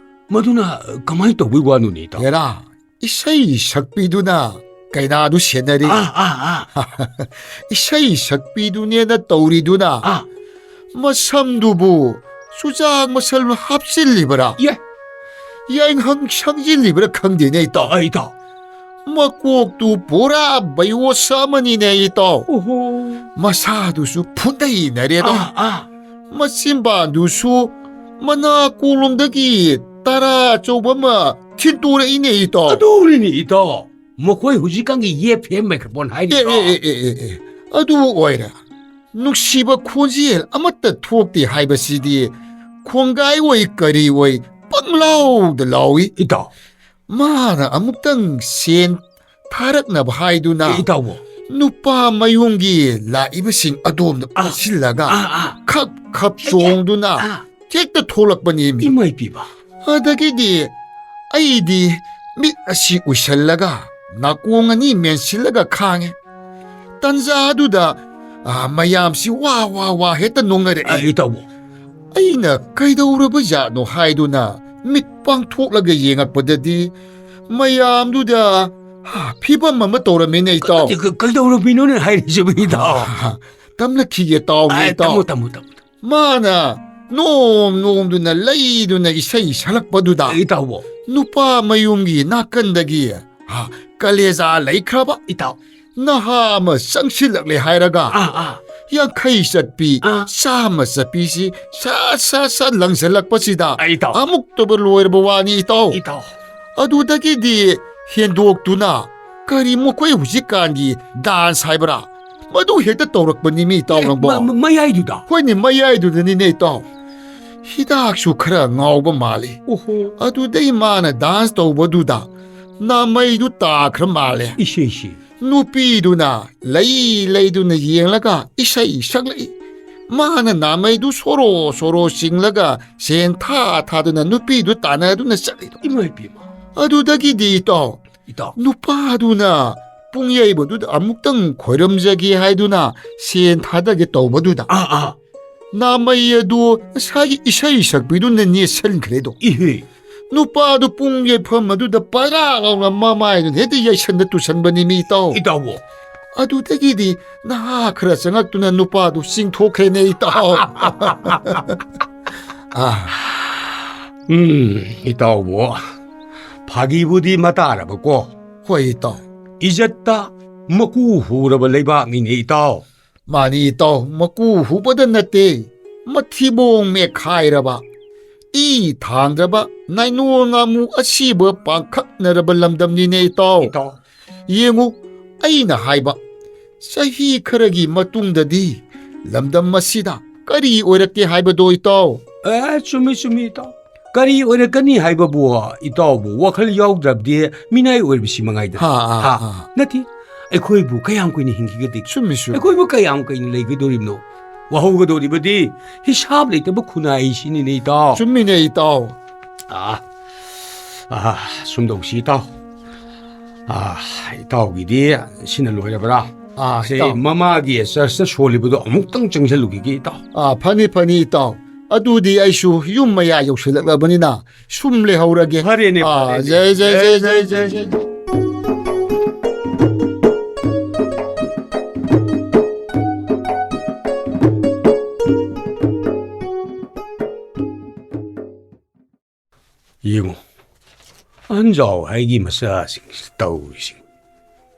ꯃꯗꯨꯅ ꯀꯃꯥꯏꯅ ꯇꯧꯕꯩ ꯋꯥꯅꯣꯅꯦ, ꯏꯇꯥꯎ? ꯍꯦꯔꯥ, ꯏꯁꯩ ꯁꯛꯄꯤꯗꯨꯅ ꯀꯩꯅꯥꯗꯨ ꯁꯦꯟꯅꯔꯤ꯫ ꯑꯥ, ꯑꯥ, ꯑꯥ꯫ ꯏꯁꯩ ꯁꯛꯄꯤꯗꯨꯅꯦꯅ ꯇꯧꯔꯤꯗꯨꯅ ꯑꯥ꯫ ꯃꯁꯝꯗꯨꯕꯨ ꯆꯨꯖꯥꯛ ꯃꯁꯜ ꯍꯥꯞꯆꯤꯜꯂꯤꯕꯔꯥ? ꯌꯦ꯫ ꯌꯥꯏꯉꯪ ꯁꯪꯖꯤꯜꯂꯤꯕꯔꯥ ꯈꯪꯗꯦꯅꯦ, ꯏꯇꯥꯎ꯫ ꯑꯥ, ꯏꯇꯥꯎ꯫ ꯃꯀꯣꯛꯇꯨ ꯄꯨꯔꯥ ꯕꯌꯣꯁ ꯑꯃꯅꯤꯅꯦ, ꯏꯇꯥꯎ꯫ ꯑꯣꯍꯣ꯫ ꯃꯁꯥꯗꯨꯁꯨ ꯐꯨꯟꯗꯩꯅꯔꯦꯗꯣ꯫ ꯑꯥ, ꯑꯥ꯫ ꯃꯆꯤꯟꯕꯥꯟꯗꯨꯁꯨ ꯃꯅꯥ ꯀꯣꯡꯂꯣꯝꯗꯒꯤ ꯇꯔꯥ ꯑꯆꯧꯕ ꯑꯃ ꯊꯤꯟꯇꯣꯔꯛꯏꯅꯦ, ꯏꯇꯥꯎ꯫ ꯑꯗꯨꯅꯤꯅꯦ, ꯏꯇꯥꯎ꯫ ꯃꯈꯣꯏ ꯍꯧꯖꯤꯛꯀꯥꯟꯒꯤ ꯌꯦꯞ ꯐꯦꯝ ꯃꯥꯏꯀ꯭ꯔꯣꯐꯣꯟ ꯍꯥꯏꯔꯤꯗꯣ꯫ ꯑꯦ, ꯑꯦ, ꯑꯦ, ꯑꯦ, ꯑꯦ, ꯑꯦ꯫ ꯑꯗꯨ ꯑꯣꯏꯔꯦ꯫ ꯅꯨꯡꯁꯤꯕ ꯈꯣꯟꯖꯦꯜ ꯑꯃꯠꯇ ꯊꯣꯛꯇꯦ ꯍꯥꯏꯕꯁꯤꯗꯤ ꯈꯣꯡꯒꯥꯏ ꯑꯣꯏ ꯀꯔꯤ ꯑꯣꯏ ꯄꯪꯂꯥꯎꯗ ꯂꯥꯎꯏ꯫ ꯏꯇꯥꯎ꯫ ꯃꯥꯅ ꯑꯃꯨꯛꯇꯪ ꯁꯦꯟ ꯊꯥꯔꯛꯅꯕ ꯍꯥꯏꯗꯨꯅ ꯏꯇꯥꯎꯕꯣ꯫ ꯅꯨꯄꯥ ꯃꯌꯨꯝꯒꯤ ꯂꯥꯛꯏꯕꯁꯤꯡ ꯑꯗꯣꯝꯗ ꯑꯥ꯫ ꯄꯨꯟꯁꯤꯜꯂꯒ ꯑꯥ, ꯑꯥ꯫ ꯈꯞ ꯈꯞ ꯑꯦ, ꯆꯣꯡꯗꯨꯅ ꯑꯥ꯫ ꯍꯦꯛꯇ ꯊꯣꯛꯂꯛꯄꯅꯦꯃꯤ꯫ ꯏꯃꯥꯏ ꯄꯤꯕ꯫ ꯑꯗꯒꯤꯗꯤ ꯑꯩꯗꯤ ꯃꯤꯠ ꯑꯁꯤ ꯎꯏꯁꯜꯂꯒ ꯅꯥꯀꯣꯡ ꯑꯅꯤ ꯃꯦꯟꯁꯤꯜꯂꯒ ꯈꯥꯡꯉꯦ꯫ ꯇꯟꯖꯥꯗꯨꯗ, ꯑꯥ, ꯃꯌꯥꯝꯁꯤ ꯋꯥ ꯋꯥ ꯋꯥ ꯍꯦꯛꯇ ꯅꯣꯡꯅꯔꯛꯑꯦ꯫ ꯑꯩ ꯇꯧꯕ꯫ ꯑꯩꯅ ꯀꯩꯗꯧꯔꯕ ꯖꯥꯠꯅꯣ ꯍꯥꯏꯗꯨꯅ ꯃꯤꯠ ꯄꯥꯡꯊꯣꯛꯂꯒ ꯌꯦꯡꯉꯛꯄꯗꯗꯤ ꯃꯌꯥꯝꯗꯨꯗ, ꯍꯥ, ꯐꯤꯕꯝ ꯑꯃ ꯇꯧꯔꯝꯃꯦꯅꯦ, ꯏꯇꯥꯎ꯫ ꯀ-, ꯀ-, ꯀꯩꯗꯧꯔꯝꯃꯤꯅꯣꯅꯦ ꯍꯥꯏꯔꯤꯁꯤꯕꯨ, ꯏꯇꯥꯎ? ꯍꯥ, ꯍꯥ, ꯍꯥ꯫ ꯇꯝꯂꯛꯈꯤꯒꯦ, ꯇꯥꯎꯅꯦ, ꯑꯥ, ꯏꯇꯥꯎ꯫ ꯇꯝꯃꯨ, ꯇꯝꯃꯨ, ꯇꯝꯃꯨ, ꯇꯝꯃꯨ꯫ ꯃꯥꯅ ꯅꯣꯝ ꯅꯣꯝꯗꯨꯅ ꯂꯩꯗꯨꯅ ꯏꯁꯩ ꯁꯛꯂꯛꯄꯗꯨꯗ, ꯏꯇꯥꯎꯕꯣ꯫ ꯅꯨꯄꯥ ꯃꯌꯨꯝꯒꯤ ꯅꯥꯀꯟꯗꯒꯤ, ꯍꯥ, ꯀꯂꯦꯖꯥ ꯂꯩꯈ꯭ꯔꯕ ꯏꯇꯥꯎ꯫ ꯅꯍꯥ ꯑꯃ ꯆꯪꯁꯤꯜꯂꯛꯂꯦ ꯍꯥꯏꯔꯒ, ꯑꯥ, ꯑꯥ꯫ ꯌꯥꯡꯈꯩ ꯆꯠꯄꯤ, ꯑꯥ꯫ ꯆꯥꯝꯃ ꯆꯠꯄꯤꯁꯤ ꯁꯠ ꯁꯠ ꯁꯠ ꯂꯪꯁꯤꯜꯂꯛꯄꯁꯤꯗ, ꯑꯥ, ꯏꯇꯥꯎ꯫ ꯑꯃꯨꯛꯇꯕ ꯂꯣꯏꯔꯕ ꯋꯥꯅꯤ, ꯏꯇꯥꯎ꯫ ꯏꯇꯥꯎ꯫ ꯑꯗꯨꯗꯒꯤꯗꯤ ꯍꯦꯟꯗꯣꯛꯇꯨꯅ, ꯀꯔꯤ ꯃꯈꯣꯏ ꯍꯧꯖꯤꯛꯀꯥꯟꯒꯤ ꯗꯥꯟꯁ ꯍꯥꯏꯕ꯭ꯔꯥ, ꯃꯗꯨ ꯍꯦꯛꯇ ꯇꯧꯔꯛꯄꯅꯤꯃꯤ, ꯏꯇꯥꯎ, ꯑꯦ, ꯅꯪꯕꯣ꯫ ꯃ-, ꯃ-, ꯃꯌꯥꯏꯗꯨꯗ? ꯍꯣꯏꯅꯦ, ꯃꯌꯥꯏꯗꯨꯗꯅꯤꯅꯦ, ꯏꯇꯥꯎ꯫ ꯍꯤꯗꯥꯛꯁꯨ ꯈꯔ ꯉꯥꯎꯕ ꯃꯥꯜꯂꯤ꯫ ꯑꯣꯍꯣ꯫ ꯑꯗꯨꯗꯩ ꯃꯥꯅ ꯗꯥꯟꯁ ꯇꯧꯕꯗꯨꯗ ꯅꯥꯃꯩꯗꯨ ꯇꯥꯈ꯭ꯔ ꯃꯥꯜꯂꯦ꯫ ꯏꯁꯦ, ꯏꯁꯦ꯫ ꯅꯨꯄꯤꯗꯨꯅ ꯂꯩ ꯂꯩꯗꯨꯅ ꯌꯦꯡꯂꯒ ꯏꯁꯩ ꯁꯛꯂꯛꯏ꯫ ꯃꯥꯅ ꯅꯥꯃꯩꯗꯨ ꯁꯣꯔꯣ ꯁꯣꯔꯣ ꯆꯤꯡꯂꯒ ꯁꯦꯟ ꯊꯥ ꯊꯥꯗꯨꯅ ꯅꯨꯄꯤꯗꯨ ꯇꯥꯟꯅꯗꯨꯅ ꯆꯠꯂꯤꯗꯣ꯫ ꯏꯃꯥ ꯏꯕꯦꯝꯃ꯫ ꯑꯗꯨꯗꯒꯤꯗꯤ, ꯏꯇꯥꯎ, ꯏꯇꯥꯎ꯫ ꯅꯨꯄꯥꯗꯨꯅ ꯄꯨꯡ ꯌꯩꯕꯗꯨꯗ ꯑꯃꯨꯛꯇꯪ ꯈꯣꯏꯔꯝꯖꯒꯦ ꯍꯥꯏꯗꯨꯅ ꯁꯦꯟ ꯊꯥꯗꯒꯦ ꯇꯧꯕꯗꯨꯗ, ꯑꯥ, ꯑꯥ꯫ ꯅꯥꯃꯩ ꯑꯗꯨ ꯉꯁꯥꯏꯒꯤ ꯏꯁꯩ ꯁꯛꯄꯤꯗꯨꯅ ꯅꯦꯠꯁꯟꯈ꯭ꯔꯦꯗꯣ꯫ ꯏꯍꯦ꯫ ꯅꯨꯄꯥꯗꯨ ꯄꯨꯡ ꯌꯩꯐꯝ ꯑꯗꯨꯗ ꯄꯔꯥ ꯂꯥꯎꯅ ꯃꯃꯥꯏꯗꯨꯅ ꯍꯦꯛꯇ ꯌꯩꯁꯟꯗ ꯇꯨꯁꯟꯕꯅꯤꯃꯤ, ꯏꯇꯥꯎ꯫ ꯏꯇꯥꯎꯕꯣ꯫ ꯑꯗꯨꯗꯒꯤꯗꯤ ꯅꯍꯥ ꯈꯔ ꯆꯪꯉꯛꯇꯨꯅ ꯅꯨꯄꯥꯗꯨ ꯆꯤꯡꯊꯣꯛꯈ꯭ꯔꯦꯅꯦ, ꯏꯇꯥꯎ꯫ ꯑꯥ꯫ ꯎꯝ, ꯏꯇꯥꯎꯕꯣ, ꯐꯥꯒꯤꯕꯨꯗꯤ ꯃꯇꯥꯔꯕꯀꯣ꯫ ꯍꯣꯏ, ꯏꯇꯥꯎ꯫ ꯏꯖꯠꯇ ꯃꯀꯨ ꯍꯨꯔꯕ ꯂꯩꯕꯥꯛꯅꯤꯅꯦ, ꯏꯇꯥꯎ꯫ ꯃꯥꯅꯤ, ꯏꯇꯥꯎ, ꯃꯀꯨ ꯍꯨꯕꯗ ꯅꯠꯇꯦ, ꯃꯊꯤꯕꯣꯡ ꯃꯦꯠꯈꯥꯏꯔꯕ, ꯏ ꯊꯥꯡꯗ꯭ꯔꯕ, ꯅꯥꯏꯅꯣ ꯉꯥꯃꯨ ꯑꯁꯤꯕ ꯄꯥꯡꯈꯛꯅꯔꯕ ꯂꯝꯗꯝꯅꯤꯅꯦ, ꯏꯇꯥꯎ꯫ ꯏꯇꯥꯎ꯫ ꯌꯦꯡꯉꯨ, ꯑꯩꯅ ꯍꯥꯏꯕ, ꯆꯍꯤ ꯈꯔꯒꯤ ꯃꯇꯨꯡꯗꯗꯤ ꯂꯝꯗꯝ ꯑꯁꯤꯗ ꯀꯔꯤ ꯑꯣꯏꯔꯛꯀꯦ ꯍꯥꯏꯕꯗꯣ, ꯏꯇꯥꯎ? ꯑꯦ, ꯆꯨꯝꯃꯤ, ꯆꯨꯝꯃꯤ, ꯏꯇꯥꯎ꯫ ꯀꯔꯤ ꯑꯣꯏꯔꯛꯀꯅꯤ ꯍꯥꯏꯕꯕꯨ ꯏꯇꯥꯎꯕꯨ ꯋꯥꯈꯜ ꯌꯥꯎꯗ꯭ꯔꯕꯗꯤ ꯃꯤꯅꯥꯏ ꯑꯣꯏꯔꯤꯕꯁꯤ ꯃꯉꯥꯏꯗ꯫ ꯍꯥ, ꯍꯥ, ꯍꯥ꯫ ꯍꯥ꯫ ꯅꯠꯇꯦ, ꯑꯩꯈꯣꯏꯕꯨ ꯀꯌꯥꯝ ꯀꯨꯏꯅ ꯍꯤꯡꯈꯤꯒꯗꯒꯦ? ꯆꯨꯝꯃꯤ, ꯆꯨꯝꯃꯤ꯫ ꯑꯩꯈꯣꯏꯕꯨ ꯀꯌꯥꯝ ꯀꯨꯏꯅ ꯂꯩꯒꯗꯧꯔꯤꯕꯅꯣ? ꯋꯥꯍꯧꯒꯗꯧꯔꯤꯕꯗꯤ ꯍꯤꯁꯥꯕ ꯂꯩꯇꯕ ꯈꯨꯟꯅꯥꯏꯁꯤꯅꯤꯅꯦ, ꯏꯇꯥꯎ꯫ ꯆꯨꯝꯃꯤꯅꯦ, ꯏꯇꯥꯎ꯫ ꯑꯥ, ꯑꯥ, ꯁꯨꯝ ꯇꯧꯁꯤ, ꯏꯇꯥꯎ꯫ ꯑꯥ, ꯏꯇꯥꯎꯒꯤꯗꯤ ꯁꯤꯅ ꯂꯣꯏꯔꯕ꯭ꯔꯥ? ꯑꯥ, ꯁꯤ ꯏꯇꯥꯎ꯫ ꯃꯃꯥꯒꯤ ꯆꯔꯆꯇ ꯁꯣꯜꯂꯤꯕꯗꯣ ꯑꯃꯨꯛꯇꯪ ꯆꯪꯁꯤꯜꯂꯨꯈꯤꯒꯦ, ꯏꯇꯥꯎ꯫ ꯑꯥ, ꯐꯅꯤ, ꯐꯅꯤ, ꯏꯇꯥꯎ꯫ ꯑꯗꯨꯗꯤ ꯑꯩꯁꯨ ꯌꯨꯝ ꯃꯌꯥ ꯌꯧꯁꯤꯜꯂꯛꯂꯕꯅꯤꯅ ꯁꯨꯝ ꯂꯩꯍꯧꯔꯒꯦ꯫ ꯐꯔꯦꯅꯦ, ꯑꯥ, ꯐꯔꯦꯅꯦ꯫ ꯖꯩ, ꯖꯩ, ꯖꯩ, ꯖꯩ, ꯖꯩ꯫ ꯖꯥꯎ ꯍꯥꯏꯒꯤ ꯃꯆꯥꯁꯤꯡꯁꯤ ꯇꯧꯔꯤꯁꯤ꯫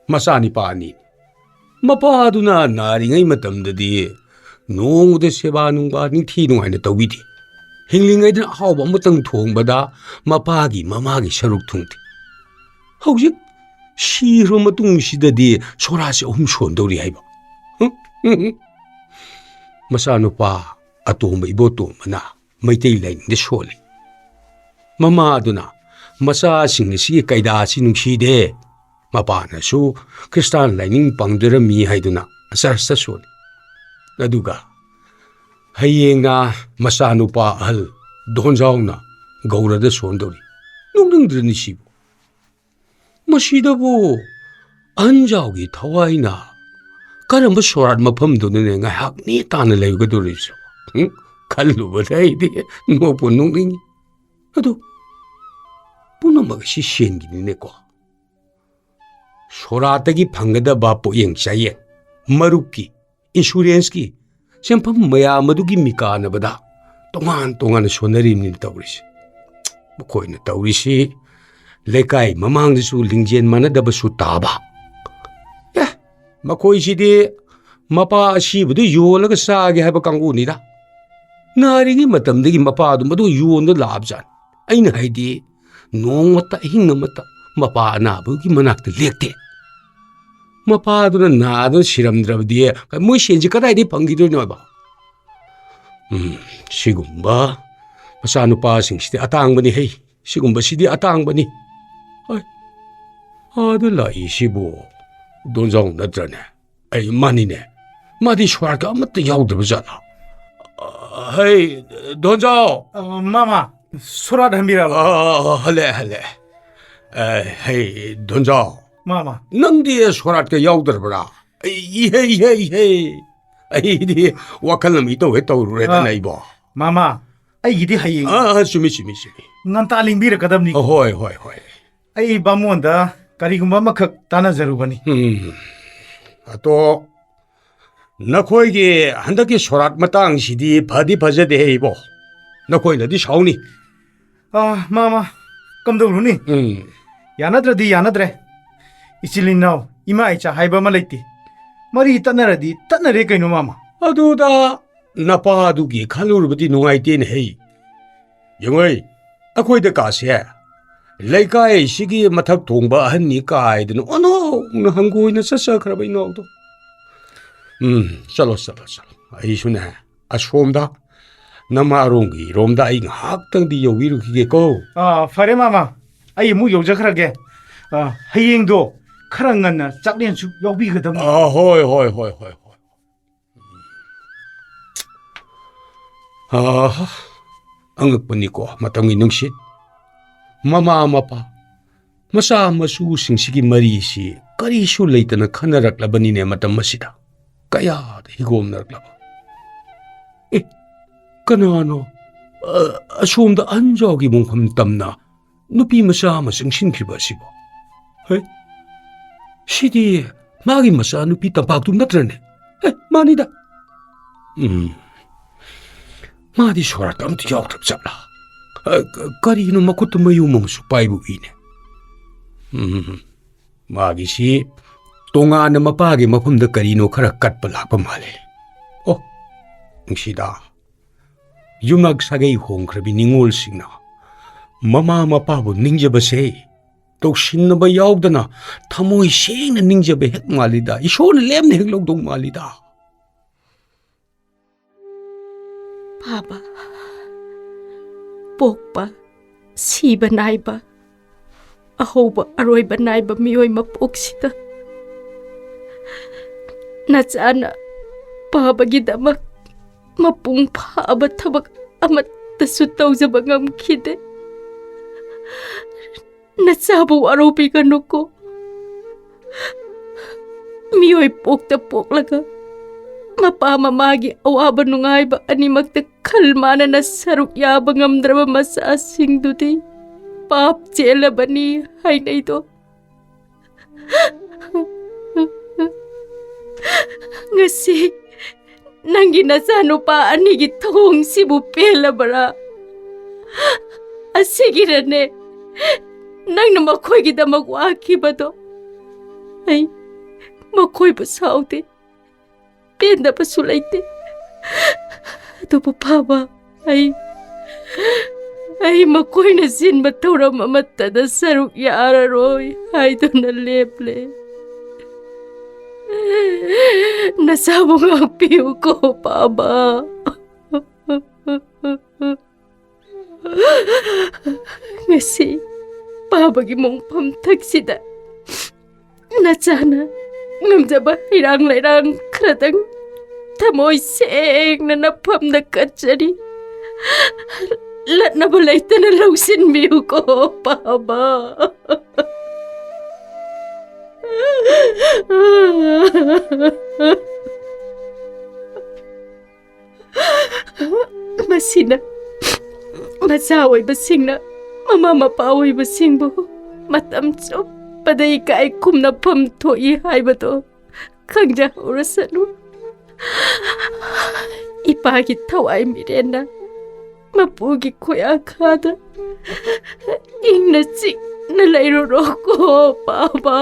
ꯃꯆꯥꯅꯤꯄꯥ ꯑꯅꯤ꯫ ꯃꯄꯥꯗꯨꯅ ꯅꯥꯔꯤꯉꯩ ꯃꯇꯝꯗꯗꯤ ꯅꯣꯡꯃꯗ ꯁꯦꯕꯥ ꯅꯨꯡꯕꯥ ꯅꯤꯡꯊꯤ ꯅꯨꯡꯉꯥꯏꯅ ꯇꯧꯕꯤꯗꯦ꯫ ꯍꯤꯡꯂꯤꯉꯩꯗꯅ ꯑꯍꯥꯎꯕ ꯑꯃꯇꯪ ꯊꯣꯡꯕꯗ ꯃꯄꯥꯒꯤ ꯃꯃꯥꯒꯤ ꯁꯔꯨꯛ ꯊꯨꯡꯗꯦ꯫ ꯍꯧꯖꯤꯛ ꯁꯤꯈ꯭ꯔꯕ ꯃꯇꯨꯡꯁꯤꯗꯗꯤ ꯁꯣꯔꯥꯁꯦ ꯑꯍꯨꯝ ꯁꯣꯟꯗꯧꯔꯤ ꯍꯥꯏꯕ꯫ ꯃꯆꯥꯅꯨꯄꯥ ꯑꯇꯣꯝꯕ ꯏꯕꯣꯇꯣꯝꯕꯅ ꯃꯩꯇꯩ ꯂꯥꯏꯅꯤꯡꯗ ꯁꯣꯜꯂꯤ꯫ ꯃꯃꯥ ꯑꯗꯨꯅ ꯃꯆꯥꯁꯤꯡ ꯑꯁꯤꯒꯤ ꯀꯩꯗꯥꯁꯤ ꯅꯨꯡꯁꯤꯗꯦ, ꯃꯄꯥꯅꯁꯨ ꯈ꯭ꯔꯤꯁꯇꯥꯟ ꯂꯥꯏꯅꯤꯡ ꯄꯥꯡꯖꯔꯝꯃꯤ ꯍꯥꯏꯗꯨꯅ ꯆꯔꯆꯇ ꯁꯣꯜꯂꯤ꯫ ꯑꯗꯨꯒ ꯍꯌꯦꯡꯅ ꯃꯆꯥꯅꯨꯄꯥ ꯑꯍꯜ ꯗꯣꯟꯖꯥꯎꯅ ꯒꯧꯔꯗ ꯁꯣꯟꯗꯧꯔꯤ꯫ ꯅꯣꯛꯅꯤꯡꯗ꯭ꯔꯅꯤ ꯁꯤꯕꯨ? ꯃꯁꯤꯗꯕꯨ ꯑꯍꯟꯖꯥꯎꯒꯤ ꯊꯋꯥꯏꯅ ꯀꯔꯝꯕ ꯁꯣꯔꯥꯠ ꯃꯐꯝꯗꯨꯅꯅꯦ ꯉꯥꯏꯍꯥꯛ ꯅꯦ ꯇꯥꯅ ꯂꯩꯒꯗꯧꯔꯤꯁꯨ? ꯍꯨꯝ? ꯈꯜꯂꯨꯕꯗ ꯑꯩꯗꯤ ꯅꯣꯛꯄꯨ ꯅꯣꯛꯅꯤꯡꯉꯤ꯫ ꯑꯗꯨ ꯄꯨꯝꯅꯃꯛ ꯑꯁꯤ ꯁꯦꯟꯒꯤꯅꯤꯅꯦꯀꯣ꯫ ꯁꯣꯔꯥꯠꯇꯒꯤ ꯐꯪꯒꯗꯕ ꯄꯣꯠꯌꯦꯡ ꯆꯥꯌꯦꯡ, ꯃꯔꯨꯞꯀꯤ, ꯏꯟꯁꯨꯔꯦꯟꯁꯀꯤ ꯁꯦꯟꯐꯝ ꯃꯌꯥꯝ ꯑꯗꯨꯒꯤ ꯃꯤꯀꯥꯅꯕꯗ ꯇꯣꯉꯥꯟ ꯇꯣꯉꯥꯟꯅ ꯁꯣꯟꯅꯔꯤꯕꯅꯤ ꯇꯧꯔꯤꯁꯦ꯫ ꯃꯈꯣꯏꯅ ꯇꯧꯔꯤꯁꯤ ꯂꯩꯀꯥꯏ ꯃꯃꯥꯡꯗꯁꯨ ꯂꯤꯡꯖꯦꯜ ꯃꯥꯟꯅꯗꯕꯁꯨ ꯇꯥꯕ꯫ ꯑꯦ, ꯃꯈꯣꯏꯁꯤꯗꯤ ꯃꯄꯥ ꯑꯁꯤꯕꯗꯨ ꯌꯣꯜꯂꯒ ꯆꯥꯒꯦ ꯍꯥꯏꯕ ꯀꯥꯡꯕꯨꯅꯤꯗ꯫ ꯅꯥꯔꯤꯉꯩ ꯃꯇꯝꯗꯒꯤ ꯃꯄꯥꯗꯨ ꯃꯗꯨ ꯌꯣꯟꯗ ꯂꯥꯛꯑꯕꯖꯥꯠꯅꯤ꯫ ꯑꯩꯅ ꯍꯥꯏꯗꯤ, ꯅꯣꯡꯃꯇ ꯑꯍꯤꯡ ꯑꯃꯇ ꯃꯄꯥ ꯑꯅꯥꯕꯒꯤ ꯃꯅꯥꯛꯇ ꯂꯦꯛꯇꯦ꯫ ꯃꯄꯥꯗꯨꯅ ꯅꯥꯗꯨꯅ ꯁꯤꯔꯝꯗ꯭ꯔꯕꯗꯤ ꯃꯣꯏ ꯁꯦꯟꯁꯤ ꯀꯗꯥꯏꯗꯒꯤ ꯐꯪꯈꯤꯗꯣꯏꯅꯣꯕ? ꯎꯝ, ꯁꯤꯒꯨꯝꯕ ꯃꯆꯥꯅꯨꯄꯥꯁꯤꯡꯁꯤꯗꯤ ꯑꯇꯥꯡꯕꯅꯤ ꯍꯩ꯫ ꯁꯤꯒꯨꯝꯕꯁꯤꯗꯤ ꯑꯇꯥꯡꯕꯅꯤ꯫ ꯍꯣꯏ, ꯑꯥꯗ ꯂꯥꯛꯏꯁꯤꯕꯨ ꯗꯣꯟꯖꯥꯎ ꯅꯠꯇ꯭ꯔꯅꯦ? ꯑꯩ, ꯃꯥꯅꯤꯅꯦ꯫ ꯃꯥꯗꯤ ꯁꯣꯔꯥꯠꯀ ꯑꯃꯠꯇ ꯌꯥꯎꯗꯕ ꯖꯥꯠꯂꯥ? ꯑ, ꯍꯩ, ꯗꯣꯟꯖꯥꯎ! ꯑ, ꯃꯥꯃ, ꯁꯣꯔꯥꯠ ꯍꯟꯕꯤꯔꯕ? ꯑ, ꯍꯜꯂꯛꯑꯦ, ꯍꯜꯂꯛꯑꯦ꯫ ꯑ, ꯍꯩ, ꯗꯣꯟꯖꯥꯎ꯫ ꯃꯥꯃ꯫ ꯅꯪꯗꯤ ꯁꯣꯔꯥꯠꯀ ꯌꯥꯎꯗ꯭ꯔꯕ꯭ꯔꯥ? ꯑꯩ, ꯏꯍꯦ, ꯏꯍꯦ, ꯏꯍꯦ꯫ ꯑꯩꯗꯤ ꯋꯥꯈꯜ ꯑꯃ ꯏꯇꯧ ꯍꯦꯛ ꯇꯧꯔꯨꯔꯦꯗꯅ ꯑ, ꯑꯩꯕꯣ꯫ ꯃꯥꯃ, ꯑꯩꯒꯤꯗꯤ ꯍꯌꯦꯡ ꯑ, ꯑ, ꯆꯨꯝꯃꯤ, ꯆꯨꯝꯃꯤ, ꯆꯨꯝꯃꯤ꯫ ꯉꯟꯇꯥ ꯂꯦꯡꯕꯤꯔꯛꯀꯗꯕꯅꯤ꯫ ꯑ, ꯍꯣꯏ, ꯍꯣꯏ, ꯍꯣꯏ꯫ ꯑꯩ ꯕꯥꯃꯣꯟꯗ ꯀꯔꯤꯒꯨꯝꯕ ꯑꯃꯈꯛ ꯇꯥꯟꯅꯖꯔꯨꯕꯅꯤ꯫ ꯎꯝ꯫ ꯑꯗꯣ, ꯅꯈꯣꯏꯒꯤ ꯍꯟꯗꯛꯀꯤ ꯁꯣꯔꯥꯠ ꯃꯇꯥꯡꯁꯤꯗꯤ ꯐꯗꯤ ꯐꯖꯗꯦꯍꯦ ꯏꯕꯣ꯫ ꯅꯈꯣꯏꯅꯗꯤ ꯁꯥꯎꯅꯤ꯫ ꯑ, ꯃꯥꯃ, ꯀꯝꯗꯧꯔꯨꯅꯤ? ꯎꯝ꯫ ꯌꯥꯅꯗ꯭ꯔꯗꯤ ꯌꯥꯅꯗ꯭ꯔꯦ꯫ ꯏꯆꯤꯜ ꯏꯅꯥꯎ, ꯏꯃꯥ ꯏꯆꯥ ꯍꯥꯏꯕ ꯑꯃ ꯂꯩꯇꯦ꯫ ꯃꯔꯤ ꯇꯠꯅꯔꯗꯤ ꯇꯠꯅꯔꯦ ꯀꯩꯅꯣ, ꯃꯥꯃ꯫ ꯑꯗꯨꯗ ꯅꯄꯥꯗꯨꯒꯤ ꯈꯜꯂꯨꯔꯕꯗꯤ ꯅꯨꯡꯉꯥꯏꯇꯦꯅꯦ ꯍꯩ꯫ ꯌꯦꯡꯉꯣꯏ, ꯑꯩꯈꯣꯏꯗ ꯀꯥꯁꯦ ꯂꯩꯀꯥꯏꯁꯤꯒꯤ ꯃꯊꯛ ꯊꯣꯡꯕ ꯑꯍꯟꯅꯤ ꯀꯥꯏꯗꯅ ꯑꯣꯟꯊꯣꯛꯅ ꯍꯪꯒꯣꯏꯅ ꯆꯠꯆꯈ꯭ꯔꯕ ꯏꯅꯥꯎꯗꯣ꯫ ꯎꯝ, ꯆꯠꯂꯣ, ꯆꯠꯂꯣ, ꯆꯠꯂꯣ꯫ ꯑꯩꯁꯨꯅꯦ, ꯑꯁꯣꯝꯗ ꯅꯃꯥꯔꯣꯝꯒꯤ ꯔꯣꯝꯗ ꯑꯩ ꯉꯥꯏꯍꯥꯛꯇꯪꯗꯤ ꯌꯧꯕꯤꯔꯨꯈꯤꯒꯦꯀꯣ꯫ ꯑꯥ, ꯐꯔꯦ, ꯃꯥꯃ꯫ ꯑꯩ ꯑꯃꯨꯛ ꯌꯧꯖꯈ꯭ꯔꯒꯦ꯫ ꯑꯥ, ꯍꯌꯦꯡꯗꯣ ꯈꯔ ꯉꯟꯅ ꯆꯥꯛꯂꯦꯟꯁꯨ ꯌꯥꯎꯕꯤꯒꯗꯕꯅꯤ꯫ ꯑꯥ, ꯍꯣꯏ, ꯍꯣꯏ, ꯍꯣꯏ, ꯍꯣꯏ, ꯍꯣꯏ꯫ ꯑꯥ, ꯑꯉꯛꯄꯅꯤꯀꯣ ꯃꯇꯝꯒꯤ ꯅꯨꯡꯁꯤꯠ꯫ ꯃꯃꯥ ꯃꯄꯥ, ꯃꯆꯥ ꯃꯁꯨꯁꯤꯡꯁꯤꯒꯤ ꯃꯔꯤꯁꯤ ꯀꯔꯤꯁꯨ ꯂꯩꯇꯅ ꯈꯟꯅꯔꯛꯂꯕꯅꯤꯅꯦ ꯃꯇꯝ ꯑꯁꯤꯗ꯫ ꯀꯌꯥꯗ ꯍꯤꯒꯣꯝꯅꯔꯛꯂꯕ꯫ ꯑꯦ, ꯀꯅꯥꯅꯣ, ꯑ, ꯑꯁꯣꯝꯗ ꯑꯍꯟꯖꯥꯎꯒꯤ ꯃꯣꯡꯐꯝ ꯇꯝꯅ ꯅꯨꯄꯤ ꯃꯆꯥ ꯑꯃ ꯆꯪꯁꯤꯟꯈ꯭ꯔꯤꯕ ꯑꯁꯤꯕꯣ? ꯍꯦ? ꯁꯤꯗꯤ ꯃꯥꯒꯤ ꯃꯆꯥ ꯅꯨꯄꯤ ꯇꯝꯄꯥꯛꯇꯨ ꯅꯠꯇ꯭ꯔꯅꯦ? ꯍꯦ, ꯃꯥꯅꯤꯗ꯫ ꯎꯝ꯫ ꯃꯥꯗꯤ ꯁꯣꯔꯥꯠ ꯑꯝꯇ ꯌꯥꯎꯗ꯭ꯔꯕ ꯖꯥꯠꯂꯥ? ꯑ, ꯀ-, ꯀꯔꯤꯅꯣ ꯃꯈꯨꯠꯇ ꯃꯌꯨꯝ ꯑꯃꯁꯨ ꯄꯥꯏꯕ ꯎꯏꯅꯦ? ꯎꯝ꯫ ꯃꯥꯒꯤꯁꯤ ꯇꯣꯉꯥꯟꯅ ꯃꯄꯥꯒꯤ ꯃꯐꯝꯗ ꯀꯔꯤꯅꯣ ꯈꯔ ꯀꯠꯄ ꯂꯥꯛꯄ ꯃꯥꯜꯂꯦ꯫ ꯑꯣ, ꯅꯨꯡꯁꯤꯗ꯫ ꯌꯨꯝꯅꯥꯛ ꯁꯥꯒꯩ ꯍꯣꯡꯈ꯭ꯔꯕꯤ ꯅꯤꯉꯣꯜꯁꯤꯡꯅ ꯃꯃꯥ ꯃꯄꯥꯕꯨ ꯅꯤꯡꯖꯕꯁꯦ ꯇꯧꯁꯤꯟꯅꯕ ꯌꯥꯎꯗꯅ ꯊꯃꯣꯏ ꯁꯦꯡꯅ ꯅꯤꯡꯖꯕ ꯍꯦꯛ ꯃꯥꯜꯂꯤꯗ, ꯏꯁꯣꯔꯅ ꯂꯦꯝꯅ ꯍꯦꯛ ꯂꯧꯗꯧ ꯃꯥꯜꯂꯤꯗ꯫ ꯄꯥꯕ, ꯄꯣꯛꯄ, ꯁꯤꯕ ꯅꯥꯏꯕ, ꯑꯍꯧꯕ ꯑꯔꯣꯏꯕ ꯅꯥꯏꯕ ꯃꯤꯑꯣꯏ ꯃꯄꯣꯛꯁꯤꯗ ꯅꯆꯥꯅ ꯄꯥꯕꯒꯤꯗꯃꯛ ꯃꯄꯨꯡ ꯐꯥꯕ ꯊꯕꯛ ꯑꯃꯠꯇꯁꯨ ꯇꯧꯖꯕ ꯉꯝꯈꯤꯗꯦ꯫ ꯅꯆꯥꯕꯨ ꯋꯥꯔꯧꯕꯤꯒꯅꯨꯀꯣ꯫ ꯃꯤꯑꯣꯏ ꯄꯣꯛꯇ ꯄꯣꯛꯂꯒ ꯃꯄꯥ ꯃꯃꯥꯒꯤ ꯑꯋꯥꯕ ꯅꯨꯡꯉꯥꯏꯕ ꯑꯅꯤꯃꯛꯇ ꯈꯜ ꯃꯥꯟꯅꯅ ꯁꯔꯨꯛ ꯌꯥꯕ ꯉꯝꯗ꯭ꯔꯕ ꯃꯆꯥꯁꯤꯡꯗꯨꯗꯤ ꯄꯥꯞ ꯆꯦꯜꯂꯕꯅꯤ ꯍꯥꯏꯅꯩꯗꯣ꯫ ꯉꯁꯤ ꯅꯪꯒꯤ ꯅꯆꯥꯅꯨꯄꯥ ꯑꯅꯤꯒꯤ ꯊꯧꯑꯣꯡꯁꯤꯕꯨ ꯄꯦꯜꯂꯕꯔꯥ? ꯑꯁꯤꯒꯤꯔꯅꯦ ꯅꯪꯅ ꯃꯈꯣꯏꯒꯤꯗꯃꯛ ꯋꯥꯈꯤꯕꯗꯣ ꯑꯩ ꯃꯈꯣꯏꯕꯨ ꯁꯥꯎꯗꯦ, ꯄꯦꯟꯗꯕꯁꯨ ꯂꯩꯇꯦ꯫ ꯑꯗꯨꯕꯨ ꯄꯥꯕ, ꯑꯩ ꯑꯩ ꯃꯈꯣꯏꯅ ꯁꯤꯟꯕ ꯊꯧꯔꯝ ꯑꯃꯠꯇꯗ ꯁꯔꯨꯛ ꯌꯥꯔꯔꯣꯏ ꯍꯥꯏꯗꯨꯅ ꯂꯦꯞꯂꯦ꯫ ꯅꯁꯥꯕꯨ ꯉꯥꯛꯄꯤꯌꯨꯀꯣ ꯄꯥꯕ꯫ ꯉꯁꯤ ꯄꯥꯕꯒꯤ ꯃꯣꯡꯐꯝ ꯊꯛꯁꯤꯗ ꯅꯆꯥꯅ ꯉꯝꯖꯕ ꯍꯩꯔꯥꯡ ꯂꯩꯔꯥꯡ ꯈꯔꯗꯪ ꯊꯃꯣꯏ ꯁꯦꯡꯅ ꯅꯐꯝꯗ ꯀꯠꯆꯔꯤ꯫ ꯂꯠꯅꯕ ꯂꯩꯇꯅ ꯂꯧꯁꯤꯟꯕꯤꯌꯨꯀꯣ ꯄꯥꯕ꯫ ꯃꯁꯤꯅ ꯃꯆꯥ ꯑꯣꯏꯕꯁꯤꯡꯅ ꯃꯃꯥ ꯃꯄꯥ ꯑꯣꯏꯕꯁꯤꯡꯕꯨ ꯃꯇꯝ ꯆꯨꯞꯄꯗ ꯏꯀꯥꯏ ꯈꯨꯝꯅꯐꯝ ꯊꯣꯛꯏ ꯍꯥꯏꯕꯗꯣ ꯈꯪꯖꯍꯧꯔꯁꯅꯨ꯫ ꯏꯄꯥꯒꯤ ꯊꯋꯥꯏ ꯃꯤꯔꯦꯟꯅ ꯃꯄꯨꯒꯤ ꯈꯨꯌꯥꯈꯥꯗ ꯏꯪꯅ ꯆꯤꯛꯅ ꯂꯩꯔꯨꯔꯣꯀꯣ ꯄꯥꯕ꯫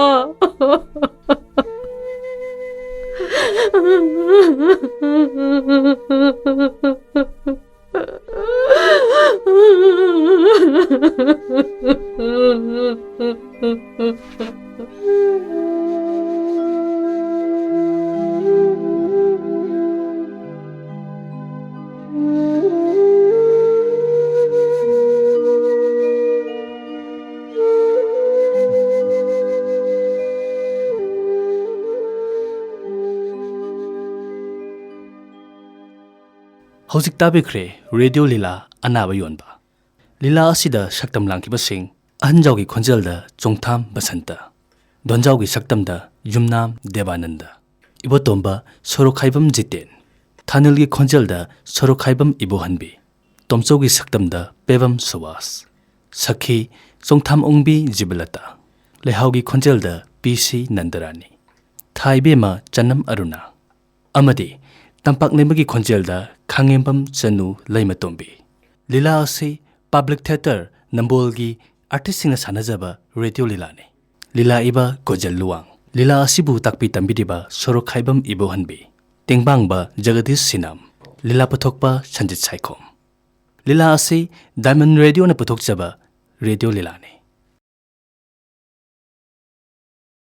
ꯍꯧꯖꯤꯛ ꯇꯥꯕꯤꯈ꯭ꯔꯦ ꯔꯦꯗꯤꯑꯣ ꯂꯤꯂꯥ ꯑꯅꯥꯕ ꯌꯣꯟꯕ꯫ ꯂꯤꯂꯥ ꯑꯁꯤꯗ ꯁꯛꯇꯝ ꯂꯥꯡꯈꯤꯕꯁꯤꯡ: ꯑꯍꯟꯖꯥꯎꯒꯤ ꯈꯣꯟꯖꯦꯜꯗ ꯆꯣꯡꯊꯥꯝ ꯕꯁꯟꯇ, ꯗꯣꯟꯖꯥꯎꯒꯤ ꯁꯛꯇꯝꯗ ꯌꯨꯝꯅꯥꯝ ꯗꯦꯕꯥꯅꯟꯗ, ꯏꯕꯣꯇꯣꯝꯕ ꯁꯣꯔꯣꯛꯈꯥꯏꯕꯝ ꯖꯤꯇꯦꯟ, ꯊꯥꯅꯤꯜꯒꯤ ꯈꯣꯟꯖꯦꯜꯗ ꯁꯣꯔꯣꯛꯈꯥꯏꯕꯝ ꯏꯕꯣꯍꯟꯕꯤ, ꯇꯣꯝꯆꯧꯒꯤ ꯁꯛꯇꯝꯗ ꯄꯦꯕꯝ ꯁꯨꯕꯥꯁ, ꯁꯈꯤ ꯆꯣꯡꯊꯥꯝ ꯑꯣꯡꯕꯤ ꯖꯤꯕꯂꯇꯥ, ꯂꯩꯍꯥꯎꯒꯤ ꯈꯣꯟꯖꯦꯜꯗ ꯄꯤ ꯁꯤ ꯅꯟꯗꯔꯥꯅꯤ, ꯊꯥ ꯏꯕꯦꯝꯃ ꯆꯅꯝ ꯑꯔꯨꯅꯥ, ꯑꯃꯗꯤ ꯇꯝꯄꯥꯛ ꯂꯩꯃꯒꯤ ꯈꯣꯟꯖꯦꯜꯗ ꯈꯥꯉꯦꯝꯕꯝ ꯆꯅꯨ ꯂꯩꯃꯇꯣꯝꯕꯤ꯫ ꯂꯤꯂꯥ ꯑꯁꯤ ꯄꯕ꯭ꯂꯤꯛ ꯊꯤꯌꯦꯇꯔ ꯅꯝꯕꯣꯜꯒꯤ ꯑꯥꯔꯇꯤꯁꯁꯤꯡꯅ ꯁꯥꯟꯅꯖꯕ ꯔꯦꯗꯤꯑꯣ ꯂꯤꯂꯥꯅꯤ꯫ ꯂꯤꯂꯥ ꯏꯕ ꯀꯣꯖꯜ ꯂꯨꯋꯥꯡ, ꯂꯤꯂꯥ ꯑꯁꯤꯕꯨ ꯇꯥꯛꯄꯤ ꯇꯝꯕꯤꯔꯤꯕ ꯁꯣꯔꯣꯛꯈꯥꯏꯕꯝ ꯏꯕꯣꯍꯟꯕꯤ, ꯇꯦꯡꯕꯥꯡꯕ ꯖꯒꯗꯤꯁ ꯁꯤꯅꯥꯝ, ꯂꯤꯂꯥ ꯄꯨꯊꯣꯛꯄ ꯁꯟꯖꯤꯠ ꯁꯥꯏꯈꯣꯝ꯫ ꯂꯤꯂꯥ ꯑꯁꯤ ꯗꯥꯏꯃꯟ ꯔꯦꯗꯤꯑꯣꯅ ꯄꯨꯊꯣꯛꯆꯕ ꯔꯦꯗꯤꯑꯣ ꯂꯤꯂꯥꯅꯤ꯫